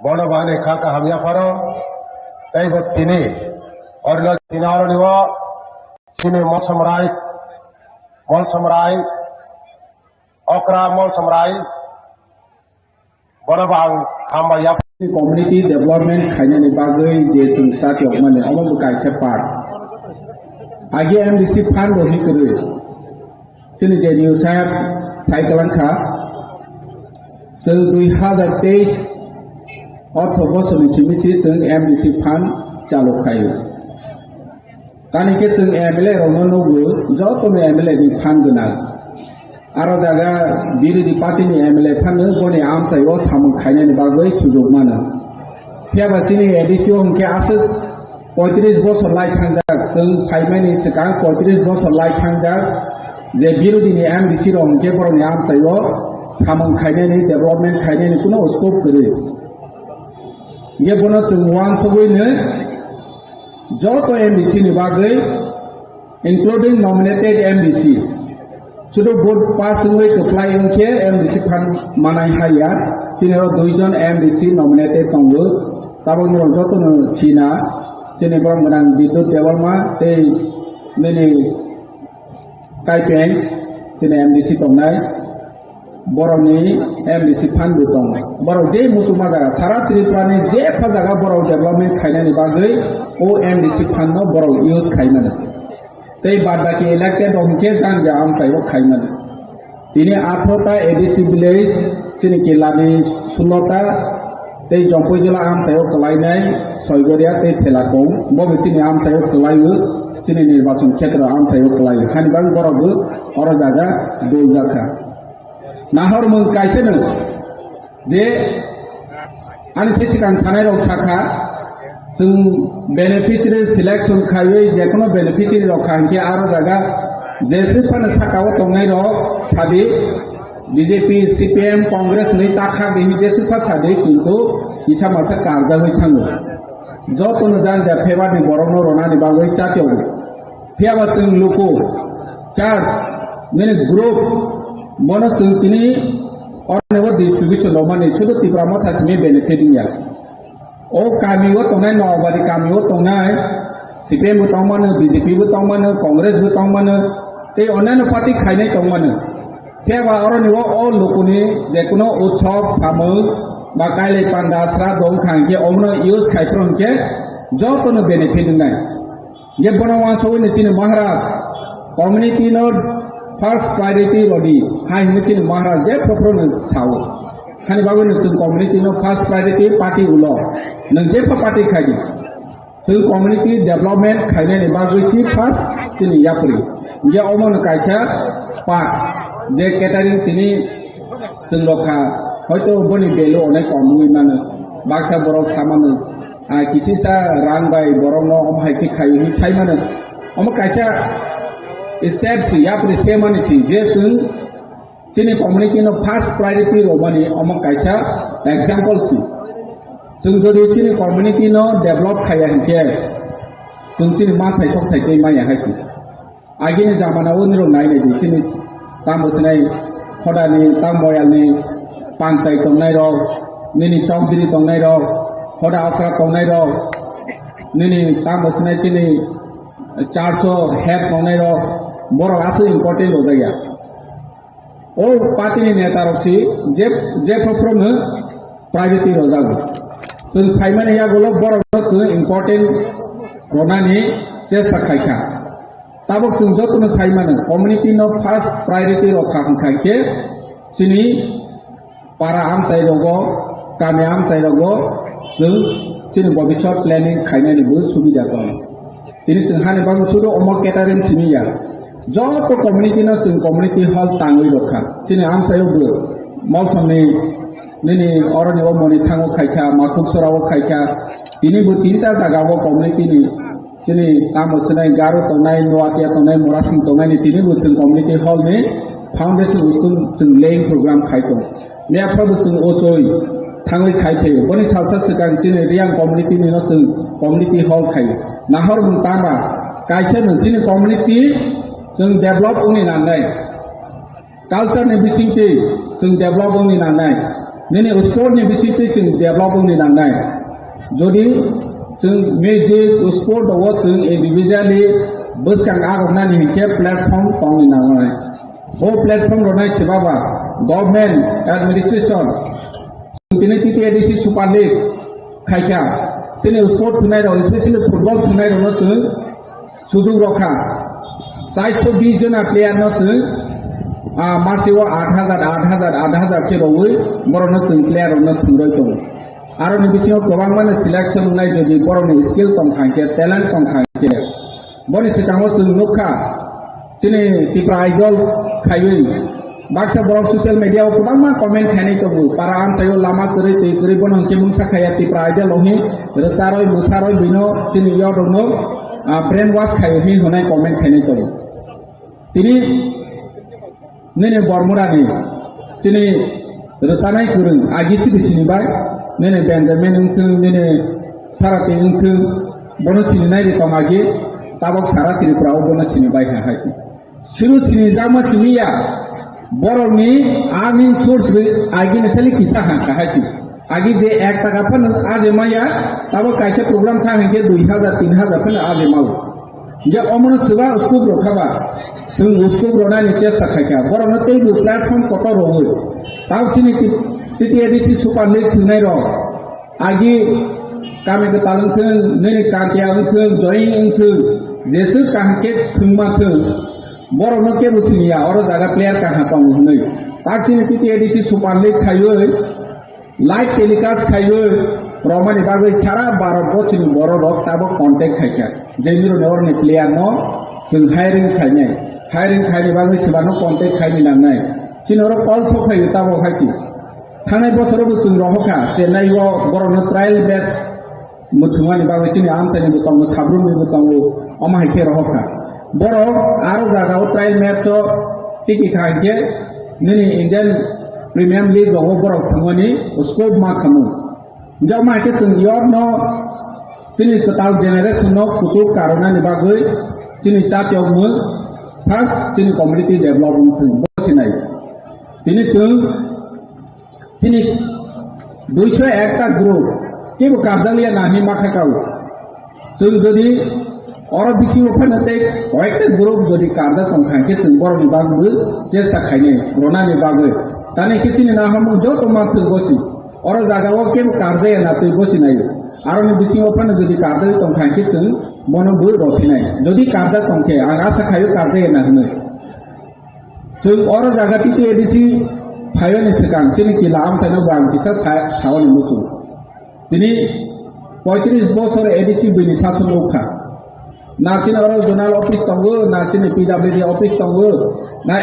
bono bani kha kaham yapharo, tei bo tini, orino tini oroni o, chini Molsom Rai, Molsom Rai, Okra Molsom Rai, Bono bo ang hambai ya. Community development khainani bagwi je chwng chati okmani, omo bo kaisa part. Agi M D C fund bo hikwrwi. Chini je new sir cycle wngkha, chwng dui hazar teis ortho bosorni simi si chwng M D C fund chalu khaio. Tani khe chwng M L A rokno nugo, jotono M L A ni phan gwnang. Aro jaga birodhi party ni M L A phano boni amchai o samung khainani bagwi sujuk mano. Phiyaba chini A D C o hwnkhe aswk poitris bosor lai thangjak, chwng phaimani swkang poitris bosor lai thangjak, je birodhi ni M D C rok hwnkhe borokni amchai o samung khainani, development khainani kuno scope kwrwi. Hwnkhe bono chwng uansugwi nw joto M D C ni bagwi, including nominated M D C. Sudu vote pass wngwi kwplai wngkhe M D C phan manai haya. Chini oro duijon M D C nominated tongo. Tabok norok jotono sina. Chini borok gwnang Bidyut Debbarma tei nini Kaipeng, chini M D C tongnai, borokni M D C fund bo tongo. Borok je muchungma jaga, sara Tripura ni jepha jaga borok development khainani bagwi o M D C fund no borok use khaimani. Tei badbaki elected rok hwnkhe jang ja amchaio khaimani. Tini athro ta A D C village, chini Kilani sullo ta, tei Jompui jila amchaio kwlainai Soigoria tei Thelakung, bo bo chini amchaio kwlaio, chini nirbachon khetra amchaio kwlaio. Hani bagwi borok bo oro jaga dol jakha. Nahor mung kaisa no je ani se sikang sanai rok sakha, chwng beneficiary selection khaiwi jekono beneficiary rok kha hinkhe aro jaga jeswk phano saka o tongnai rok sadi B J P, C P M, Congress ni takha bini jeswk pha sadi kintu kisa masa karjagwi thango. Jotono janja favour ni borok no ronani bagwi chatio. Phiya ba chwng luku, church, nini group, bono chwng tini oroni o distribution rwmani, sudu Tipra Motha simi benefit wngya. O kami o tongnai, Noabari kami o tongnai, C P M bo tongmano, B J P bo tongmano, Congress bo tongmano, tei onyaino party khainai tongmano. Phiya ba oroni o, o lukuni jekono utsob, samung, ba kailai panda, sra dong kha hinkhe omono use khai phuru hinkhe jotono benefit wngnai. Je bono uansugwi ni chini Maharaj, community no first priority rodi, hai hwnwi chini Maharaj je phopro no sao. Hani bagwi no chwng community no first priority party ulo. Nwng je pha party khai di. Chwng community development khainani bagwi si first chini yapri. Je omo no kaisa part, je catering tini chwng rokha, hoito boni value onek kom wngwi mano. Baksa borok samano, ah, kisisa rang bai borokno omo hai khe khai hwnwi sai mano. Omo kaisa step si, yapri se mani si, je chwng chini community no first priority rwmani omo kaisa example si. Chwng jodi chini community no develop khaiya hinkhe, chwng chini ma thai sok thai tei maya hai si. Agini jamana o nirok nai nai di chini tamo sinai hodani tamo moyalni panchai tongnai rok, nini chowdhury tongnai rok, hoda okra tongnai rok, nini tamo sinai chini church o head tongnai rok, borok aswk important rwjakya. O party ni neta rok si je, je phopro no priority rwjago. Chwng phaimani yagulo borok no chwng important rwnani chesta khaikha. Tabok chwng jotono sai mano, community no first priority rokha hwnkha khe chini para amchai rogo, kami amchai rogo chwng chini bobiswt planning khainani bo subida tongo. Tini chwng hani bagwi sudu omo catering simi ya. Joto community no chwng community hall tangwi rokha. Chini amchai bo Molsomni nini oroni o moni thango khaikha, Makhuk Sora o khaikha. Tini bo tinta jaga o community ni Chini tamo sinai Garo tongnai, Noatia tongnai, Morasing tongnai ni tini bo chwng community hall ni foundation uskun chwng laying program khai tong. Mia phabo chwng o choi thangwi khai phaio. Boni salsa swkang chini Reang community ni no chwng community hall khai. Nahor mung tama kaisa no chini community chwng develop wngni nangnai. Culture ni bisingtwi chwng develop wngni nangnai, nini sport ni bisingtwi chwng develop wngni nangnai. Jodi chwng music, sport o chwng individually bwskang aroknani hinkhe platform tongni nangnai. Bo platform rwnai se baba government, administration, Tini T T A D C Super League khaikha, chini sport thwnairok, especially football thwnairokno chwng sujuk rokha. Chairso bis jona player no chwng, ah, masio aat hajar, aat hajar, aat hajar khe rogwi borokno chwng player rokno thwngwi tongo. Aroni bisingo kwbangmano selection wngnai, jodi borokni skill tongkha hinkhe, talent tongkha hinkhe. Boni swkango chwng nukha, chini Tipra Idol khaiwi baksa borok social media o kwbangma comment khainai tongo. Para amchaio lama kwrwi twi kwrwi bono hwnkhe mungsa khaiya Tipra Idol ohi rwcharoi mwsaroi bino chini yodokno, ah, brain wash khaiwi hinwi hwnai comment khainai tongo. Tini nini Bormurani chini rwchanai kwrwng agi chini sinibai, nini Benjamin wngthwng, nini Sarati wngthwng, bono sininai ri tong agi, tabok sara Tripura o bono sinibai ha hai si. Suru sinijakma siniya, borokni earning source ri agi ni sali kisa ha ka hai si. Agi je ek taka phano aje maya, tabok kaisa program kha hinkhe dui hajar, tin hajar phano aje mao. Je omono swba scope rok khaba, chwng scope rwnani chesta khaikha, borokno teibo platform kotor rogwi. Tao chini T-, T T A D C Super League thwngnairok agi Kami kwtal wngthwng, nini kantiya wngthwng, join wngthwng, jeswk kaham khe thwngma thwng, borokno kebo siniya, oro jaga player kaha tongo hwnwi. Tak chini T T A D C Super League khaiwi, live telecast khaiwi, romani bagwi sara Bharat bochini bororok tabok contact khaikha. Je mironi oroni player no chwng hiring khainai. Hiring khaini bagwi swbano contact khaini nangnai. Chini oro call sok phaiwi tabok hai si. Thangnai bosorobo chwng rohorkha, Chennai o borokno trial match mwthangmani bagwi chini amchaini bo tongo, sabrumni bo tongo, omo hai khe rohorkha. Borok aro jaga o trial match o tiki kha hinkhe nini Indian Premium League rogo borok thangmani scope ma khamu. Hinkhe omo hai khe chwng yorno chini kwtal generation no kuchuk karwnani bagwi chini chatiyokmung first chini community development thwng bo sinai. Tini chwng Chini duiso ekta group kebo karjakliya nahini ma kha kao. Chwng jodi oro bisingo phano tei koyekta group jodi karjak tong kha, hinkhe chwng borokni bagwi chesta khainai, ronani bagwi. Tani khe chini naharmung joto ma thwng bosi. Oro jaga o kebo karjaya na twi bosi naio. Aroni bisingo phano jodi karjak tong kha, hinkhe chwng bono bo rothinai. Jodi karjak tong khe, ang asa khaio karjaya na hwnwi. Chwng oro jaga T T A D C phaiyani swkang chini kila amchaino bo ang kisa sa-, saoni muchung. Tini poitris bosor A D C bini sason nukha. Na chini oro zonal office tongo, na chini P W D office tongo, na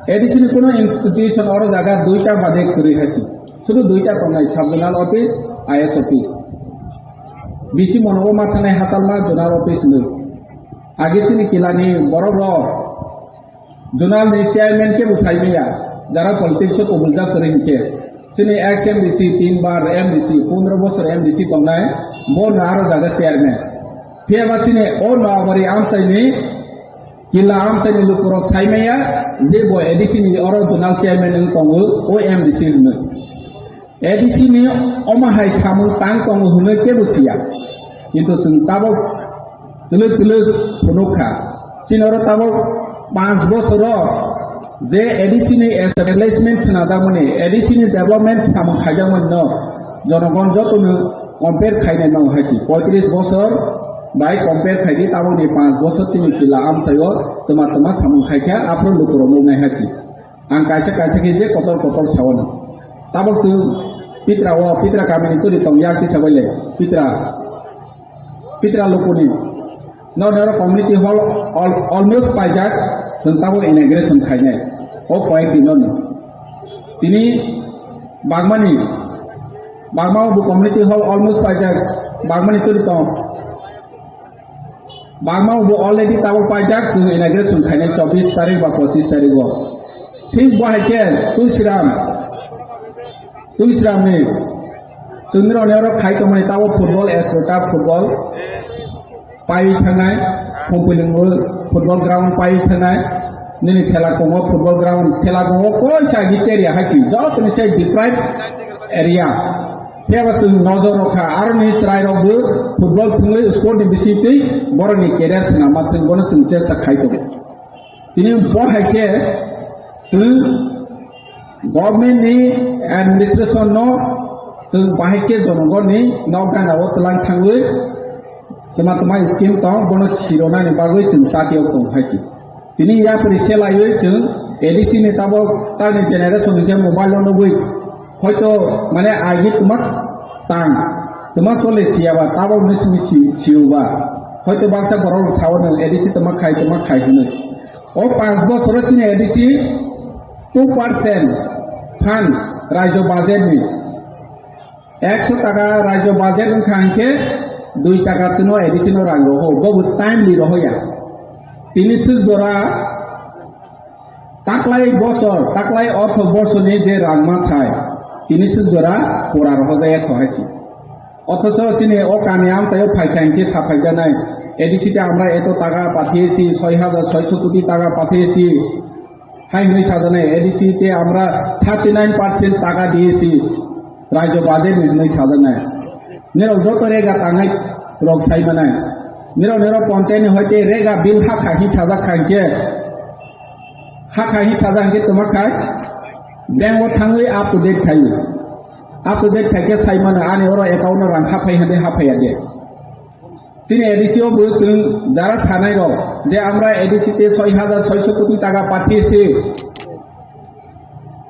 A D C ni kuno institution oro jaga duita bade kwrwi hai si. Sudu duita tongnai, sub zonal office, I S office. Bisi monobo ma thanai hatalma zonal office hinwi. Age chini kilani borok rok Zonal ni chairman kebo sai maya, jara politics o kobuljak kwrwi hinkhe. Chini ex M D C, tin bar M D C, pondro bosor M D C tongnai, bo no aro jaga chairman. Phiya ba chini o Noabari amchaini, kila amchaini lukurok sai maya, je bo A D C ni oro zonal chairman wng tongo, o M D C hwnwi. A D C ni omo hai samung tang tongo hwnwi kebo siya. Kintu chwng tabok twlwk twlwk phunuk kha. Chini oro tabok panch bosoro je A D C ni establishment swnajakmani, A D C ni development samung khaijakmani no jonogon jotono compare khainai nango hai si. Poitris bosor bai compare khaidi tabokni panch bosor chini kila amchaio twma twma samung khaikha, aphuru lukurok nuknai hai si. Ang kaisa kaisa khe je kotor kotor saono. Tabok chwng Pitra o, Pitra kamini turi tong yak tisa bai le. Pitra, Pitra lukuni. No nero community hall al-, almost paijak, chwng tabok inauguration khainai. O koyek din no. Tini Bagmani, Bagma bo community hall almost paijak, Bagmani turi tong. Bagma bo already tabok paijak, chwng inauguration khainai chobbish tarik ba pochish tarik o. Thik bo hai khe Tulsiram, Tulsiram ni chwngni rok ni oro khai tongmani tabok football, Ascota football pai thangnai, Phungpilingbo football ground pai thangnai, nini Thela Kongo football ground, Thela Kongo koi cha gi area hai si, joto ni sai deprived area. Phiya ba chwng nojor rw kha, aroni chwrairokbo football thwngwi sport ni bisingtwi borokni career swnamma thwng, bono chwng chesta khai tongo. Tini bo hai khe chwng government ni administration no chwng bahai khe jonogonni nok gana o twlang thangwi twma twma scheme tong, bono sironani bagwi chwng chatiyok tong hai khe. Tini yapri se laiwi chwng A D C ni tabok tani generation hwnkhe mobile o nugwi hoito mane agi twma tang, twma chole siya ba, tabok ni simi si, siyo ba. Hoito baksa borok rok sao nwng A D C twma khai, twma khai hwnwi. O panch bosoro chini A D C two percent fund rajyo budget ni. Ekso taka rajyo budget wngkha hinkhe dui taka twino A D C no rang roho, bobo timely rohoya. Tini suk jora taklai bosor, taklai ortho borsoni je rang mathai, tini suk jora pura rohojaya kho hai si. Othocho chini o kami amchaio phaikha hinkhe saphaijanai, A D C te amra eto taka pathiyesi, soi hajar soiso koti taka pathiyesi. Hai hwnwi sajaknai, A D C te amra thirty nine percent taka diyesi, rajyo budget ni hwnwi sajaknai. Nirok joto rega tangnai rok sai manai. Nirok, nirok ponchayat ni hoite rega bill hakha hin sajak kha hinkhe, hakha hin sajak hinkhe twma khai, bank o thangwi up to date khai. Up to date khaikhe sai mano, ani oro account no rang haphai hande haphaiya de. Chini A D C o bo chwng jara sanai rok je amra A D C te soi hajar soiso koti taka pathiyese.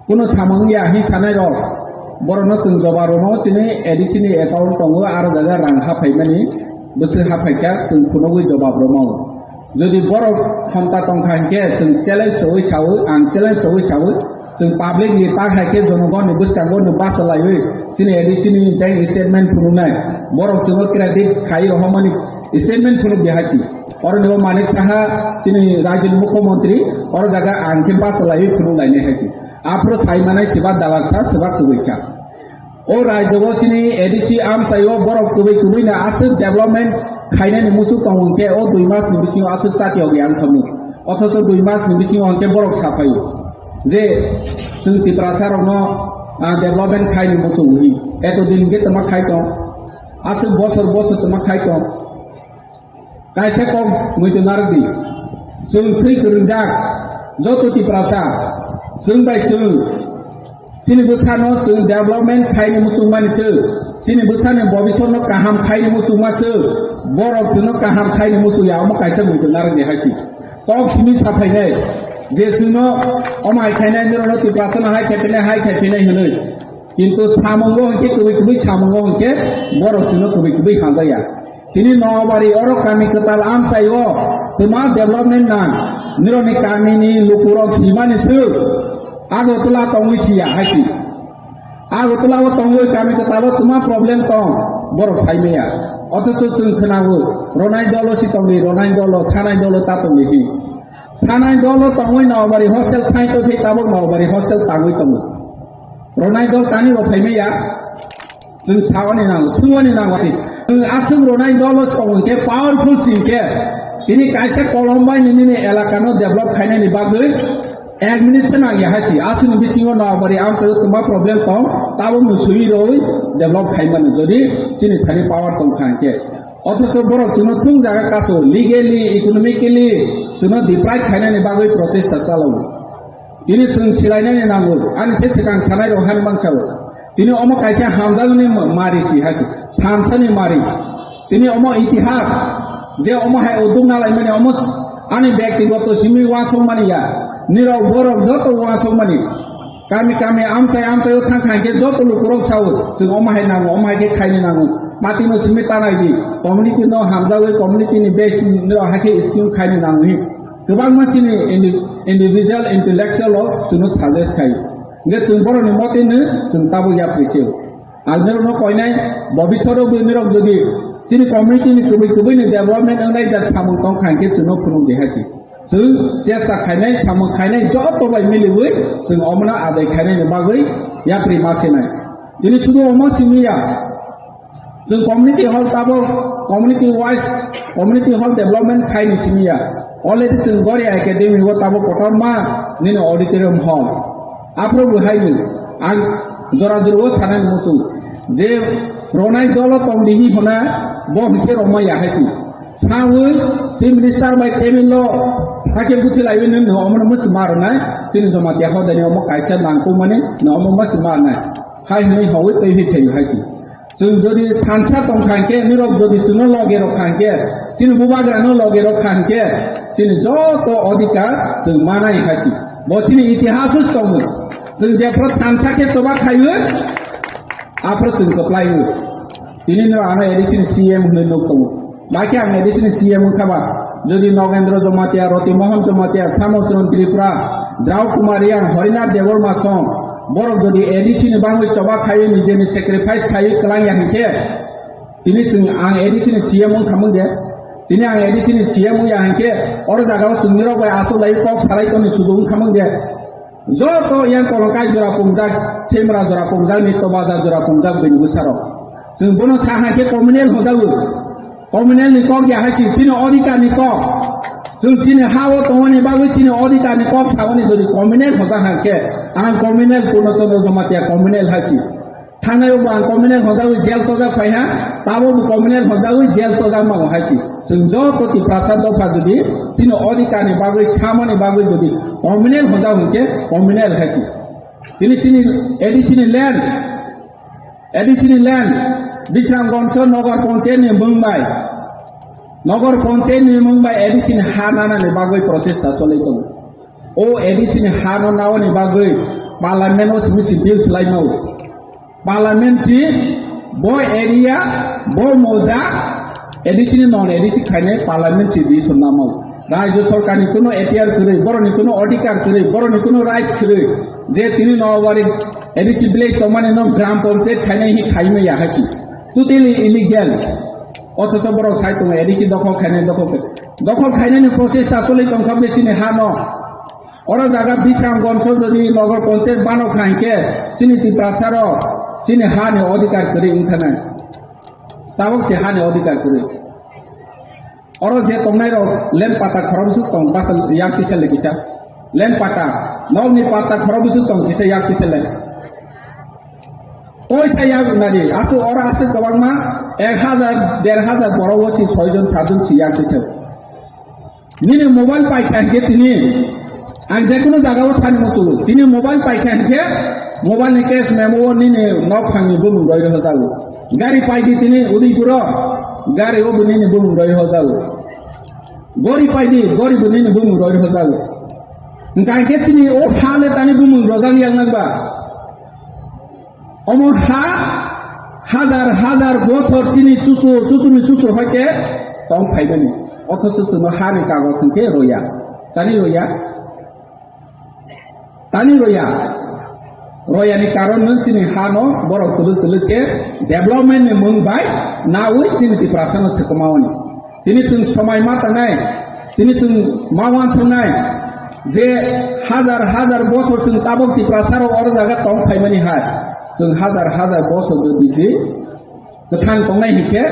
Kuno samung ya hi sanai rok. Borok no chwng joba rono chini A D C ni account tongo, aro jaga rang haphai mani, bwswk haphai kha chwng phunugwi jobab romo. Jodi borok khomta tongkha hinkhe chwng challenge sogwi sawi, ang challenge sogwi sawi, chwng public ni ta hai khe jonogon ni bwskango no basa laiwi chini A D C ni bank statement phunuknai. Borok chwngno credit khai rohormani statement phunuk di hai chi. Oro ni bo Manik Saha chini rajyo ni mukhyamantri, oro jaga ang khe basa laiwi phunuk lainai hai chi. Aphuru sai manai siba dalak sa, siba kubui sa. O rajyo chini A D C amchai o borok kubui kubui na aswk development khainani muchuk tongo hinkhe o dui mas ni bisingo aswk chati ogi ang thamu. Othocho dui mas ni bisingo hinkhe borok saphai je chwng Tiprasa rokno, ah, development khaini muchuk hi. Eto din hinkhe tama khai tong. Aswk bosor bosor tama khai tong. Kaisa kok muitu narwk di. Chwng thwi kwrwngjak joto Tiprasa. Chwng bai chwng. Chini bwsano chwng development khaini muchungmani chwng. Chini bwsani bobisotno kaham khaini muchungma chwng. Borok chwngno kaham khaini muchungya omo kaisa muitu narwk di hai chi. Kok simi saphainai. Je chwngno omo hai khainai, nirokno Tiprasano hai khaiphinai, hai khaiphinai hwnwi. Kintu samungo hinkhe kubui kubui samungo hinkhe borok chwngno kubui kubui hamjakya. Tini Noabari oro kami kwtal amchai o twma development nang. Nirokni kamini lukurok simani swk Agartala tongwi siya hai si. Agartala o tongwi kami kwtal o twma problem tong borok saimaya. Othocho chwng khwnango ronai dolo si tongwi, ronai dolo, sanai dolo ta tongwi hi. Sanai dolo tongwi Noabari hostel saito thei tabok Noabari hostel tangwi tongo. Ronai dol tani rok phaimaya. Chwng saoni nango, swngoni nango. Chwng aswk ronai dolo tong hinkhe powerful si hinkhe tini kaisa kolom bai nini ni elaka no develop khainani bagwi ek minute se nangya hai si. Aswkni bisingo Noabari amchai o twma problem tong, tabok no swi rwi develop khaimani jodi chini thani power tong kha hinkhe. Othocho borok chwngno thung jaga kaso, legally, economically chwngno deprive khainani bagwi prochesta chalao. Tini chwng silainani nango, ani se swkang sanai rok han mangsa o. Tini omo kaisa hamjakmani mari si hai, thansani mari. Tini omo itihas, je omo hai uduk nalaimani omo ani bektigoto simi uansuk mani ya. Nirok borok joto uansuk mani. Kami kami amchai amchai o thang kha hinkhe joto lukurok sao, chwng omo hai nango, omo hai khe khaini nango. Mati no simi tanai di, community no hamjagwi community ni base nirok hai khe scheme khaini nango hi. Kwbangma chini indi-, individual intellectual rok chwngno suggest khai. Hinkhe chwng borokni mote no chwng tabuk yapri se. Ang norokno koinai, bobiswt o bo norok jodi chini community ni kubui kubui ni development wngnai jat samung tong kha hinkhe chwngno phunuk di hai si. Chwng chesta khainai, samung khainai joto bai miliwi chwng omono adai khainani bagwi yapri ma sinai. Tini sudu omo simi ya. Chwng community hall tabok community wise community hall development khaini simi ya. Already chwng Goria Academy o tabok kotorma nini auditorium hall. Aphuru bo haino ang jora jora o sanani muchung je ronai dolo tongdi hi hona bo hinkhe roma ya hai si. Sawi Chief Minister bai table o hakhe buthi laiwi nini omono musi ma rwnai. Tini Jamatia hodani omo kaisa nangkukmani no omo musi ma rwnai. Hai hwnwi hawi twi hi thai hai si. Chwng jodi thansa tong kha hinkhe, nirok jodi chwngno loge rok kha hinkhe, chini bubagrano loge rok kha hinkhe, chini joto odhikar chwng manai hai si. Bo chini itihas o tongo. Chwng jephru thansa khe choba khaiwi, aphru chwng kwplaiwi. Tini no ano A D C ni C M hwnwi nuk tongo. Bakhe ang A D C ni C M wngkha ba, jodi Nogendra Jamatia, Roti Mohan Jamatia, Samotron Tripura, Drau Kumar Reang, Harinath Debbarma song, borok jodi A D C ni bangwi choba khaiwi nijeni sacrifice khaiwi kwlangya hinkhe, tini chwng ang A D C ni C M wngkhamung de, tini ang A D C ni C M wngya hinkhe, oro jagao chwngni rok bai aswk lai kok salai tongni sudu wngkhamung de. Joto yang kolongkai jora pungjak, semra jora pungjak, nito bazar jora pungjak, bini bwsarok. Chwng bono sa hai khe communal hojago. Communal ni kok ya hai chini odhikar ni kok. Chwng chini ha o tongmani bagwi chini odhikar ni kok saboni jodi communal hoja hai khe ang communal Purno Chandra Jamatia communal hai si. Thangnai o bo ang communal honjagwi jail chojak phai ha, tabo bo communal honjagwi jail chojak mango hai si. Chwng joto Tiprasa dopha jodi chini odhikar ni bagwi samani bagwi jodi communal honjak hinkhe communal hai si. Tini chini A D C ni land, A D C ni land, Bisramganj Nagar Panchayat ni mung bai, Nagar Panchayat ni mung bai A D C ni ha nana ni bagwi prochesta choli tongo. O A D C ni ha no nawi ni bagwi Parliament o simi si bill slai mau. Parliament si bo area, bo moja, A D C ni non A D C khainai Parliament si di sumna mau. Rajya Sarkar ni kuno ekhtiar kwrwi, borok ni kuno adhikar kwrwi, borok ni kuno right kwrwi, je tini no wari A D C village tongmani no Gram Panchayat khainai hi khaimaya haki. Totally illegal. Othocho borok sai tongo A D C dokhol khainai, dokhol khai-, dokhol khainani process acholi tongkha be chini ha no. Oro jaga Bisramganj jodi Nagar Panchayat bano kha hinkhe chini Tiprasa rok chini ha ni adhikar kwrwi wngkha nai. Tabok se ha ni adhikar kwrwi. Oro je tongnai rok land patta khorok bwswk tong, basa yak kisa le kisa. Land patta, nok ni patta khorok bwswk tong kisa yak kisa le. Koi sa yak nadi, asu oro asu kwbangma ek hazar, der hazar borok o si soi jon, sat jon si yak kisa. Nini mobile paikha hinkhe tini, ang jekunu jaga o sani muchungo. Tini mobile paikha hinkhe, mobile ni cash memo o nini nok phang ni bumung roi rw jago. Gari paidi tini Udaipur o, gari o bo nini bumung roi rw jago. Gori paidi, gori bo nini bumung roi rw jago. Hingkha hinkhe tini o ha le tani bumung rojak yang nang ba. Omo ha hazar hazar bosor chini chuchu, chuchuni chuchu hoite tong phaimani. Othocho chwngno ha ni kagoj hwnkhe roya. Tani roya? Tani roya? Royani karon no chini ha no borok twlwk twlwk khe development ni mung bai nawi chini Tiprasa no swkma oni. Tini chwng somai ma tangnai, tini chwng ma uansuknai je hazar hazar bosor chwng tabok Tiprasa rok oro jaga tong phaimani hai. Chwng hazar hazar bosor jodi je kwthang tongnai hinkhe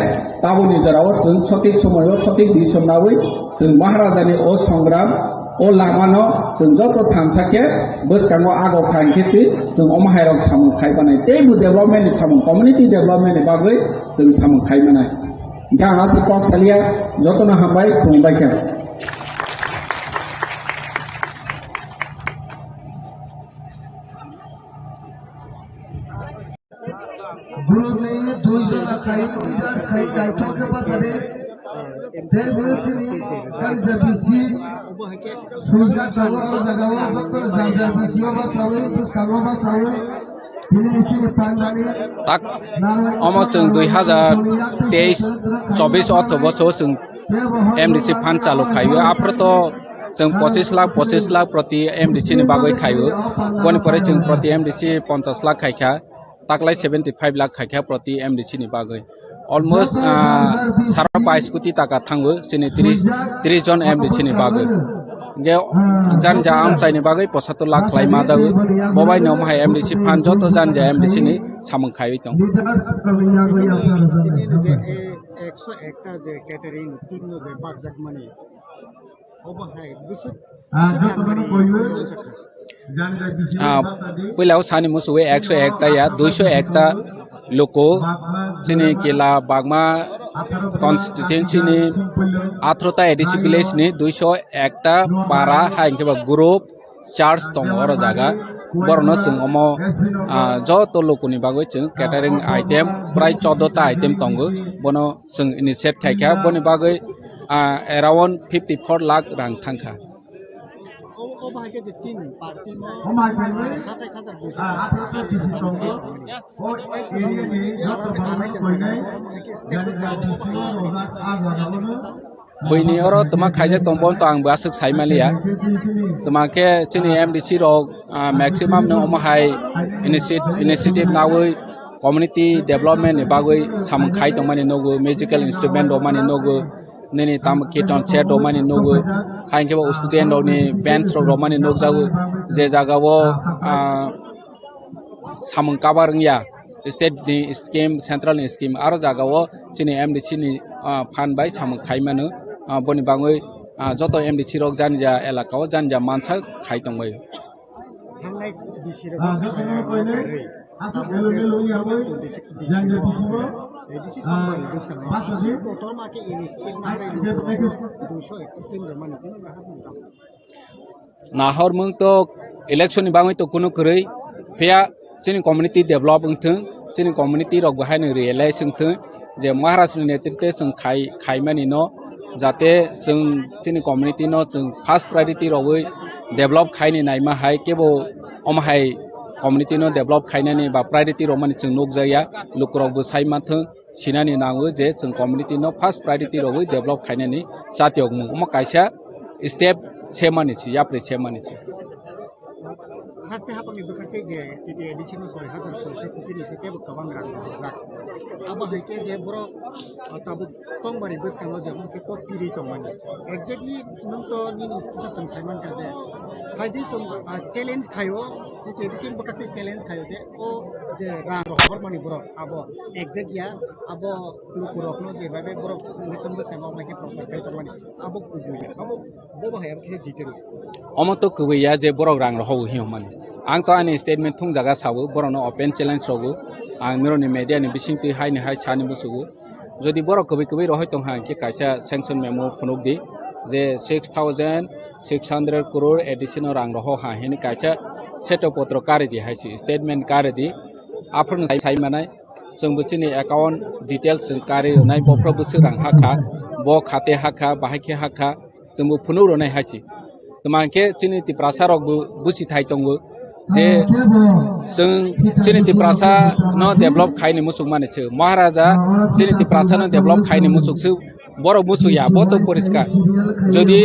taboni jorao chwng sothik somoio sothik decision nawi chwng Maharajani o songram, o lamano chwng joto thansa khe bwskango ago kha hinkhe se chwng omo hairok samung khai manai. Teibo development ni samung, community development ni bagwi chwng samung khai manai. Hinkhe ang aswk kok salia, jotono hambai, khulumbai khe. Borokni dui jona khai, dui jona khai, kaitor khe bachadi. Tei borokni kaitor bisi, sujak tongo o jagao, joto jar jar bisio bachaui, bwskango bachaui. Tak, omo chwng dui hazar teis chobis ortho bosor chwng M D C fund chalu khaio. Aphuru to chwng pochis lakh, pochis lakh proti M D C ni bagwi khaio. Boni pore chwng proti M D C ponchas lakh khaikha, taklai seventy five lakh khaikha proti M D C ni bagwi. Almost, ah, sara bais koti taka thango chini tris, tris jon M D C ni bagwi. Hingke janja amchaini bagwi posator lakh khlai ma jagwi. Bobai no omo hai M D C fund joto janja M D C ni samung khaiwi tong. Leaders rokni yago yapharjak. Ini je, eh, ekso ekta je catering team no je bakjak mani. Obo hai bwswk. Ah, jotono koiwi. Ah, puila o sani musuwi ekso ekta ya, duiso ekta luku, chini kila bagma constituency ni atharo ta A D C village ni duiso ekta para hai hingke ba group church tongo oro jaga. Borokno chwng omo, ah, joto lukuni bagwi chwng catering item prai chordo ta item tongo. Bono chwng initiate khaikha. Boni bagwi, ah, around fifty four lakh rang thangkha. Obo hai khe je tin party no satais hajar duiso. Buini oro twma khaijak tong, bono to ang bo aswk sai manliya. Twma khe chini M D C rok, ah, maximum no omo hai initiat-, initiative nawi community development ni bagwi samung khai tongmani nugo, musical instrument rwmani nugo, nini tamo kirtan set rwmani nugo, hai hwnkhe bo student rokni bench rok rwmani nukjago, je jagao, ah, samung kabar wngya, state ni scheme, central ni scheme, aro jagao chini M D C ni, ah, fund bai samung khai mano, ah, boni bagwi, ah, joto M D C rok jani ja elaka o jani ja mansa khai tongbaio. Thangnai bisirok khairwi, tabuk khe twenty six bisirok, twenty six February bwskango aswk kotorma khe ini state manwi lukurokno duiso ekta team rwmani tini nahar mungkha. Nahor mung to election ni bagwi to kunu kwrwi, phiya chini community develop wngthwng, chini community rok bo haino realize wngthwng je Maharaj ni netritwe chwng khai, khaimani no jate chwng chini community no chwng first priority rogwi develop khaini naima hai kebo omo hai community no develop khainani ba priority rwmani chwng nukjakya, lukurok bo sai manthwng. Sinani nango je chwng community no first priority rogwi develop khainani chatiyokmung. Omo kaisa step semani se, yapri semani se. Haste hapangni bwkha tei je T T A D C no soi hajar soi soi koti ni se tebo kwbang rang rwjak. Abo hai khe je borok, ah, tabuk tongmani bwskango je hwn khe kok piri tongmani. Exactly nwng to nini institution chwng sai mankha je phaidi chwng, ah, challenge khaio, T T A D C ni bwkha tei challenge khaio je o je rang rohormani borok abo exact ya, abo lukurokno je bai bai borok election bwskango mai khe prochar khai tongmani abo kubui ya. Abo Bo bahai abo kisa detail. Omo to kwbwi ya je borok rang rohogo hinwi hwnmani. Ang to ani statement thung jaga sawo, borokno open challenge rogo. Ang mironi media ni bisingtwi haini hai sani musugo. Jodi borok kwbwi kwbwi rohoi tongkha, hwnkhe kaisa sanction memo phunukdi je six thousand six hundred crore A D C no rang roho ha hini kaisa seto potro karidi hai si, statement karidi. Aphuru sai, sai manai. Chwng bo chini account details chwng karwi rwnai, bophro bwswk rang hakha, bo khate hakha, bahai khe hakha, chwng bo phunuk rwnai hai se. Tma hwnkhe chini Tiprasa rok bo buchi thai tongo je chwng chini Tiprasa no develop khaini muchuk mani se. Maharaja chini Tiprasa no develop khaini muchuk se, borok muchuk ya, bo to poriskar. Jodi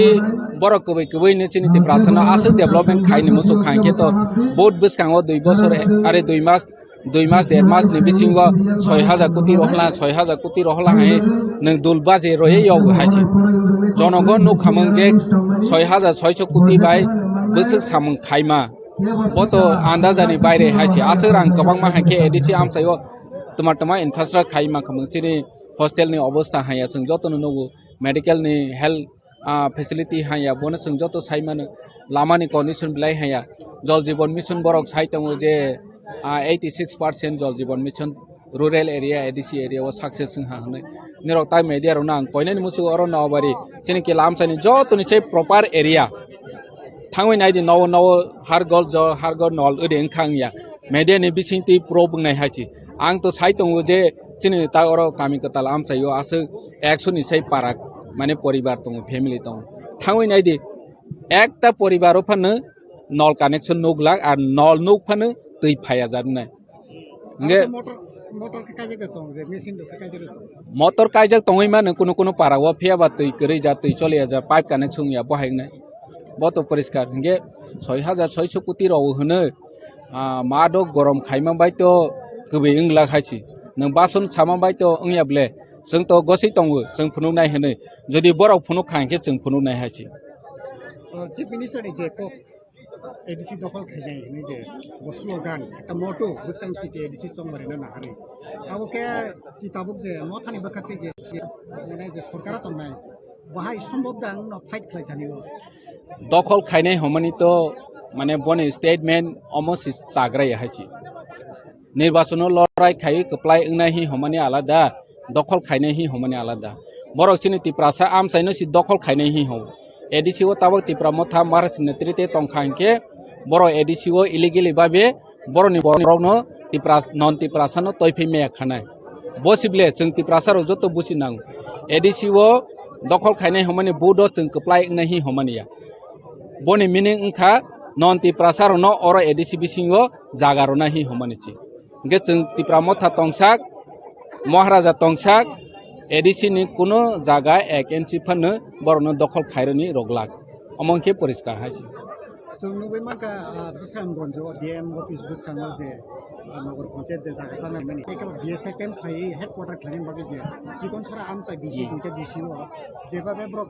borok kwbwi kwbwi ni chini Tiprasa no aswk development khaini muchuk kha hwnkhe to vote bwskango dui bosor are dui mas dui mas, der mas ni bisingo soi hajar koti rohla, soi hajar koti rohla hai nwng dul baje roye yog hai se. Jonogon nuk khamung je soi hajar soiso koti bai bwswk samung khaima. Bo to andajani baire hai se. Aswk rang kwbangma hai khe A D C amchaio tuma tuma infrastructure khaima khamung chini hostel ni obostha hai ya chwng joto no nugo, medical ni health ah, facility hanya, bono chwng joto sai mano. Lama ni condition belai hanya. Jal Jeevan Mission borok sai tongo je, ah, eighty six percent Jal Jeevan Mission rural area, A D C area o success wng ha hwnwi. Nirok tai media rok no ang koinani muchungo oro Nobari chini kila amchaini joto ni sai proper area. Thangwi nai di nowo nowo har gol jo, har gol nol ode wng kha wng ya. Media ni bising twi pro bwngnai hai se. Ang to sai tongo je chini ta oro kami kwtal amchaio aswk ekso ni sai para mane poribar tongo, family tongo. Thangwi nai di, ekta poribar o phano nol connection nuk lak, ar nol nuk phano twi phaiya jak nai. Hingke abo to motor, motor khe kaijak tong je, machine rok khe kaijak tong. Motor kaijak tongwi mano kuno kuno para o, phiya ba twi kwrwi ja, twi choliya ja, pipe connection ya bo hai wngnai. Bo to poriskar hingke soi hajar soiso koti rok hwnwi, ah, ma do gorom khaima bai to kwbwi wng lak hai se. Nwng bason sama bai to wng ya ble, chwng to gosoi tongo, chwng phunuk nai hwnwi. Jodi borok phunuk kha hingke chwng phunuk nai hai se. O, Chief Minister ni je kok A D C dokhol khainai hwnwi je bo slogan, ekta motto bwskang T T A D C chongmari na naharwi. Abo khe ti tabuk je mothani bwkha twi je, je, mane je sorkar o tongnai, bahai sombhob da nwng no fight khlai thani o. Dokhol khainai hwnmani to mane boni statement omo si chagra ya hai se. Nirbachono lorai khaiwi kwplai wngnai hi hwnmani alada, dokhol khainai hi hwnmani alada. Borok chini Tiprasa amchaino si dokhol khainai hi hwn. A D C o tabok Tipra Motha Maharaj ni netrite tongkha hinkhe borok A D C o illegally babe borokni borokno Tipras-, non Tiprasano toiphai maya khanai. Bo sible chwng Tiprasa rok joto buchi nango. A D C o dokhol khainai hwnmani vote o chwng kwplai wngnai hi hwnmani ya. Boni meaning wngkha non Tiprasa rokno oro A D C bisingo jaga rwna hi hwnmani se. Hingke chwng Tipra Motha tongsak, Maharaja tongsak, A D C ni kuno jaga ek inch phano borokno dokhol khaironi rwglak. Omo hingke poriskar hai se. Chwng nugwi mankha, ah, Bisramganj o D M office bwskango je, ah, Nagar Panchayat je jaga tangnaimani. Tei kebo B S F camp khlaiwi headquarter khlainani bagwi je chikon sara amchai B C Hmm. duita B C o jeba be borok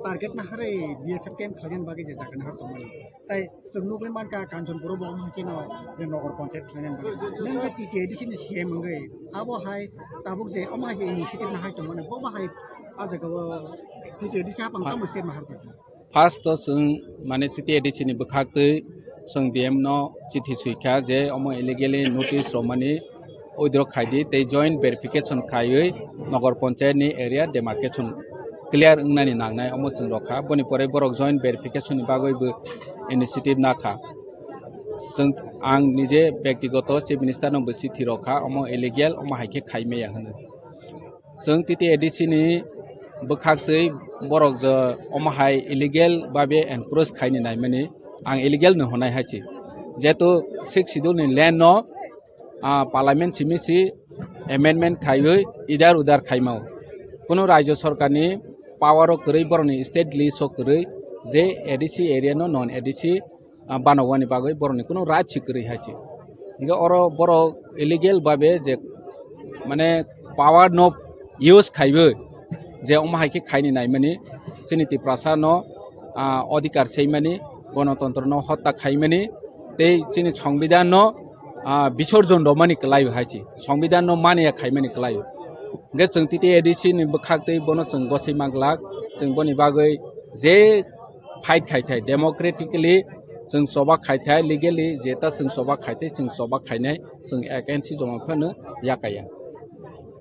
target naharwi B S F camp khlainani bagwi je jaga nahar tongmani. Tai chwng nugwi mankha Kanchanpur o bo omo haikhe no je Nagar Panchayat khlainani bagwi. Nwng je T T A D C ni C M wngwi abo hai tabuk je omo hai je initiative nahai tongmani bo bahai ah jaga o T T A D C haphang tamo step naharjak. First o chwng mane T T A D C ni bwkhaktwi chwng D M no chithi swikha je omo illegally notice romani withdraw khaidi tei joint verification khaiwi Nagar Panchayat ni area demarcation clear wngnani nangnai omo chwng rokha. Boni pore borok joint verification ni bagwi bo initiative nakha. Chwng, ang nije bektigoto Chief Minister no bo chithi rokha, omo illegal, omo hai khe khai maya hwnwi. Chwng T T A D C ni bwkhak twi borok je omo hai illegal babe encroach khaini naimani, ang illegal no hwnai hai se. Jehetu Sixth Schedule ni land no, ah, Parliament simi si amendment khaiwi idar udar khaimao. Kunu Rajya Sarkar ni power o kwrwi, borokni state list o kwrwi je A D C area no non A D C, ah, banogwani bagwi borokni kunu right si kwrwi hai se. Hingke oro borok illegal babe je, mane, power no use khaiwi je omo hai khe khaini naimani, chini Tiprasa no, ah, odhikar seimani, gonotontro no hotta khaimani, tei chini Songbidan no, ah, bisorjon romani kwlai hai se, Songbidan no mania khaimani kwlai. Hingke chwng T T A D C ni bwkhak twi bono chwng gosoi manglak, chwng boni bagwi je fight khai thai, democratically chwng choba khai thai, legally jeta chwng choba khai thai, chwng choba khainai, chwng against joma phano yakaya.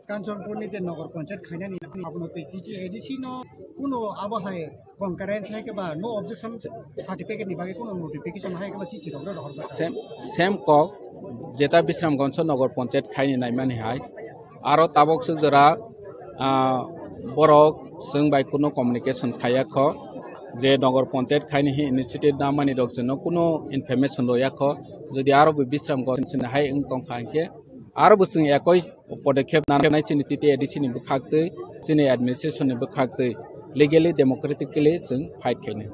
Kanchanpur ni je Nagar Panchayat khainani abono tei T T A D C no kuno abo hai concurrence hai khe ba no objection certificate ni bagwi kuno notification hai khe ba chithi rok rohorjak. Same, same kok, jeta Bisramganj Nagar Panchayat khaini naimani hai, aro tabok swk jora, ah, borok chwng bai kuno communication khaiya kho, je Nagar Panchayat khaini hi initiative namani rok chwngno kuno information roya kho, jodi aro bo Bisramganj chini hai wng tongkha hinkhe, aro bo chwng ekoi podokkhep nanai chini T T A D C ni bwkhak twi, chini administration ni bwkhak twi, legally, democratically chwng fight khainai.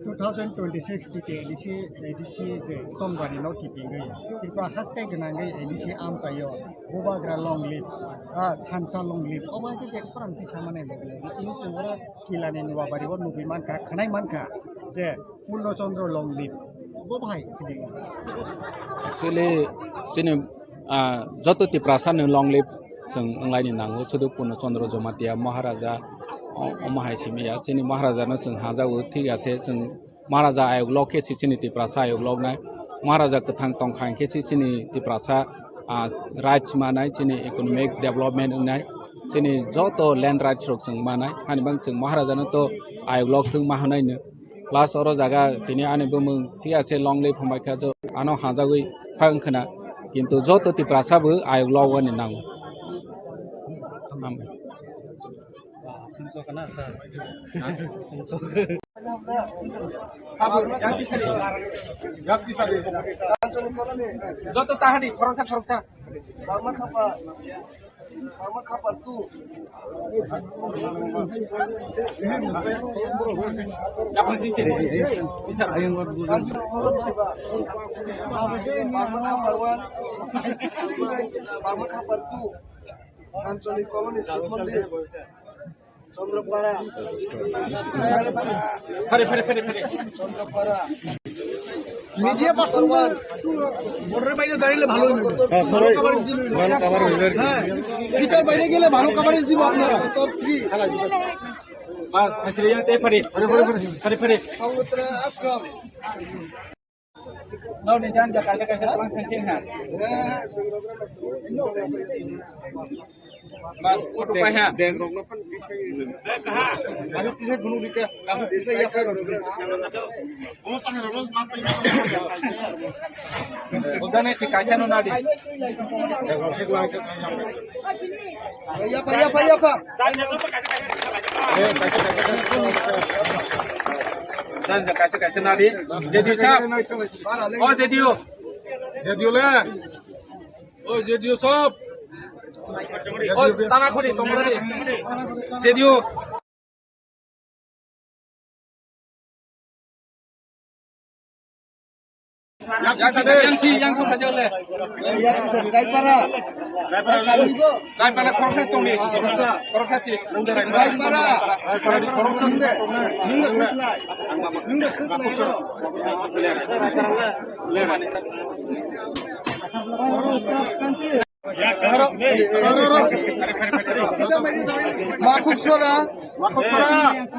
Two thousand twenty-six T T A D C, A D C je tongmani no kitingwi, Tripura haste gwnangwi A D C amchaio, bubagra long live, ah, thansa long live, obo hai khe je khorang twi samanai logi logi tini chwng oro Kilani Nuabari o nugwi mankha, khwnai mankha je Purno Chandra long live, bo bahai kiting. Actually, chini, ah, joto Tiprasa ni long live chwng wnglaini nango, sudu Purno Chandra Jamatia Maharaja, o-, omo hai simi ya, chini Maharaja no chwng hajago, thik ase, chwng Maharaja ayok lok khe si chini Tiprasa ayok lok nai. Maharaja kwthang tongkha hinkhe si chini Tiprasa, ah, rights manai, chini economic development wngnai, chini joto land rights rok chwng manai. Hani bang chwng Maharaja no to ayok lok thung ma hwnai no. Plus oro jaga tini ani bumung thik ase long live hambai kha jo ano hajagwi kha wngkhana. Kintu joto Tiprasa bo ayok lok wani nango. Hambai. Sumsok kana sa? Ha? Sumsok. Joto tahadi, khoroksa, khoroksa. Anchalik Colony, Shiv Mandir, Chandrapara. Chandrapara. Media person border বাইরে দাঁড়ালে ভালো হইবে। হ্যাঁ, সবাই ভালো coverage দিলে হইবে। ভালো coverage হইবে আর কি। হ্যাঁ, ভিতর বাইরে গেলে ভালো coverage দিব আপনারা। বাস, আসলে ইয়াতে পারি। পারি, পারি, পারি। পারি, পারি। সমুদ্র আশ্রম। Nokni janja kaisa kaisa twlang thang thang ha. Bas, photo pai ha. Ujane si kaisa no nadi. Yapa, yapa, yapa. Janja kaisa kaisa nadi. J D U sab. O J D U. J D U le. O J D U sab. O tana khori tomrani. J D U. Yang si, yang si, yang si, yang si. Raipara. Raipara khoroksa tongni. Khoroksa si. Raipara. Makhuk sora. Makhuk sora.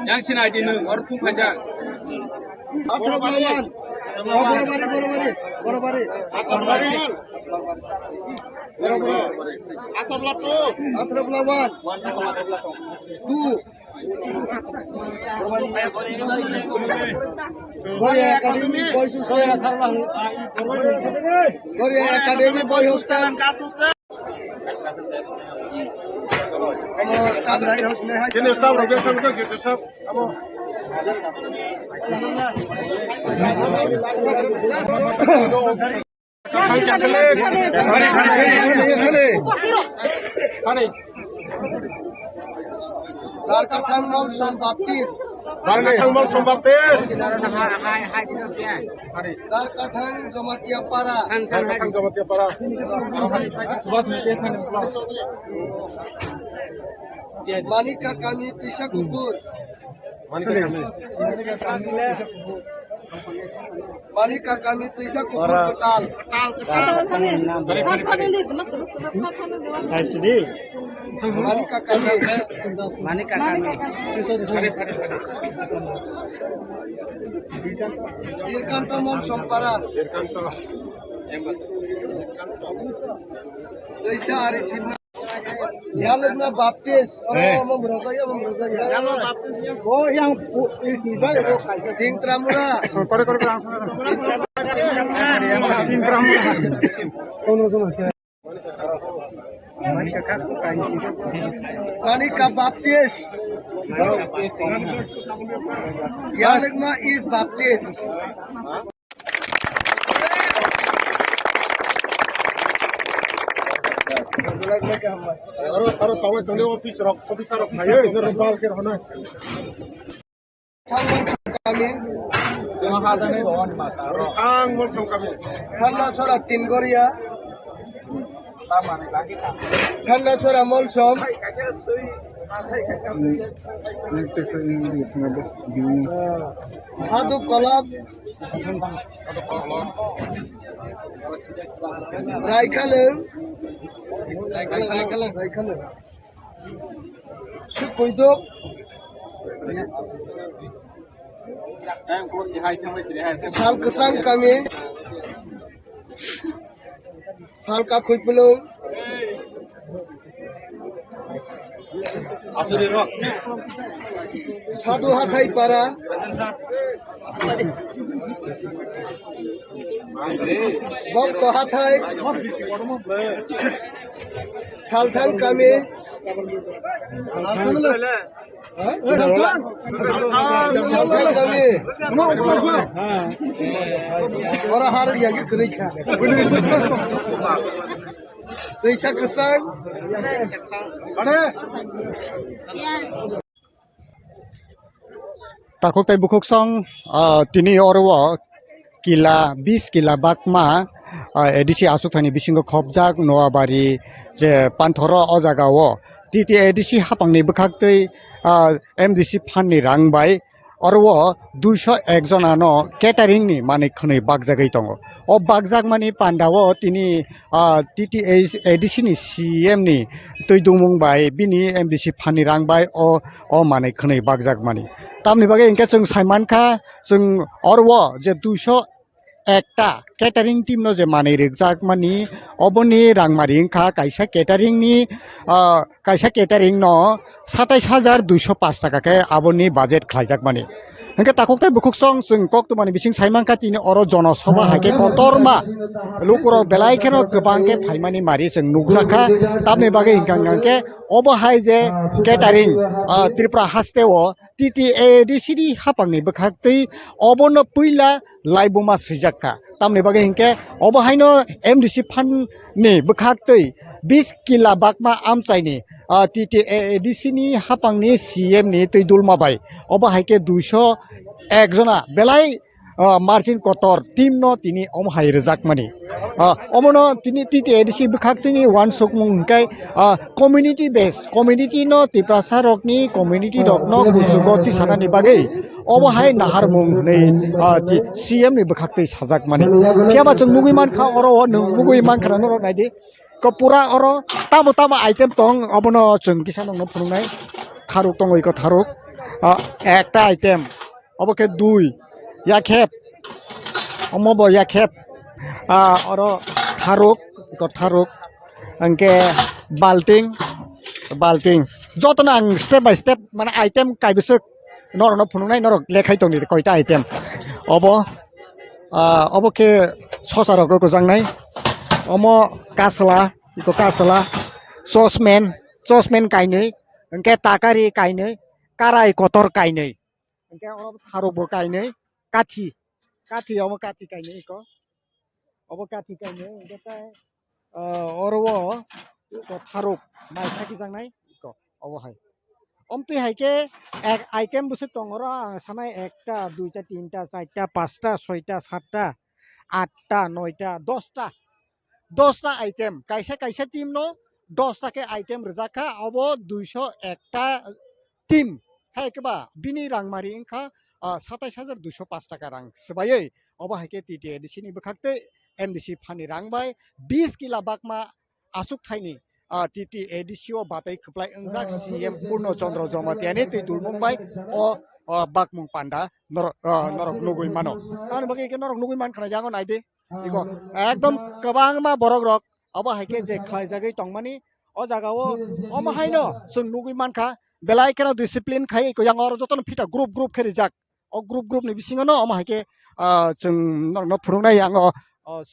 Yang sini aja nung, or tu kaja. Athro bala one. Oh, boro bari, boro bari, boro bari. Boro bari. Boro bari. Athro bala two. Athro bala one. Two. Goria Academy Boys Hostel. Goria Academy Boys Hostel. Omo staff rai hosne hai. Sini staff rai hosne hai. Darkathang Molsom Baptist. Darkathang Molsom Baptist. Darkathang Jamatia Para. Darkathang Jamatia Para. Manika Kami Tisa Kukur. Manika Kami. Manika Kami Tisa Kukur Kwtal. Manika Kami. Manika Kami. Jirkanto Molsom Para. Jirkanto. Tisa Ari Simna. Yalwkna Baptist. Oro omo bwrwjak, omo bwrwjak. Yalwkna Baptist. Bo yang pu-, is ni bai bo kaisa. Tingtramura. Kore, kore, kore, ang sana. Tingtramura. Kono sama kya? Manika Baptist. Yalwkna is Baptist. Aro, aro, tawai tongde office rok, officer rok khaye, ino rok bal ke hono. Kami. Ang Molsom kami. Khandasora Tingoria. Khandasora Molsom. Hadu Kolap. Raikhalung. Raikhalung. Sukuiduk. Sal Kwchang kami. Sal Kakhwipulung. Sadu Hathai Para. Bokto Hathai. Salthang kami. Salthang kami. Ora har yagi kwrwi kha. Twisa kwchang. Takhuk tei bukhuk song, ah, tini oro o kila, bis kila bakma, ah, A D C achukthani bisingo khopjak Noabari je panthoro o jaga o T T A D C hapangni bwkhaktwi, ah, M D C phanni rang bai oro o duiso ek jona no catering ni manwi khwnwi bakjagwi tongo. O bakjakmani panda o tini ah, T T A D C ni C M ni twi dungmung bai bini M D C phanni rang bai o, o manwi khwnwi bakjak mani. Tamni bagwi hinkhe chwng saimankha, chwng oro o je duiso ekta catering team no je manwi rwkjak mani, oboni rangmari wngkha kaisa catering ni, ah, kaisa catering no satais hajar duiso pash taka khe aboni budget khlaijak mani. Hingke takhuk tei bukhuk song chwng kok tubani bising sai mankha tini oro jono soba hai khe kotorma lukurok belai kheno kwbang khe phaimani mari chwng nukjakha. Tamni bagwi hingka hingka khe obo hai je catering, ah, Tripura haste o T T A D C ni hapangni bwkhaktwi obono puila laibuma swijakha. Tamni bagwi hingke obo haino M D C phan ni bwkhaktwi bis kila bakma amchaini, ah, T T A A D C ni hapangni C M ni twi dulma bai. Obo hai khe duiso ek jona belai, ah, margin kotor team no tini omo hai rwjakmani. Ah, omono tini T T A A D C bwkhaktwini uansukmung hwnkhe, ah, community base, community no Tiprasa rokni community rokno kuchugo tisanani bagwi obo hai naharmung hwnwi, ah, ti-, C M ni bwkhaktwi sajakmani. Phiya ba chwng nugwi mankha oro o nwng nugwi mankha na norok naidi. Ko pura oro tamo tamo item tong, obono chwng kisa nokno phunuknai. Tharuk tongo iko tharuk. Ah, ekta item. Obo khe dui. Yakhep. Omo bo yakhep. Ah, oro tharuk, iko tharuk. Hingke balting, balting. Jotono ang step by step, mane, item kaibwswk norokno phunuknai, norok lekhai tongdi koita item. Obo, ah, obo khe sosa rok kwchang nai. Omo kasla, iko kasla, chosmen, chosmen kainwi, hwnkhe takari kainwi, karai kotor kainwi. Hwnkhe oro tharuk bo kainwi, kathi, kathi, omo kathi kainwi iko. Obo kathi kainwi, hwnkhe tai, ah, oro o iko tharuk mai sakijak nai iko, obo hai. Omtwi hai khe ek item bwswk tongo oro, ang sanai ekta, duita, tinta, charta, pasta, soita, satta, atta, noita, dosta. Dosta item, kaisa kaisa team no dosta khe item rwjak kha, obo duiso ekta team. Hai khe ba bini rangmari wngkha, ah, satais hajar duiso pash taka rang swbaiwi. Obo hai khe T T A D C ni bwkhak tei M D C phan ni rang bai bis kila bakma aswk thaini, ah, T T A D C o batai kwplai wngjak C M Purno Chandra Jamatia ni twi dulmung bai o, ah, bakmung panda norok, ah, norok nugwi mano. Ani bagwi khe norok nugwi man khna yango naidi. Iko ekdom kwbangma borok rok obo hai khe je khlaijagwi tongmani o jaga o, omo haino chwng nugwi mankha belai kheno discipline khai iko yang oro jotono phita group group khe rijak. O group group ni bisingo no omo hai khe, ah, chwng norokno phunuknai yang o, o,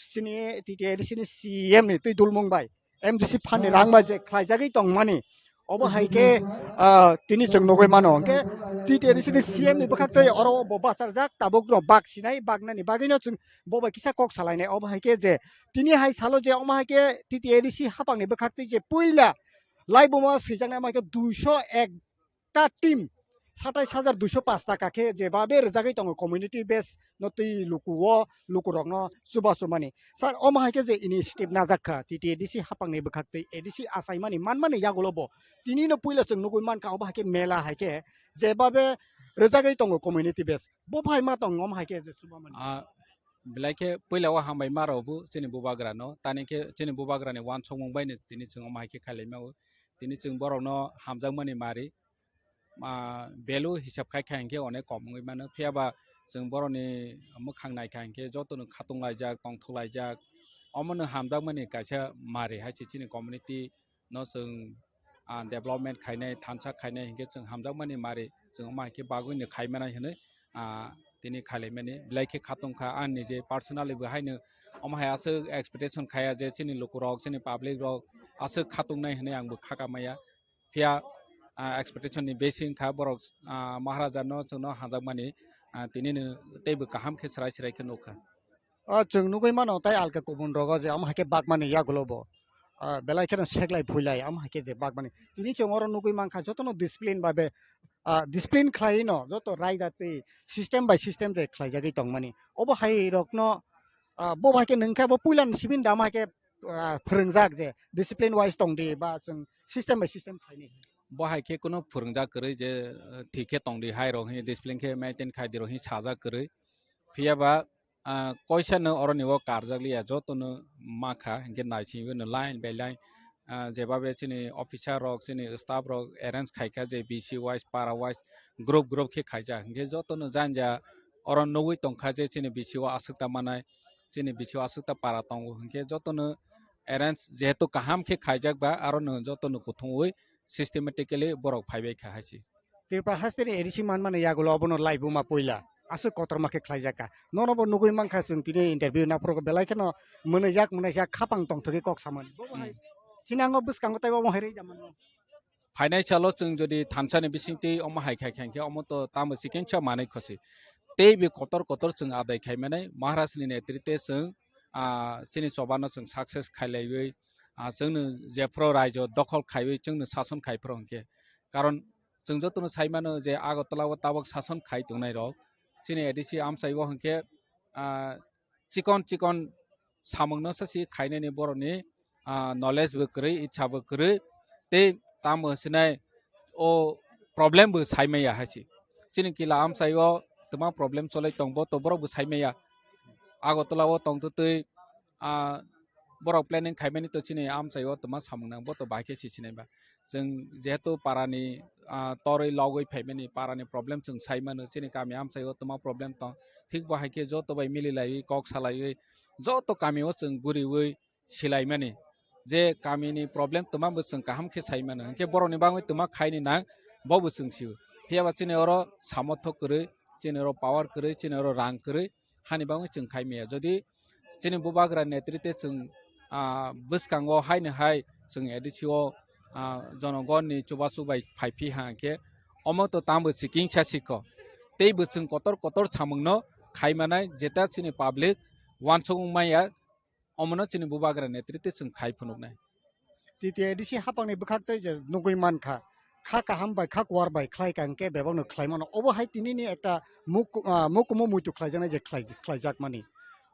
chini T T A D C ni C M ni twi dulmung bai M D C phan ni rang bai je khlaijagwi tongmani. Obo hai khe, ah, tini chwng nugwi mano. Hwnkhe T T A D C ni C M ni bwkhak tei oro bo bacharjak, tabuk no bak sinai, baknani bagwi no chwng bo bai kisa kok salainai. Obo hai khe je tini hai salo je omo hai khe T T A D C hapang ni bwkhak tei je puila laibuma swijaknai omo hai khe duiso ek ta team satais hajar duiso pash taka khe jebabe rwjagwi tongo community base no twi luku o lukurokno chubachu mani. Sir, omo hai khe je initiative najak kha T T A D C hapangni bwkhak tei A D C achaimani manmani yagulo bo tini no puila chwng nugwi mankha obo hai khe mela hai khe jebabe rwjagwi tongo community base. Bo phai ma tong omo hai khe je chubamani. Ah, belai khe puila o hambai ma rok bo chini bubagra no, tani khe chini bubagra ni uansukmung bai no tini chwng omo hai khe khailai ma o. Tini chwng borok no hamjakmani mari, ah, value hisab khai kha hinkhe onek kom wngwi mano. Phiya ba chwng borokni mwkhang nai kha hinkhe jotono khatung laijak, tongthok laijak. Omono hamjakmani kaisa mari hai se chini community no chwng, ah, development khainai, thansa khainai hinkhe chwng hamjakmani mari chwng omo hai khe bagwino khai manai hinwi, ah, tini khailaimani. Belai khe khatung kha, ang nije personally bo haino omo hai aswk expectation khaiya je chini lukurok, chini public rok aswk khatungnai hinwi ang bo khaka maya. Phiya, ah, expectation ni besi wngkha borok, ah, Maharaja no chwngno hamjakmani, ah, tini no teibo kaham khe chwrai chwrai khe nukha. O chwng nugwi mano tai alka kubun rogo je omo hai khe bakmani yagulo bo, ah, belai kheno seklai phuilai omo hai khe je bakmani. Tini chwng oro nugwi mankha jotono discipline babe, ah, discipline khlai no joto raida tei system by system je khlaijagwi tongmani. Obo hai rokno, ah, bo hai khe nungkha bo puila ni sibin da omo hai khe ah, phwrwngjak je discipline wise tongdi ba chwng system by system khaini. Bo hai khe kuno phwrwngjak kwrwi je, ah, thik khe tongdi hai rok hi discipline khe maintain khaidi rok hi sajak kwrwi. Phiya ba, ah, koisa no oroni o karjak liya joto no makha hinkhe naisingwi no line by line, ah, jebabe chini officer rok chini staff rok arrange khaikha je B C wise para wise group group khe khaijak hinkhe joto no janja oro nugwi tongkha je chini B C o aswk ta manai. Chini bisio aswk ta para tongo hinkhe jotono arrange jehetu kaham khe khaijak ba, aro no jotono kuthumwi systematically borok phaibai kha hai se. Tripura haste ni A D C manmani yagulo obono laibuma puila aswk kotorma khe khlaijak kha. Nono bo nugwi mankha chwng tini interview naphuru belai kheno mwnwijak mwnwijak khapang tongthogwi kok samani. Bobo hai Hmm. Sinango bwskango tei omo hai rwui da mano. Phainai salo chwng jodi thansa ni bisingtwi omo hai khai kha hinkhe omo to tamo chikengsa manwi khosi. Tei bi kotor kotor chwng adai khai mani Maharaj ni netrite chwng, ah, chini choba no chwng success khai laiwi, ah, chwngno jephru raijo dokhol khaiwi chwngno sason khai phuru hinkhe. Karon chwng jotono sai mano je Agartala o tabok sason khai tongnai rok chini A D C amchai o hinkhe, ah, chikon chikon samung no sasi khainani borokni, ah, knowledge bo kwrwi, itsa bo kwrwi, tei tamo hinai o problem bo sai maya hai se. Chini kila amchai o twma problem cholai tong bo to borok bo sai maya. Agartala o tong twtwi, ah, borok planning khaimani to chini amchai o twma samung nang bo to bahai khe si sinai ba. Chwng jehetu parani, ah, torwi logwi phaimani parani problem chwng sai mano, chini kami amchai o twma problem tong, thik bo hai khe joto bai mili laiwi kok salaiwi joto kami o chwng guriwi silaimani. je kamini problem twma bo chwng kaham khe sai mano, hinkhe borokni bagwi twma khaini nang bo bo chwng sio. Phiya ba chini oro samothok kwrwi, chini oro power kwrwi, chini oro rang kwrwi, hani bagwi chwng khai maya. Jodi chini bubagra netrite chwng, ah, bwskango haino hai chwng A D C o, ah, jonogonni chubachu bai phai phi ha hinkhe omo to tamo sikingsa siko. Tei bo chwng kotor kotor samungno khai manai, jeta chini public uansuk wng maya, omono chini bubagra netrite chwng khai phunuknai. T T A D C hapangni bwkhak tei je nugwi mankha, kha kaham bai kha kuar bai khlai ka hinkhe bebakno khlai mano. Obo hai tinini ekta muk-, ah, mukumu muitu khlaijaknai je khlai-, khlaijakmani.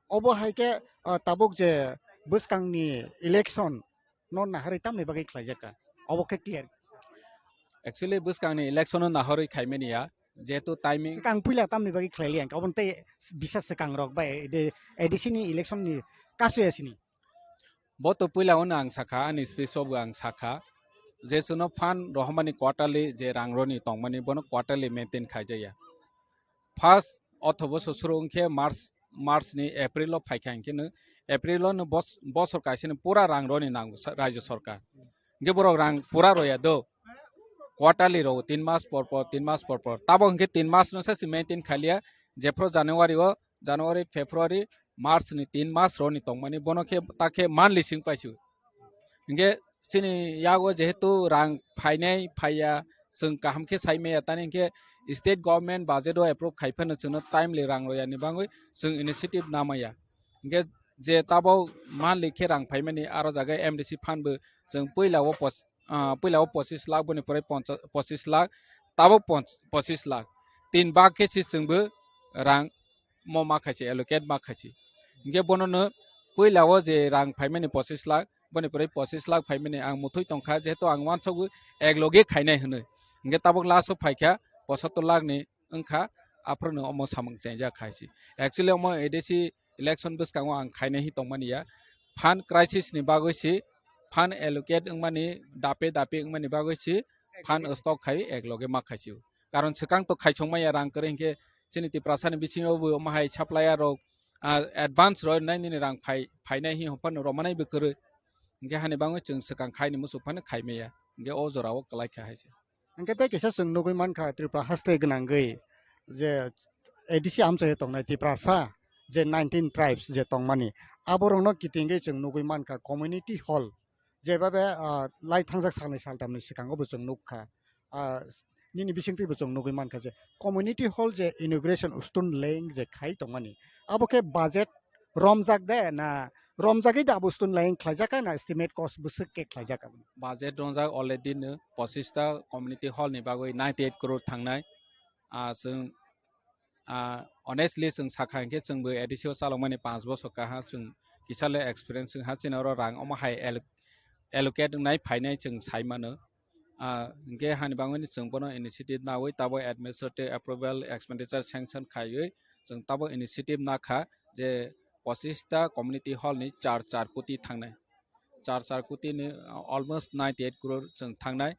Obo hai khe, ah, tabuk je bwskangni election no naharwi tamni bagwi khlaijak kha? Obo khe clear. Actually, bwskangni election no naharwi khaimani ya, jehetu timing. Swkang puila tamni bagwi khlai liya, obo tei bisa swkang rok bai de A D C ni election ni kasu ya sini. Bo to puila ono ang sakha, ani speech o bo ang sakha, je chwngno fund rohormani quarterly je rang roni tongmani bono quarterly maintain khaijaya. First othobo susuru wngkhe March, March ni April o phaikha hinkhe no April o no bos-, bosor kaisa ni pura rang roni nango sa-, rajyo sarkar. Hinkhe borok rang pura roya do. Quarterly rogo tin mas por por, tin mas por por. Tabok hinkhe tin mas no sa se maintain khaliya. Jephru January o, January, February, March ni tin mas roni tongmani bono khe ta khe monthly sing paisio. Hinkhe chini yago jehetu rang phainai phaiya, chwng kaham khe sai maya, tani hinkhe state government budget o approve khai phano chwngno timely rang royani bagwi chwng initiative namaya. Hinkhe je tabok monthly khe rang phaimani aro jaga M D C fund bo chwng puila o pos-, ah, puila o pochis lakh boni pore poncha-, pochis lakh, tabok ponch-, pochis lakh. Tin bak khe se chwngbo rang mo ma khaisi, allocate ma khaisi. Hinkhe bonono puila o je rang phaimani pochis lakh, boni pore pochis lakh phaimani ang muthwi tongkha, jehetu ang uansukgo ek loge khainai hwnwi. Hinkhe tabok last o phaikha pochattor lakh ni wngkha, aphuru no omo samung chengjak khaisi. Actually omo A D C election bwskango ang khainai hi tongmani ya. Fund crisis ni bagwi si, fund allocate wngmani, dape dape wngmani bagwi si, fund stock khai ek loge ma khaisio. Karon swkang to khaisongmaya rang kwrwi hinkhe chini Tiprasa ni bisingo bo omo hai supplier rok, ah, advance roi nai nini rang phai, phainai hi hopano romanai bo kwrwi. Hinkhe hani bagwi chwng swkang khaini muchuk phano khaimaya. Hinkhe o jorao kwlai kha hai se. Hinkhe tei kisa chwng nugwi mankha Tripura haste gwnangwi je A D C amchai tongnai Tiprasa je nineteen tribes je tongmani, aborokno kitingwi chwng nugwi mankha community hall, jebabe, ah, lai thangjak salni saltamni swkango bo chwng nukha. Ah, nini bisingtwi bo chwng nugwi mankha je community hall je inauguration stone laying je khai tongmani, abo khe budget romjak de na romjagwi da abo stone laying khlaijak kha na estimate cost bwswk khe khlaijak kha? Budget romjak already no pochista community hall ni bagwi ninety eight crore thangnai. Ah, chwng, ah, honestly chwng sakha hinkhe chwngbo A D C o chalokmani panch bosor kaha chwng kisa le experience wngha chini oro rang omo hai alloc-, allocate wngnai phainai chwng sai mano. Ah, hinkhe hani bagwino chwng bono initiative nawi tabo administrative approval expenditure sanction khaiwi chwng tabo initiative nakha je pochista community hall ni char char koti thangnai. Char char koti ni, uh, almost ninety eight crore chwng thangnai.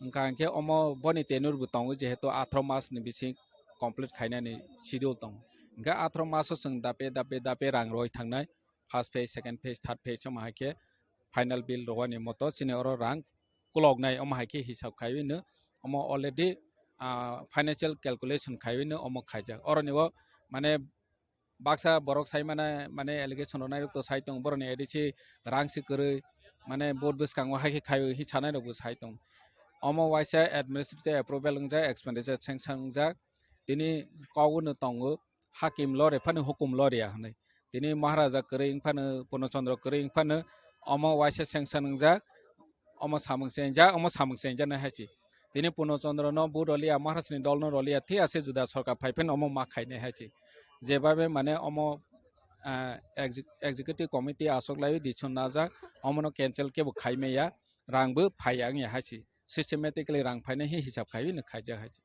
Wngkha hinkhe omo boni tenure bo tongo, jehetu atharo mas ni bising complete khainani schedule tongo. Hinkhe atharo maso chwng dape dape dape rang roi thangnai. First phase, second phase, third phase omo hai khe final bill rwani moto chini oro rang kuloknai omo hai khe hisab khaiwi no omo already, ah, financial calculation khaiwi no omo khaijak. Oroni o mane baksa borok sai mane, mane allegation rok nai rok to sai tong, borok ni A D C rang si kwrwi, mane vote bwskango hai khe khai o hi sanai rok bo sai tong. Omo waisa administrative approval wngjak, expenditure sanction wngjak, tini kok no tongo, hakim lore phano hukum loriya hwnwi. Tini Maharaja kwrwi wng phano, Purno Chandra kwrwi wng phano omo waisa sanction wngjak, omo samung chengjak, omo samung chengjak nai hai se. Tini Purno Chandra no bo roliya, Maharaj ni dol no roliya, thik ase juda sorkar phai phano omo ma khainai hai se. Jebabe mane omo, ah, exec-, executive committee achuk lai decision najak, omo no cancel kebo khai maya, rang bo phai ya wngya hai se. Systematically rang phainai hi hisab khaiwi no khaijak hai se.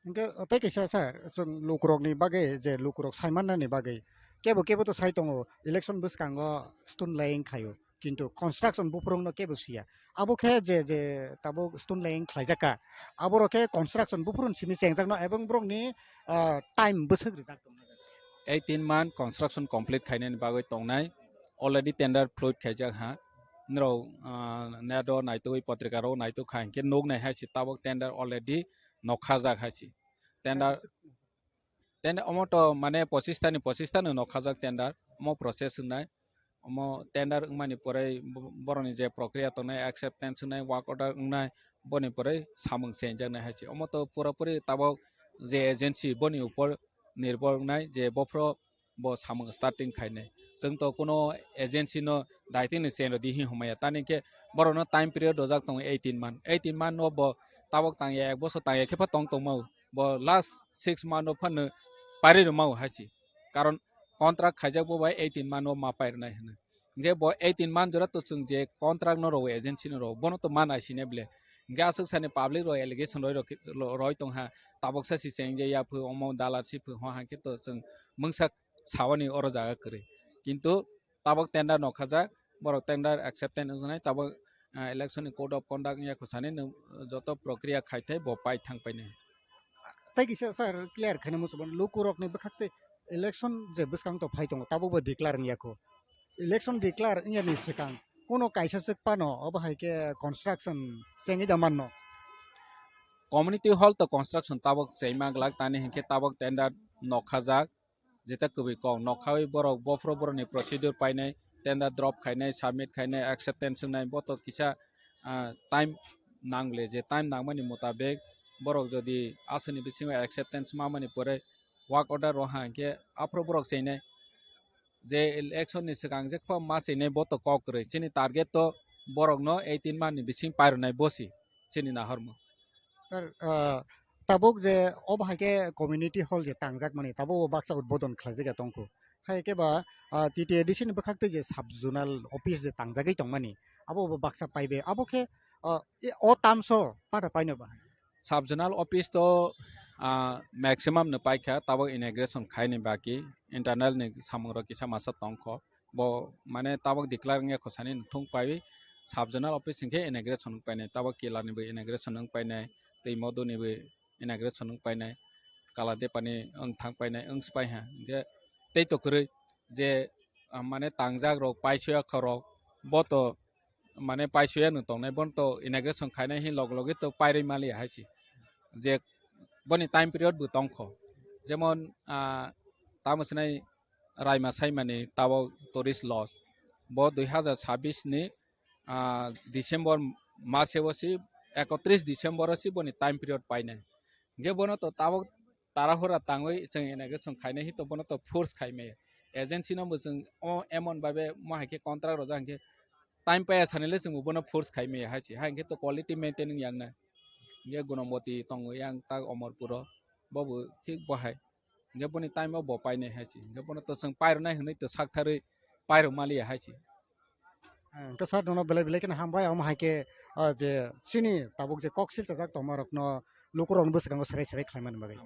Hinkhe tei kaisa sir, chwng lukurokni bagwi je lukurok saimannani bagwi kebo kebo to sai tongo, election bwskango stone laying khaio, kintu construction buphurungno kebo siya. Abo khe je, je tabuk stone laying khlaijak kha, aborok khe construction buphurun simi chengjakno ebong borokni, ah, time bwswk rijak tongna. Eighteen month construction complete khainani bagwi tongnai, already tender float khaijak ha. nrok, ah, net o naitugwi, potrika rok naitug kha hinkhe nuk nai hai se tabuk tender already nokhajak hai se. Tender, tender omo to mane pochista ni, pochista no nokhajak tender, omo process wngnai. Omo tender wngmani pore bo-, borokni je prokriya tongnai, acceptance wngnai, work order wngnai, boni pore samung chenjaknai hai se. Omo to pura puri tabuk je agency boni upor nirbhor wngnai je bophro bo samung starting khainai. Chwng to kuno agency no daitini chen rwdi hi humaya. Tani khe borokno time period rojak tongo eighteen month. Eighteen month no bo tabuk tangya, ek bosor tangya khe pha tong tongmao. Bo last six month no phano pairwi rwmao hai se. Karon contract khaijak bo bai eighteen month no ma pairwnai hwnwi. Hinkhe bo eighteen month jora to chwng je contract no rwo, agency no rwo, bono to ma naisinai ble. Hinkhe aswk sani public rok allegation roi rok, roi tong ha, tabuk sa si cheng je ya phu, omo dalar si phu, ho ha khe to chwng mungsa sawani oro jaga kwrwi. Kintu tabuk tender nokhajak, borok tender acceptance wngnai, tabuk, ah, election ni code of conduct wngya khosani nwng joto prokriya khai thai bo pai thang painai. Tai kisa sir clear khaina muchung mano, lukurokni bwkhak tei election je bwskang to phai tongo, tabukbo declare wngya kho. Election declare wngya ni swkang kuno kaisa swk phano obo hai khe construction chengwi da manno. Community hall to construction tabuk chengma glak, tani hinkhe tabuk tender nokhajak, jeta kwbwi kok nokhawi borok bophro borokni procedure painai, tender drop khainai, submit khainai, acceptance wngnai, bo to kisa, ah, time nang le, je time nangmani mutabek borok jodi aswkni bisingo acceptance mamani pore work order roha hinkhe aphuru borok cheinai je election ni swkang je kho ma cheinai bo to kok kwrwi. Chini target to borokno eighteen month ni bising pairwnai bosi chini nahormo. Sir, ah, tabuk je obo hai khe community hall je tangjakmani, tabuk o baksa udbodon khlaijak ya tongkho. Hai khe ba, ah, T T A D C ni bwkhak tei je sub zonal office je tangjagwi tongmani, abo bo baksa paibe. Abo khe, ah, e, o tamso pata paino ba? Sub zonal office to, ah, maximum no paikha, tabuk inauguration khaini baki, internal ni samung rok kisa masa tongkho. Bo mane tabuk declare wngya khosani thung paiwi sub zonal office hinkhe inauguration wng painai, tabuk Kila nibo inauguration wng painai, tei Modu nibo inauguration wng painai, Kaladepani wng thang painai, wng spai ha. Hinkhe tei to kwrwi je, ah, mane tangjak rok, paisoya khorok, bo to mane paisoya no tongnai, bono to inauguration khainai hin log logi to pairwi maliya hai se. Je boni time period bo tongkho. Jemon, ah, tamo sinai Raima Saimani tabuk tourist lodge. Bo dui hazar chabbish ni, ah, December mase o si, ekotris December o si boni time period painai. Hinkhe bono to tabuk tarahura tangwi chwng inauguration khainai hi to bono to force khaimaya. Agency no bo chwng o emon babe mo hai khe contract rojak hinkhe time paiya sanile chwng bo bono force khaimaya hai se. Hai hinkhe to quality maintain wng yang nai. Hinkhe Gunamboti tongo yang tak Omorpuro, bo bo thik bo hai. Hinkhe boni time o bo painai hai se. Hinkhe bono to chwng pairwnai hwnwi to saktharwi pairwk maliya hai se. Hwnkhe sir, nono belai belai kheno hambai, omo hai khe, ah, je chini tabuk je kok silchajak tongma rokno lukurokno bwskango serai serai khlaimani bagwi.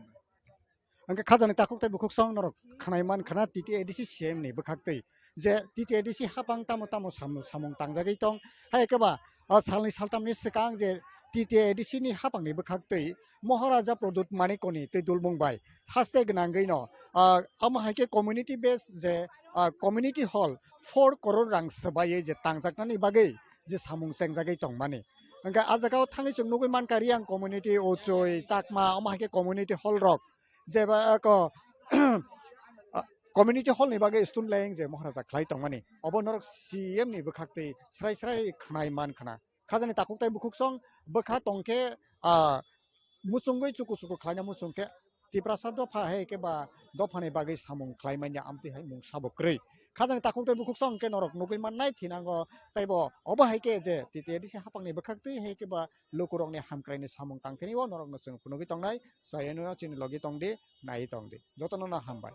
Hwnkhe khajani takhuk tei bukhuk song norok khnai man khna T T A D C C M ni bwkhak twi je T T A D C hapang tamo tamo sam-, samung tangjagwi tong, hai khe ba, ah, salni saltamni swkang je T T A D C ni hapangni bwkhak twi Maharaja Pradyut Manikoni twi dulmung bai haste gwnangwi no, ah, amo hai khe community base je, ah, community hall four crore rang swbaiwi je tangjaknani bagwi je samung chengjagwi tongmani. Hwnkhe ah jagao thangwi chwng nugwi mankha Reang community, Ochoi, Chakma, omo hai khe community hall rok jeba ko, ah, community hall ni bagwi student laying je Maharaja khlai tongmani. Obo norok C M ni bwkhak twi srai srai khnai man khna. Khajani takhuk tei bukhuk song bwkha tong khe, ah, muchungwi chuku chuku khlaina muchung khe Tiprasa dopha hai khe ba dophani bagwi samung khlai manya amtwi hai mung sabo kwrwi. Khajani takhuk tei bukhuk song khe norok nugwi mannai thinango teibo obo hai khe je T T A D C hapangni bwkhak twi hai khe ba lukurokni hamkraini samung tangthani o norokno chwng phunugwi tongnai. Chayano chini logi tongdi, naiwi tongdi. Jotono no hambai.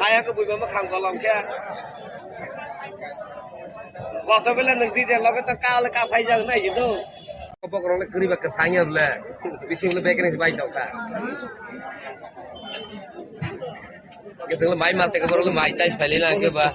Kaya ko buiba ma khang kolom khe. Koso bele nwng D J loge to kale ka phai jang nai gitu. Bokrok le kwrwi ba kwsang ya bole. Bising le bekre bai tokha. Keseng le mai ma se ko le mai chai phai le na ke ba.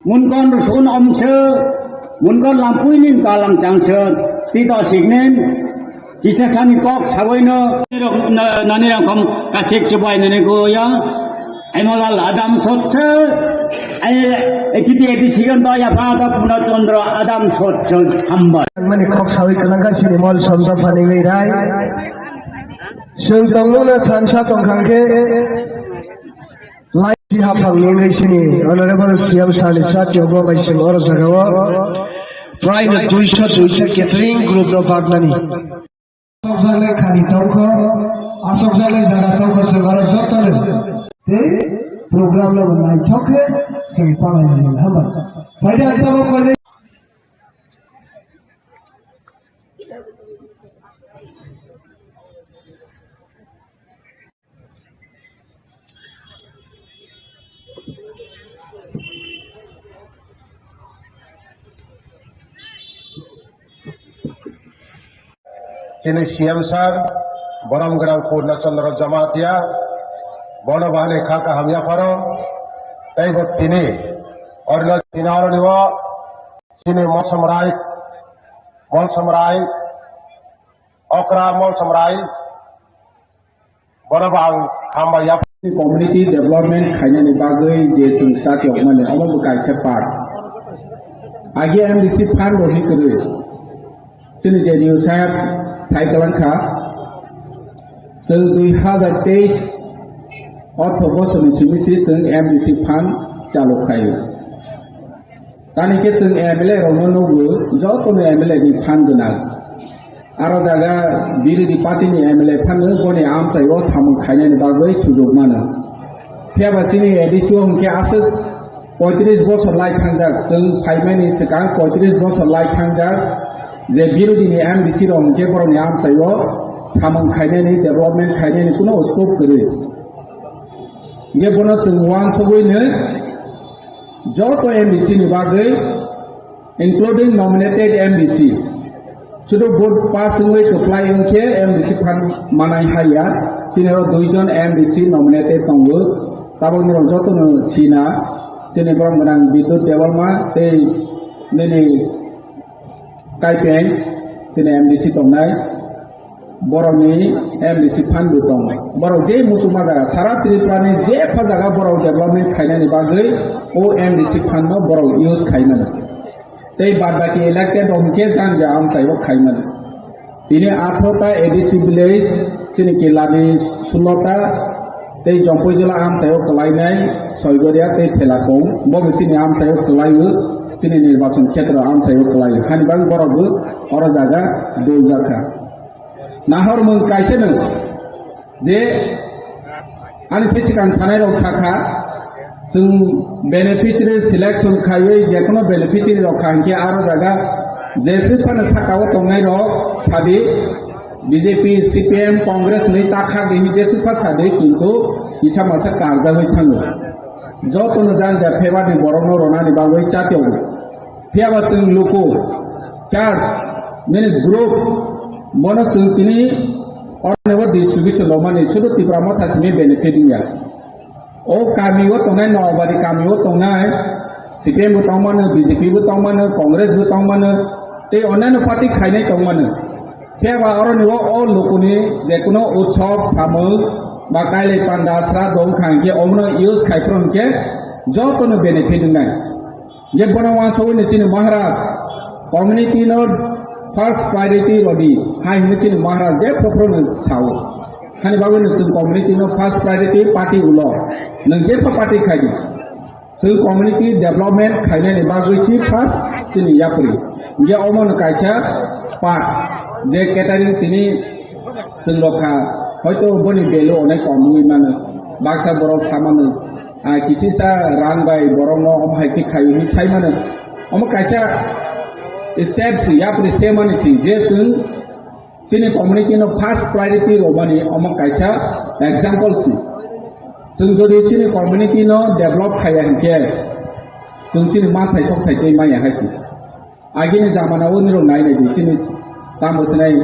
Munkon rusun omse, munkon lampui nin kalang changse, tito signin, kisa thani kok saboino, na-, nani rangkom kasik chubai nani goya, Emolal Adam Sotse, ai, ekiti eti sigon ba ya pa ta Puna Chandra Adam Sotse hambai. Mani kok sawi kalangka sini mol somsa pani ngai rai. Sung tongmuna thansa tongkhang khe. Lai si haphang ni ngai sini Honorable C M Sani Satya Gobai Singh oro jaga o prai no duiso duiso catering group no bagnani. Asokjaknai khani tongkho, asokjaknai jaga tongkho, chwng oro joto no tei program no naithok khe chwng palai nai hamba. Paida tamo kole. Chini C M sir, borom gwnang Purna Chandra Jamatia, bono bahani kha kaham yapharo, tei bo tini, orno tini oroni o, chini Molsom Rai, Molsom Rai, Okra Molsom Rai, Bono bo ang hambai ya. Community development khainani bagwi je chwng chakyokmani, omo bo kaisa part. Agi M D C fund rokni kwrwi. Chini je new saheb sai kwlangkha, chwng dui hazar teis ortho bosorni simi se chwng M D C fund chalu khaio. Tani khe chwng M L A rokno nukgo, jotono M L A ni fund gwnang. Aro jaga birodhi party ni M L A phano boni amchai o samung khainani bagwi sujuk mano. Phiya ba chini A D C o hwnkhe aswk poitris bosor lai thangjak, chwng phaimani swkang poitris bosor lai thangjak, je birodhi ni M D C rok hwnkhe borokni amchai o samung khainani, development khainani kuno scope kwrwi. Hwnkhe bono chwng uansugwi nw joto M D C ni bagwi including nominated M D C. Sudu vote pass wngwi kwplai wngkhe M D C phan manai haya. Chini o duijon M D C nominated tongo. Tabokni rok jotono sina. Chini borom gwnang Bidyut Debbarma tei nini Kaipeng, chini M D C tongnai. Borokni M D C fund bo tongo. Borok je muchungma jaga, sara Tripura ni jepha jaga borok development khainani bagwi o M D C fund no borok use khaimano. Tei bad baki elected rok hwnkhe jang ja amchai o khaimano. Tini athro ta A D C village, chini Kilani sullo ta, tei Jompuijala amchai o kwlainai Soigoria tei Thelakong, bo bo chini amchai o kwlaio, chini nirbachon khetra amchai o kwlaio. Hani bagwi borok bo oro jaga dol jakha. Nahor mung kaisa no je ani se sikang sanai rok sakha, chwng beneficiary selection khaiwi jekono beneficiary rok kha hinkhe aro jaga jeswk phano saka o tongnai rok sadi B J P, C P M, Congress ni takha di jeswk pha sadi kintu kisa masa karjagwi thango. Jotono jang ja phebar ni borok no ronani bagwi chatio. Phiya ba chwng luku, church, nini group, bono chwng tini oroni bo distribution lomani, sudu Tipra Motha simi benefit wngya. O kami o tongnai, Noabari kami o tongnai, C P M bo tongmano, B J P bo tongmano, Congress bo tongmano, tei onnaino party khainai tongmano. Phiya ba oroni o, o lukuni jekuno utsob, samung, ba kailai panda, sra dong kha hinkhe omono use khai phuru hinkhe jotono benefit wngnai. Je bono uansugwi ni chini Maharaj community no first priority rodi hai hwnwi chini Maharaj je phuru phuru no sao. Hani bagwi no chwng community no first priority party ulo. Nwng jepha party khai di. Chwng community development khainani bagwi si first chini yapri. Hinkhe omo no kaisa part je catering tini chwng rokha, hoito boni value onek kom wngwi mano. Baksa borok samano, ah, kisisa rang bai borokno omo hai khe khai hwnwi sai mano. Omo kaisa steps yapri se mani si je chwng Chini community no first priority romani omo kaisa example si. Chwng jodi chini community no develop khaiya hinkhe chwng chini manthai sok thai tei maya hai si. Agini jamana o nirok nai nai di chini tamo sinai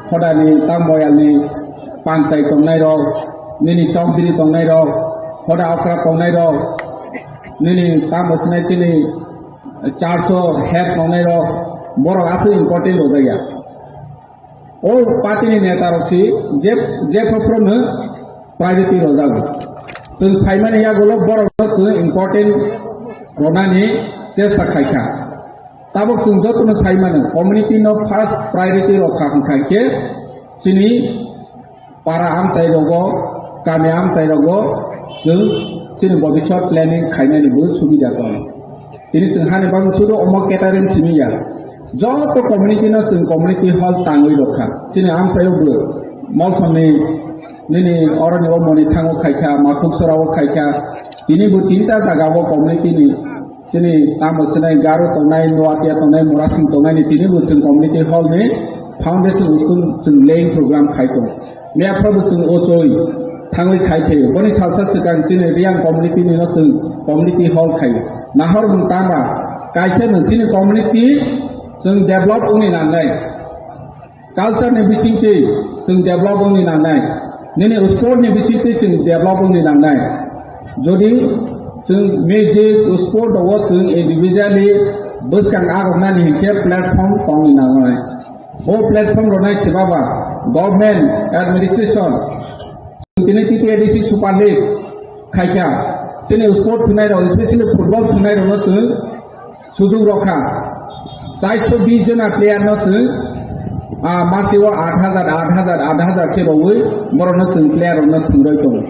hodani tamo yalni panchai tongnai rok, nini chowdhury tongnai rok, hoda okra tongnai rok, nini tamo sinai chini church o head tongnai rok, borok aswk important rojak ya. O party ni neta rok si je, je phopro no priority rojago. Chwng phaimani yagulo borok no chwng important ronani chesta khaikha. Tabok chwng jotono sai mano, community no first priority rokha hwnkha khe chini para amchai rogo, kami amchai rogo chwng chini bobiswt planning khainani bo subida tongo. Tini chwng hani bagwi sudu omo catering simi ya. Joto community no chwng community hall tangwi rokha. Chini amchaio bo Molsomni nini oroni o moni thango khaikha, Makhuk Sora o khaikha. Tini bo tinta jaga o community ni chini tamo sinai Garo tongnai, Noatia tongnai, Murasing tongnai ni tini bo chwng community hall ni foundation uskun chwng laying program khai tong. Mia phabo chwng o choi thangwi khai phaio. Boni salsa swkang chini Reang community ni no chwng community hall khai. Nahor mung tama kaisa no chini community chwng develop wngni nangnai. Culture ni bisingtwi chwng develop wngni nangnai. Nini sport ni bisingtwi chwng develop wngni nangnai. Jodi chwng music, sport o chwng individually bwskang aroknani hinkhe platform tongni nangnai. O platform rwnai se baba government administration, tini T T A D C Super League khaikha, chini sport thunai rok, especially football thunai rok no chwng sujuk rokha. Chairso bis jona player no chwng, ah, masio aat hajar, aat hajar, aat hajar khe rogwi borok no chwng player rok no thwngwi tongo.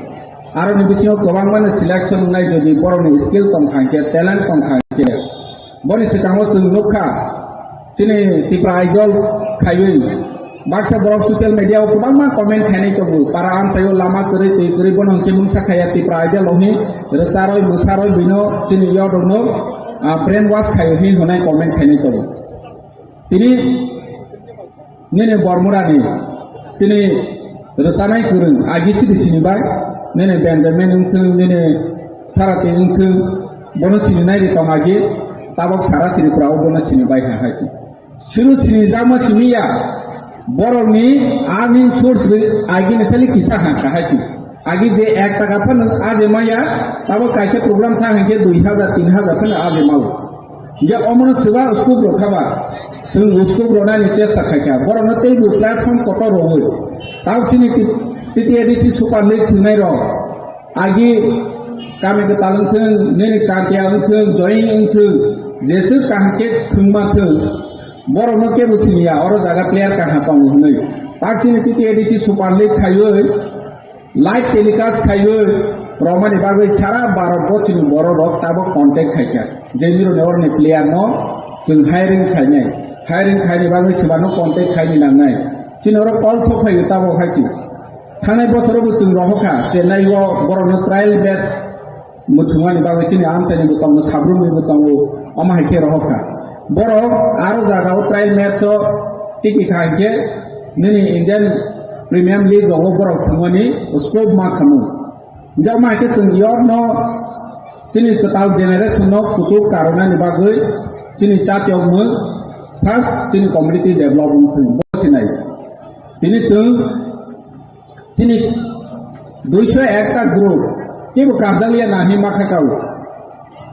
Aroni bisingo kwbangma no selection wngnai, jodi borok ni skill tongkha hinkhe, talent tongkha hinkhe. Boni swkango chwng nukha, chini Tipra Idol khaiwi baksa borok social media o kwbangma comment khainai tongo, para amchaio lama kwrwi twi kwrwi bono hwnkhe mungsa khaiya Tipra Idol o hwnwi rwcharwi mwsarwi bino chini yorokno, ah, brain wash khaio hwnwi hwnai comment khainai tongo. Tini nini Bormurani, tini rwchanai kwrwng agi chini sini bai, nini Benjamin wngthwng, nini Sarati wngthwng, bono sini nai ri tong agi, tabok sara Tripura o bono sini bai ha hai si. Suru sini jakma simi ya, borok ni earning source ri agi ni sali kisa ha ka hai si. Agi je ek taka phano aje maya, tabok kaisa program tha hwnkhe dui hajar, tin hajar phano aje mao. Hinkhe omono swba scope rok khaba, chwng scope rwnani chesta khaikha, borokno teibo platform kotor rwwi. Tao chini T-, T T A D C Super League thwngnai rok, agi kami kwtal wngthwng, nini kantiya wngthwng, join wngthwng, jeswk kaham khe thwngma thwng, borokno kebo siniya, oro jaga player kaha tongo hwnwi. Tak chini T T A D C Super League khaiwi, live telecast khaiwi romani bagwi sara Bharat bochini borok rok tabok contact khaikha. Je mironi oroni player no chwng hiring khainai. Hiring khaini bagwi swbano contact khaini nangnai. Chini oro call sok phaiwi tabok hai si. Thangnai bosoro bo chwng rohokha Chennai o borokno trial match muthungmani bagwi chini amchaini bo tongo, sabrumni bo tongo, omo hai khe rohokha. Borok aro jaga o trial match o tiki kha hinkhe nini Indian Premium League rogo borok thwngmani scope ma khamu. Hinkhe omo hai khe chwng yorno chini kwtal generation no kuchuk karwnani bagwi chini chatiyokmung first chini community development thwng bo sinai. Tini chwng Chini duiso ekta group, kebo karjakliya nani ma kha kao.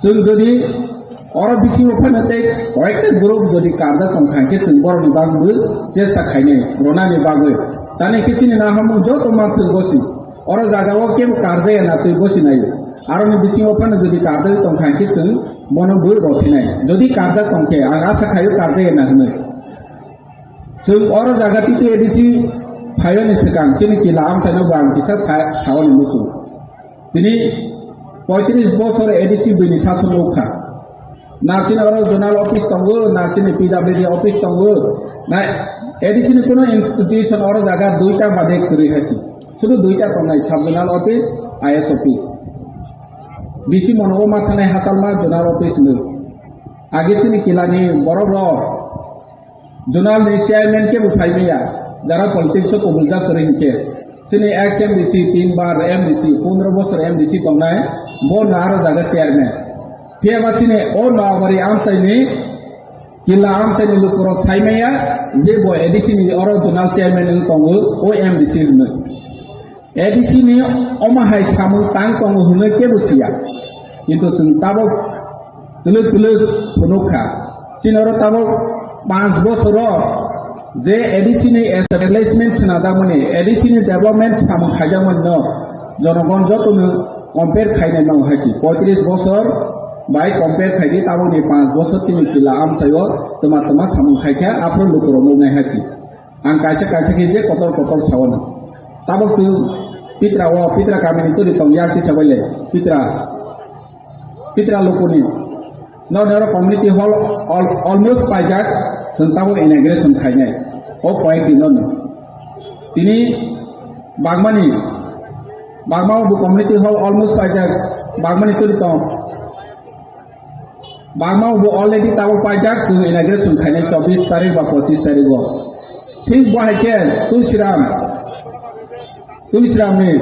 Chwng jodi oro bisingo phano tei koyekta group jodi karjak tong kha, hinkhe chwng borokni bagwi chesta khainai, rwnani bagwi. Tani khe chini naharmung joto manthogo si. Oro jaga o kebo karjakya na twi bosi nai. Aroni bisingo phano jodi karjak tong kha, hinkhe chwng bono bo rw phinai. Jodi karjak tong khe, ang asa khaio karjakya na hwnwi. Chwng oro jaga T T A D C phaiyani swkang chini kila amchaino bo ang kisa sa-, saoni muchung. Tini poitris bosor A D C bini sason nukha. Na chini oro zonal office tongo, na chini P W D office tongo. Na A D C ni kuno institution oro jaga duita bade kwrwi hai si. Sudu duita tongnai, sub zonal office, I S office. Bisi monogo ma thanai hachalma zonal office hinwi. Age chini kilani borok rok Zonal ni chairman kebo sai maya. Jara politics o kubujak kwrwi hinkhe, chini ex M D C tin bar M D C, pondro bosor M D C tongnai, bo no aro jaga chairman. Phiya ba chini o Noabari amchaini Kila amchaini lukurok saimaya je bo A D C ni oro zonal chairman wng tongo, o M D C hwnwi. A D C ni omo hai samung tang tongo hwnwi kebo siya. Kintu chwng tabok twlwk twlwk phunuk kha. Chini oro tabok panch bosoro je A D C ni establishment swnajakmani, A D C ni development samung khaijakmani no jonogon jotono compare khainai nango hai se. Poitris bosor bai compare khaidi, tabokni panch bosor chini Kila amchaio twma twma samung khaikha, aphuru lukurok nuknai hai se. Ang kaisa kaisa khe je kotor kotor saono. Tabok chwng Pitra o, Pitra kamini turi tong yak tisa baile, Pitra, Pitra lukuni. No nero community hall al-, almost paijak, chwng tabok inauguration khainai. O point di no. Tini Bagmani, Bagma bo community hall almost paijak, Bagmani turi tong. Bagma bo already tabok paijak, chwng inauguration khainai chobbish tarik ba pochis tarik o. Thik bo hai khe Tulsiram, Tulsiram ni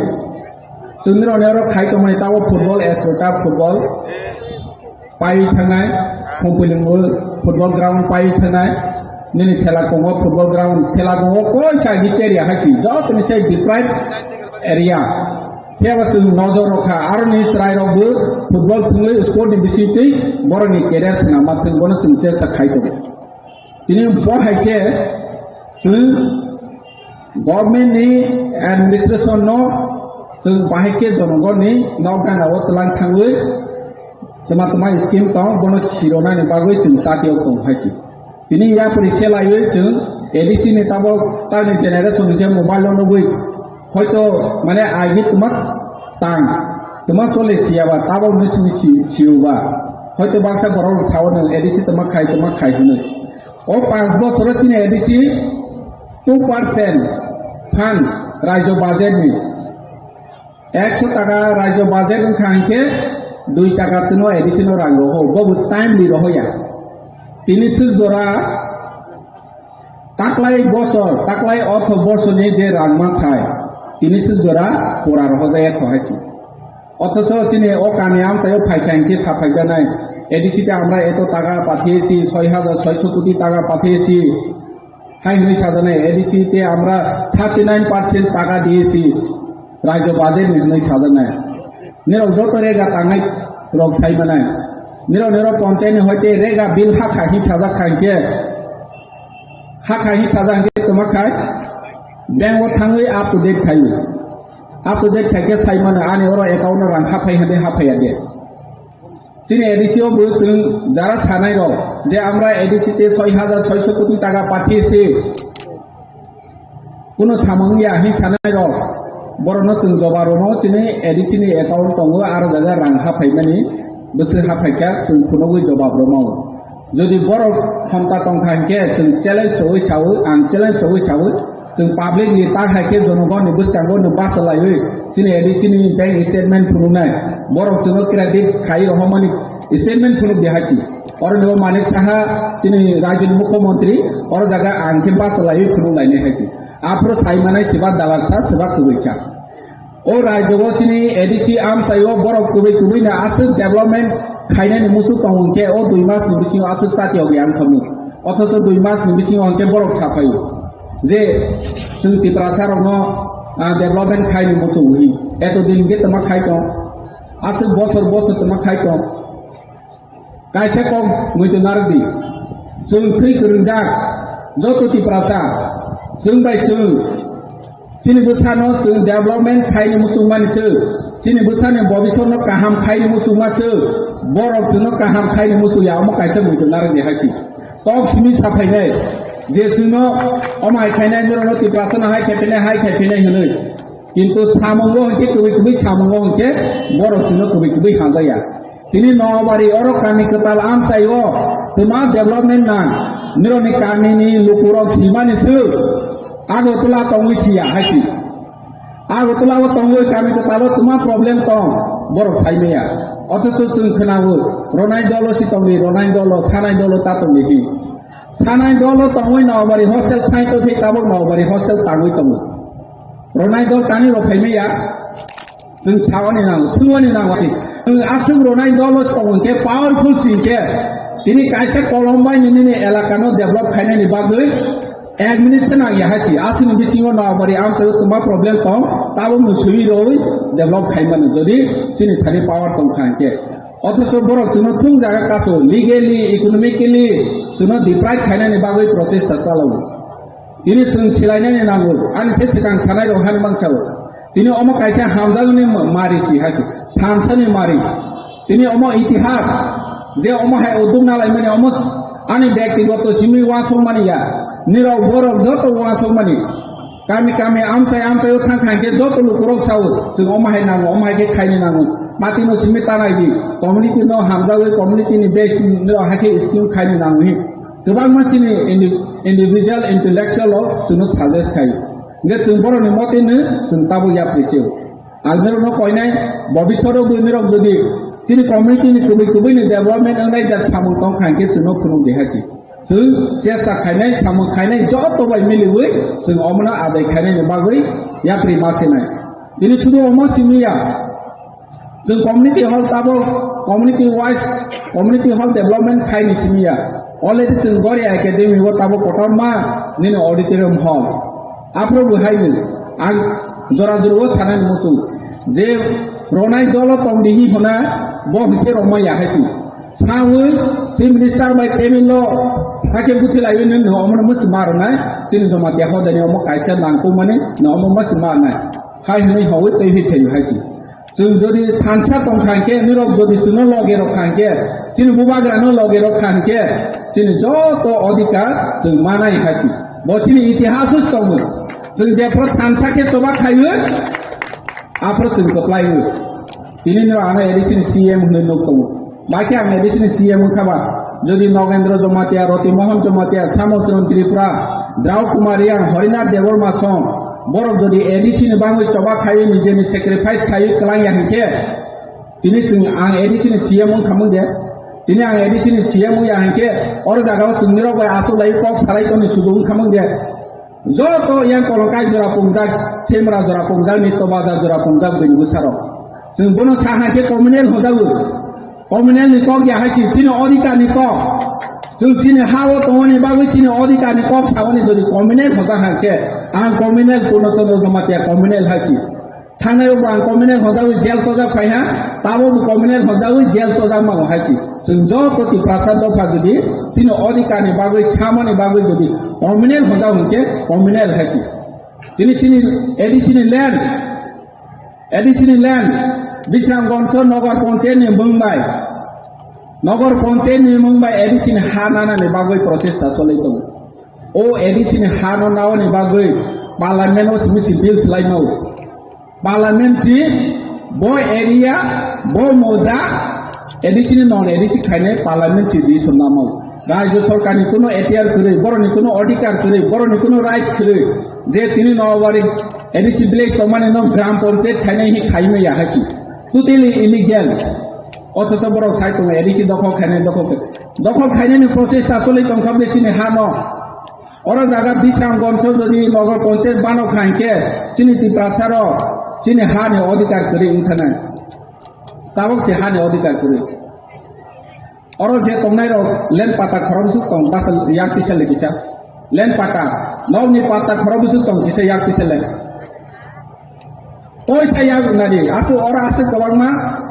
chwngni rok ni oro khai tongmani tabok football, Ascota football pai thangnai, Khumpuilung football ground pai thangnai, nini Thela Kongo football ground, Thela Kongo koi sa gi area hai si, joto ni sai deprived area. Phiya ba chwng nojor rw kha, aroni chwrairokbo football thwngwi sport ni bisingtwi borokni career swnam ma thwng, bono chwng chesta khai tongo. Tini bo hai khe chwng government ni administration no chwng bahai khe jonogoni nok gana o twlang thangwi twma twma scheme tong, bono sironani bagwi chwng chati o tong hai khe. Tini yapri se laiwi chwng A D C ni tabok tani generation ni khe mobile no nugwi hoito mane agi twma tang, twma chole siya ba, tabok ni simi si, siyo ba. Hoito baksa borok rok sao nang A D C twma khai, twma khai hwnwi. O panch bosoro chini A D C two percent fund rajyo budget ni. Ekso taka rajyo budget wngkha hinkhe dui taka chwngno A D C no rang roho, bobo timely rohoya. Tini swk jora taklai bosor, taklai ortho borsoni je rang manthai, tini swk jora pura rohojaya kho hai se. Othocho chini o kami amchaio phaikha hinkhe saphaijanai, A D C te amra eto taka pathiyesi, soi hajar soiso koti taka pathiyesi. Hai hwnwi sajaknai, A D C te amra thirty nine percent taka diyesi, rajyo budget ni hwnwi sajaknai. Nirok joto rega tangnai rok sai manai. Nirok, nirok ponchai ni hoite rega bill hakha hin sajak kha hinkhe, hakha hin sajak hinkhe twma khai, bank o thangwi up to date khai. Up to date khai khe sai mano, ani oro account o rang haphai hade haphai ya de. Chini A D C o bo chwng jara sanai rok je amra A D C te soi hajar soiso koti taka pathiyesi, kuno samung ya hin sanai rok, borok no chwng jobab rwno chini A D C ni account tongo, aro jaga rang haphaimani bwswk haphaikha chwng phunugwi jobab rwno. Jodi borok khomta tongkha hinkhe chwng challenge rwwi sawi, ang challenge rwwi sawi, chwng public ni ta hai khe jonogoni bwskango no bachalaiwi chini A D C ni bank statement phunuknai, borok chwngno credit khai rohormani statement phunuk di hai si. Oro ni bo Manik Saha chini rajyoni mukhyamantri, oro jaga ang khe bachalaiwi phunuk lainai hai si. Aphuru sai manai siba dalal sa, siba kwbwi sa. O rajyo o chini A D C amchaio borok kwbwi kwbwi no aswk development khainani muchuk tongo hinkhe o dui mas ni bisingo aswk chati ogwi ang thangwi. Othocho dui mas ni bisingo hinkhe borok saphaio je chwng Tiprasa rokno, ah, development khaini muchungo hin. Eto din hinkhe twma khai tong. Aswk bosor bosor twma khai tong. Kaisa kok muitu narwkdi. Chwng thwi kwrwngjak joto Tiprasa. Chwng bai chwng. Chini bwsano chwng development khaini muchungmani chwng. Chini bwsani bobisotno kaham khaini muchungma chwng. Borok chwngno kaham khaini muchungya, omo kaisa muitu narwkdi hai si. Kok simi saphainai je chwngno omo hai khainai, norokno Tiprasano hai khai phinai, hai khai phinai hwnwi. Kintu samungo hinkhe kwbwi kwbwi samungo hinkhe borok chwngno kwbwi kwbwi hamjakya. Tini Noabari oro kami kwtal amchaio twma development nang, nirokni kamini lukurok simani swk Agartala tongwi siya hai si. Agartala o tongwi kami kwtalo twma problem tong, borok saimaya. Othocho chwng khwnao, ronai dolo si tongdi, ronai dolo, sanai dolo ta tongdi hi. Sanai dolo tongwi Nobari hostel saito phi tabuk Nobari hostel tangwi tongo. Ronai dol tani rok phaimaya. Chwng sawani nango, swngwani nango. Chwng aswk ronai dolo tongwi khe powerful sing khe tini kaisa kolom bai nini elakano develop khainani bagwi ek minute se nangya hai si. Aswkni bisingo Nobari amtwi tuma problem tong, tabuk no swi roi develop khaimani jodi chini thani power tong kha hwnkhe. Othocho borok chwngno thung jaga kaso, legally, economically chwngno deprive khainani bagwi prochesta chalao. Tini chwng silainani nango, ani se swkang sanai rok hani mansao. Tini omo kaisa hamjakni ma-, mari si hai se, thansani mari. Tini omo itihas, je omo hai uduk nalaimani omo ani byaktigoto simi uansukmani ya. Nirok borok joto uansukmani. Kami kami amchai amchai o thang thang khe joto lukurok sao, chwng omo hai nango, omo hai khe khaini nango. Matino simi tanai di, community no hamjagwi community ni base nirok hai khe scheme khaini nango hi. Kwbangma chini indi-, individual intellectual o chwngno suggest khai. Hwnkhe chwng borokni motino chwng tabuk yapri se. Ang norokno koinai, bobiswt o bwrwirok jodi chini community ni kubui kubui ni development wngnai jak samung tong kha hwnkhe chwngno phunuk di hai se. Chwng chesta khainai, samung khainai joto bai miliwi chwng omono adai khainani bagwi yapri ma sinai. Tini sudu omo simi ya. Chwng community hall tabuk community wise community hall development khaini simi ya. Already chwng Goria Academy o tabuk kotorma nini auditorium hall. Aphuru bo haino ang jora jora o sanani muchung je ronai dolo tong di hi hona bo hwnkhe roma ya hai si. Sawi Chief Minister bai table o hakhe buthi laiwi nini omono musi ma rwnai. Tini Jamatia hodani omo kaisa nangkukmani no omo musi ma rwnai. Hai hwnwi hawi tei hi thai hai si. Chwng jodi thansa tong kha hwnkhe, nirok jodi chwngno loge rok kha hwnkhe, chini bubagrano loge rok kha hwnkhe, chini joto odhikar chwng manai hai si. Bo chini itihas o tongo. Chwng jephru thansa khe choba khaio, aphru chwng kwplaiwi. Tini nirok ano A D C ni C M hwnwi nuk tongo. Bai khe ang A D C ni C M wngkha ba, jodi Nogendra Jamatia, Roti Mohan Jamatia, Samotron Tripura, Drau Kumar Reang, Harinath Debbarma song, borok jodi A D C ni bangwi choba khaiwi nijeni sacrifice khaiwi kwlangya hinkhe, tini chwng ang A D C ni C M wngkha mung de, tini ang A D C ni C M wngya hinkhe, oro jagao chwngni rok bai aswk lai kok salai tongni sudu wngkha mung de. Joto yang kolongkai jora pungjak, semra jora pungjak, nitto bazar jora pungjak, bini bwsarok. Chwng bono sa hai khe communal hojago. Communal ni kok ya hai si, chini odhikar ni kok. Chwng chini ha o tongoni bagwi chini odhikar ni kok saboni jodi communal hoja hai khe, ang communal Purno Chandra Jamatia communal hai si. Thangnai o bo ang communal hojawi jail chojak phai ha, tabo bo communal hojawi jail chojak mango hai si. Chwng joto Tiprasa dopha jodi chini odhikar ni bagwi, samani bagwi jodi communal hojak hwnkhe communal hai si. Tini chini A D C ni land, A D C ni land, Bisramganj Nagar Panchayat ni mung bai, Nagar Panchayat ni mung bai A D C ni ha nana ni bagwi prochesta cholai tongo. O A D C ni ha no naoni bagwi Parliament o simi si bill slai mao. Parliament si bo area, bo moja, A D C ni non A D C khainai Parliament si decision namao. Rajya Sarkar ni kuno ekhtiar kwrwi, borok ni kuno odhikar kwrwi, borok ni kuno right kwrwi, je tini Nobari A D C village tongmani no Gram Panchayat khainai hi khaimaya hai si. Totally illegal. Othocho borok sai tongo A D C dokhol khainai, dokhol khe-, dokhol khainani process asole tongkha bini chini ha no. Oro jaga Bisramganj jodi Nagar Panchayat bano kha hinkhe chini Tiprasa rok chini ha ni odhikar kwrwi wngthanai. Tabok se ha ni odhikar kwrwi. Oro je tongnai rok land pata khorok bwswk tong, basa yak kisa le kisa. Land pata, nok ni pata khorok bwswk tong kisa yak kisa le. Poisa yak nadi, asu oro aswk kwbangma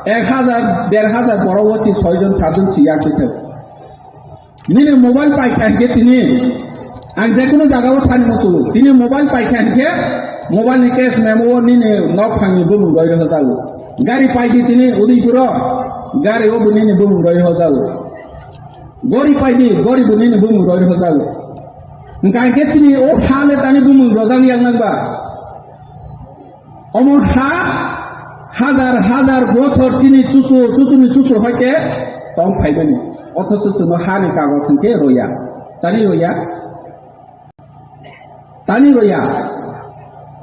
ek hajar, der hajar borok o si soi jon, sat jon si yak kisa. Nini mobile paikha hinkhe tini, ang jekunu jagao sani muchungo. Tini mobile paikha hinkhe, mobile ni cash memo o nini nok phangni bumung roi rw jago. Gari paidi tini Udaipuro, gari o bo nini bumung roi rw jago. Gori paidi, gori bo nini bumung roi rw jago. Hwnkha hinkhe tini o ha le tani bumung rojak yak nang ba. Omo ha hajar hajar bosor chini chuchu, chuchuni chuchu hoite tong phaimani. Othocho chwngno ha ni kagoj hinkhe roya. Tani roya? Tani roya.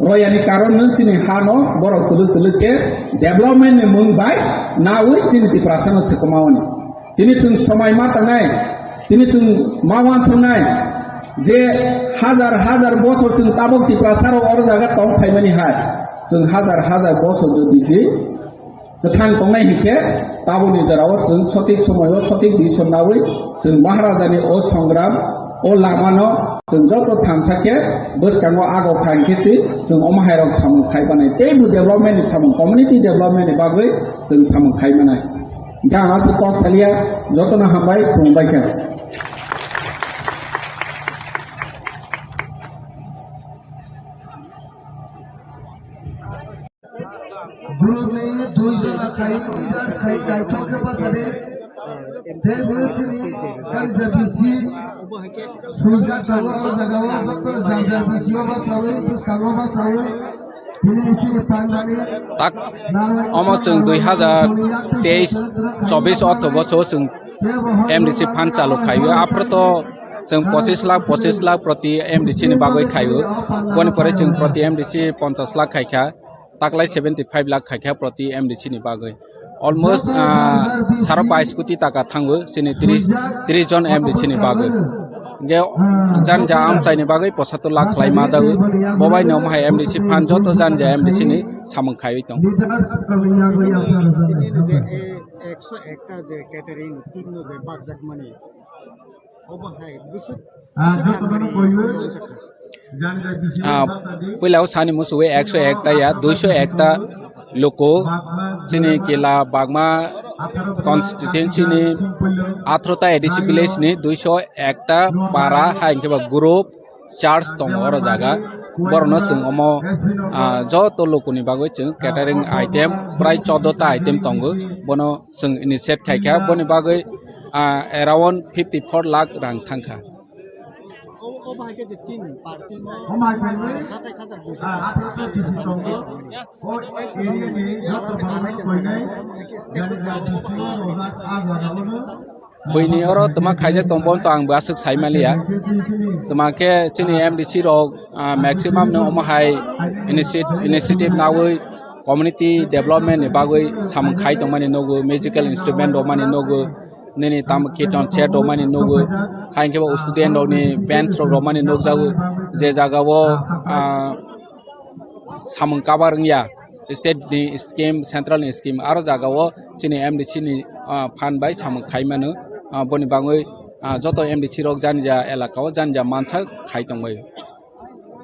Roya ni karon no chini ha no borok kwlwk kwlwk khe development ni mung bai nawi chini Tiprasa no swkamaoni. Tini chwng somai ma tangnai, Tini chwng ma uansuknai je hajar hajar bosor chwng tabuk Tiprasarok oro jaga tong phaimani hai. Chwng hajar hajar bosor jodi je kwthang tongnai hinkhe tabukni jorao chwng sothik somoio sothik decision naui chwng Maharajani o songram, o lamano chwng joto thansa khe bwskango agok thang khe se chwng omo hairok samung khai manai. Teibo development ni samung, community development ni bagwi chwng samung khai manai. Hingke ang aswk kok salia, jotono hambai, khulumbai khe. Borokni dui jona khai, leader khai, naithok khe bachadi. Tei borokni janja bisi, sujak tongo o jagao, joto janja bisio bachaui, bwskango bachaui. Tak omo chwng dui hazar teis chobis ortho bosoro chwng M D C fund chalu khaio. Aphuru to chwng pochis lakh, pochis lakh proti M D C ni bagwi khaio. Boni pore chwng proti M D C ponchas lakh khaikha, taklai seventy five lakh khaikha proti M D C ni bagwi. Almost, ah, saro pais koti taka thango chini tris, tris jon M D C ni bagwi. Hingke janja amchaini bagwi posator lakh khlai majago. Bobaino omo hai M D C fund joto janja M D C ni samung khaiwi tong. Tini je, eh, ekso ekta je catering team no je bakjak mani. Obo hai bwswk Ah, jotono koiwi. Ah, puila o sani musuwi ekso ekta ya, duiso ekta luku chini kila bagma constituency ni atharota A D C village ni duiso ekta para hai hingke ba group church tongo oro jaga. Borokno chwng omo, ah, joto lukuni bagwi chwng catering item prai choddo ta item tongo. Bono chwng initiate khaikha, boni bagwi, ah, around fifty four lakh rang thangkha. O, o bahai khe je tin party mo, satais hajar duiso. Buini oro twma khaijak tong, bono to ang bo aswk sai manliya. Twma khe chini M D C rok, ah, maximum no omo hai initi-, initiative nawi community development ni bagwi samung khai tongmani nugo, musical instrument rwmani nugo, nini tamo kirtan set rwmani nugo, hai hwnkhe bo student rokni bench rok rwmani nukjago, je jagao, ah, samung cover wngya, state ni scheme, central ni scheme, aro jagao chini M D C ni, ah, fund bai samung khai mano, ah, boni bagwi, ah, joto M D C rok jani ja elaka o jani ja mansa khai tongbai.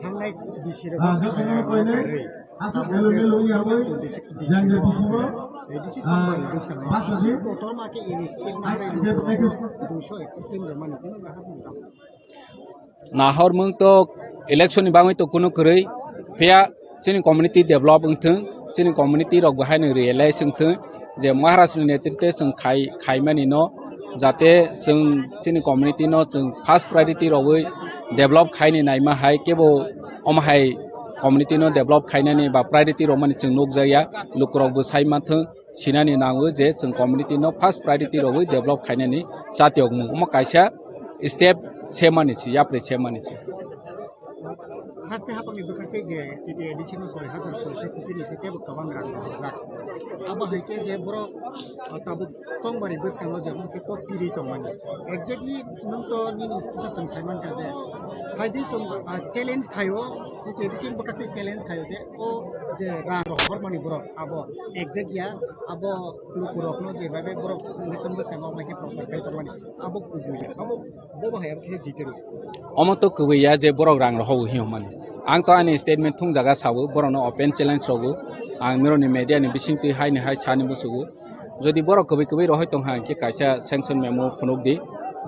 Thangnai bisi rok saya rok karwi. Abo je twenty six bisi rok, twenty six February bwskango aswk kotorma khe initiative nangrai rok duiso ekta team rwmani tini nahar mungkam. Nahor mung to election ni bagwi to kunu kwrwi, phiya chini community develop wngthwng, chini community rok bo haino realize wngthwng, je Maharaj ni netrite chwng khai, khaimani no, jate chwng chini community no chwng first priority rogwi develop khaini naima hai, kebo omo hai community no develop khainani ba priority rogmani chwng nukjakya, lukurok bo sai manthwng, sinani nango je chwng community no first priority rogwi develop khainani chatiyokmung. Omo kaisa step semani se, yapri semani se. Haste hapangni bwkhak tei je T T A D C no soi hajar soiso koti ni se tebo kwbang rang rwjak. Abo hai khe je borok, ah, tabuk tongmani bwskango je omo khe kok piri tongmani. Exactly nwng to nini kisa chwng sai mankha je phaidi chwng, ah, challenge khaio, T T A D C ni bwkhak tei challenge khaio je o je rang rok hormani borok abo exact ya, abo lukurokno je bai bai borok election bwskango omo khe prochar khai tongmani. Abo kubui, abo, bo bahai abo kisa detail. Omo to kubui ya je borok rang rohogo hinwi hwnmani. Ang to ani statement thung jaga sao, borokno open challenge rogo. Ang mironi media ni bisingtwi haini hai sani musugo. Jodi borok kubui kubui rohoi tong ha, hingke kaisa sanction memo phunuk di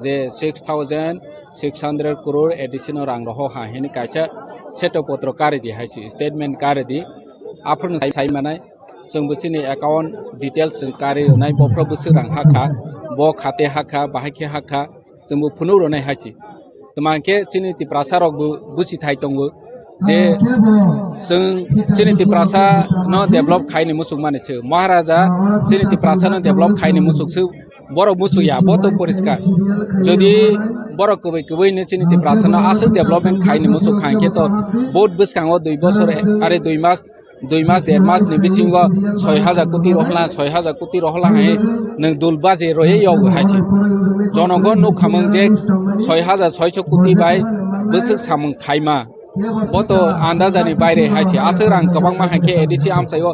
je six thousand six hundred crore A D C no rang roho ha hini kaisa seto potro kari di hai si statement kari di. Aphuru sai, sai manai. Chwng bo chini account details chwng kari rwnai, bophro bwswk rang hakha, bo khate hakha, bahai khe hakha, chwng bo phunuk rwnai hai se. Tma hwnkhe chini Tiprasa rok bo buchi thai tongo je chwng chini Tiprasa no develop khaini muchung mani se. Maharaja chini Tiprasa no develop khaini muchung se, borok muchung ya, bo to poriskar. Jodi borok kwbwi kwbwi no chini Tiprasa no aswk development khaini muchung kha hwnkhe to vote bwskango dui bosor are dui mas dui mas, der mas ni bisingo soi hajar koti rohla, soi hajar koti rohla hai nwng dul baje roye yog hai se. Jonogon nuk khamung je soi hajar soiso koti bai bwswk samung khaima. Bo to andajani baire hai se. Aswk rang kwbangma hai khe A D C amchaio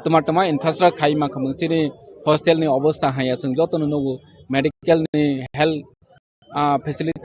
tuma tuma infrastructure khaima khamung chini hostel ni obostha haya chwng jotono nugo medical ni health, ah, facility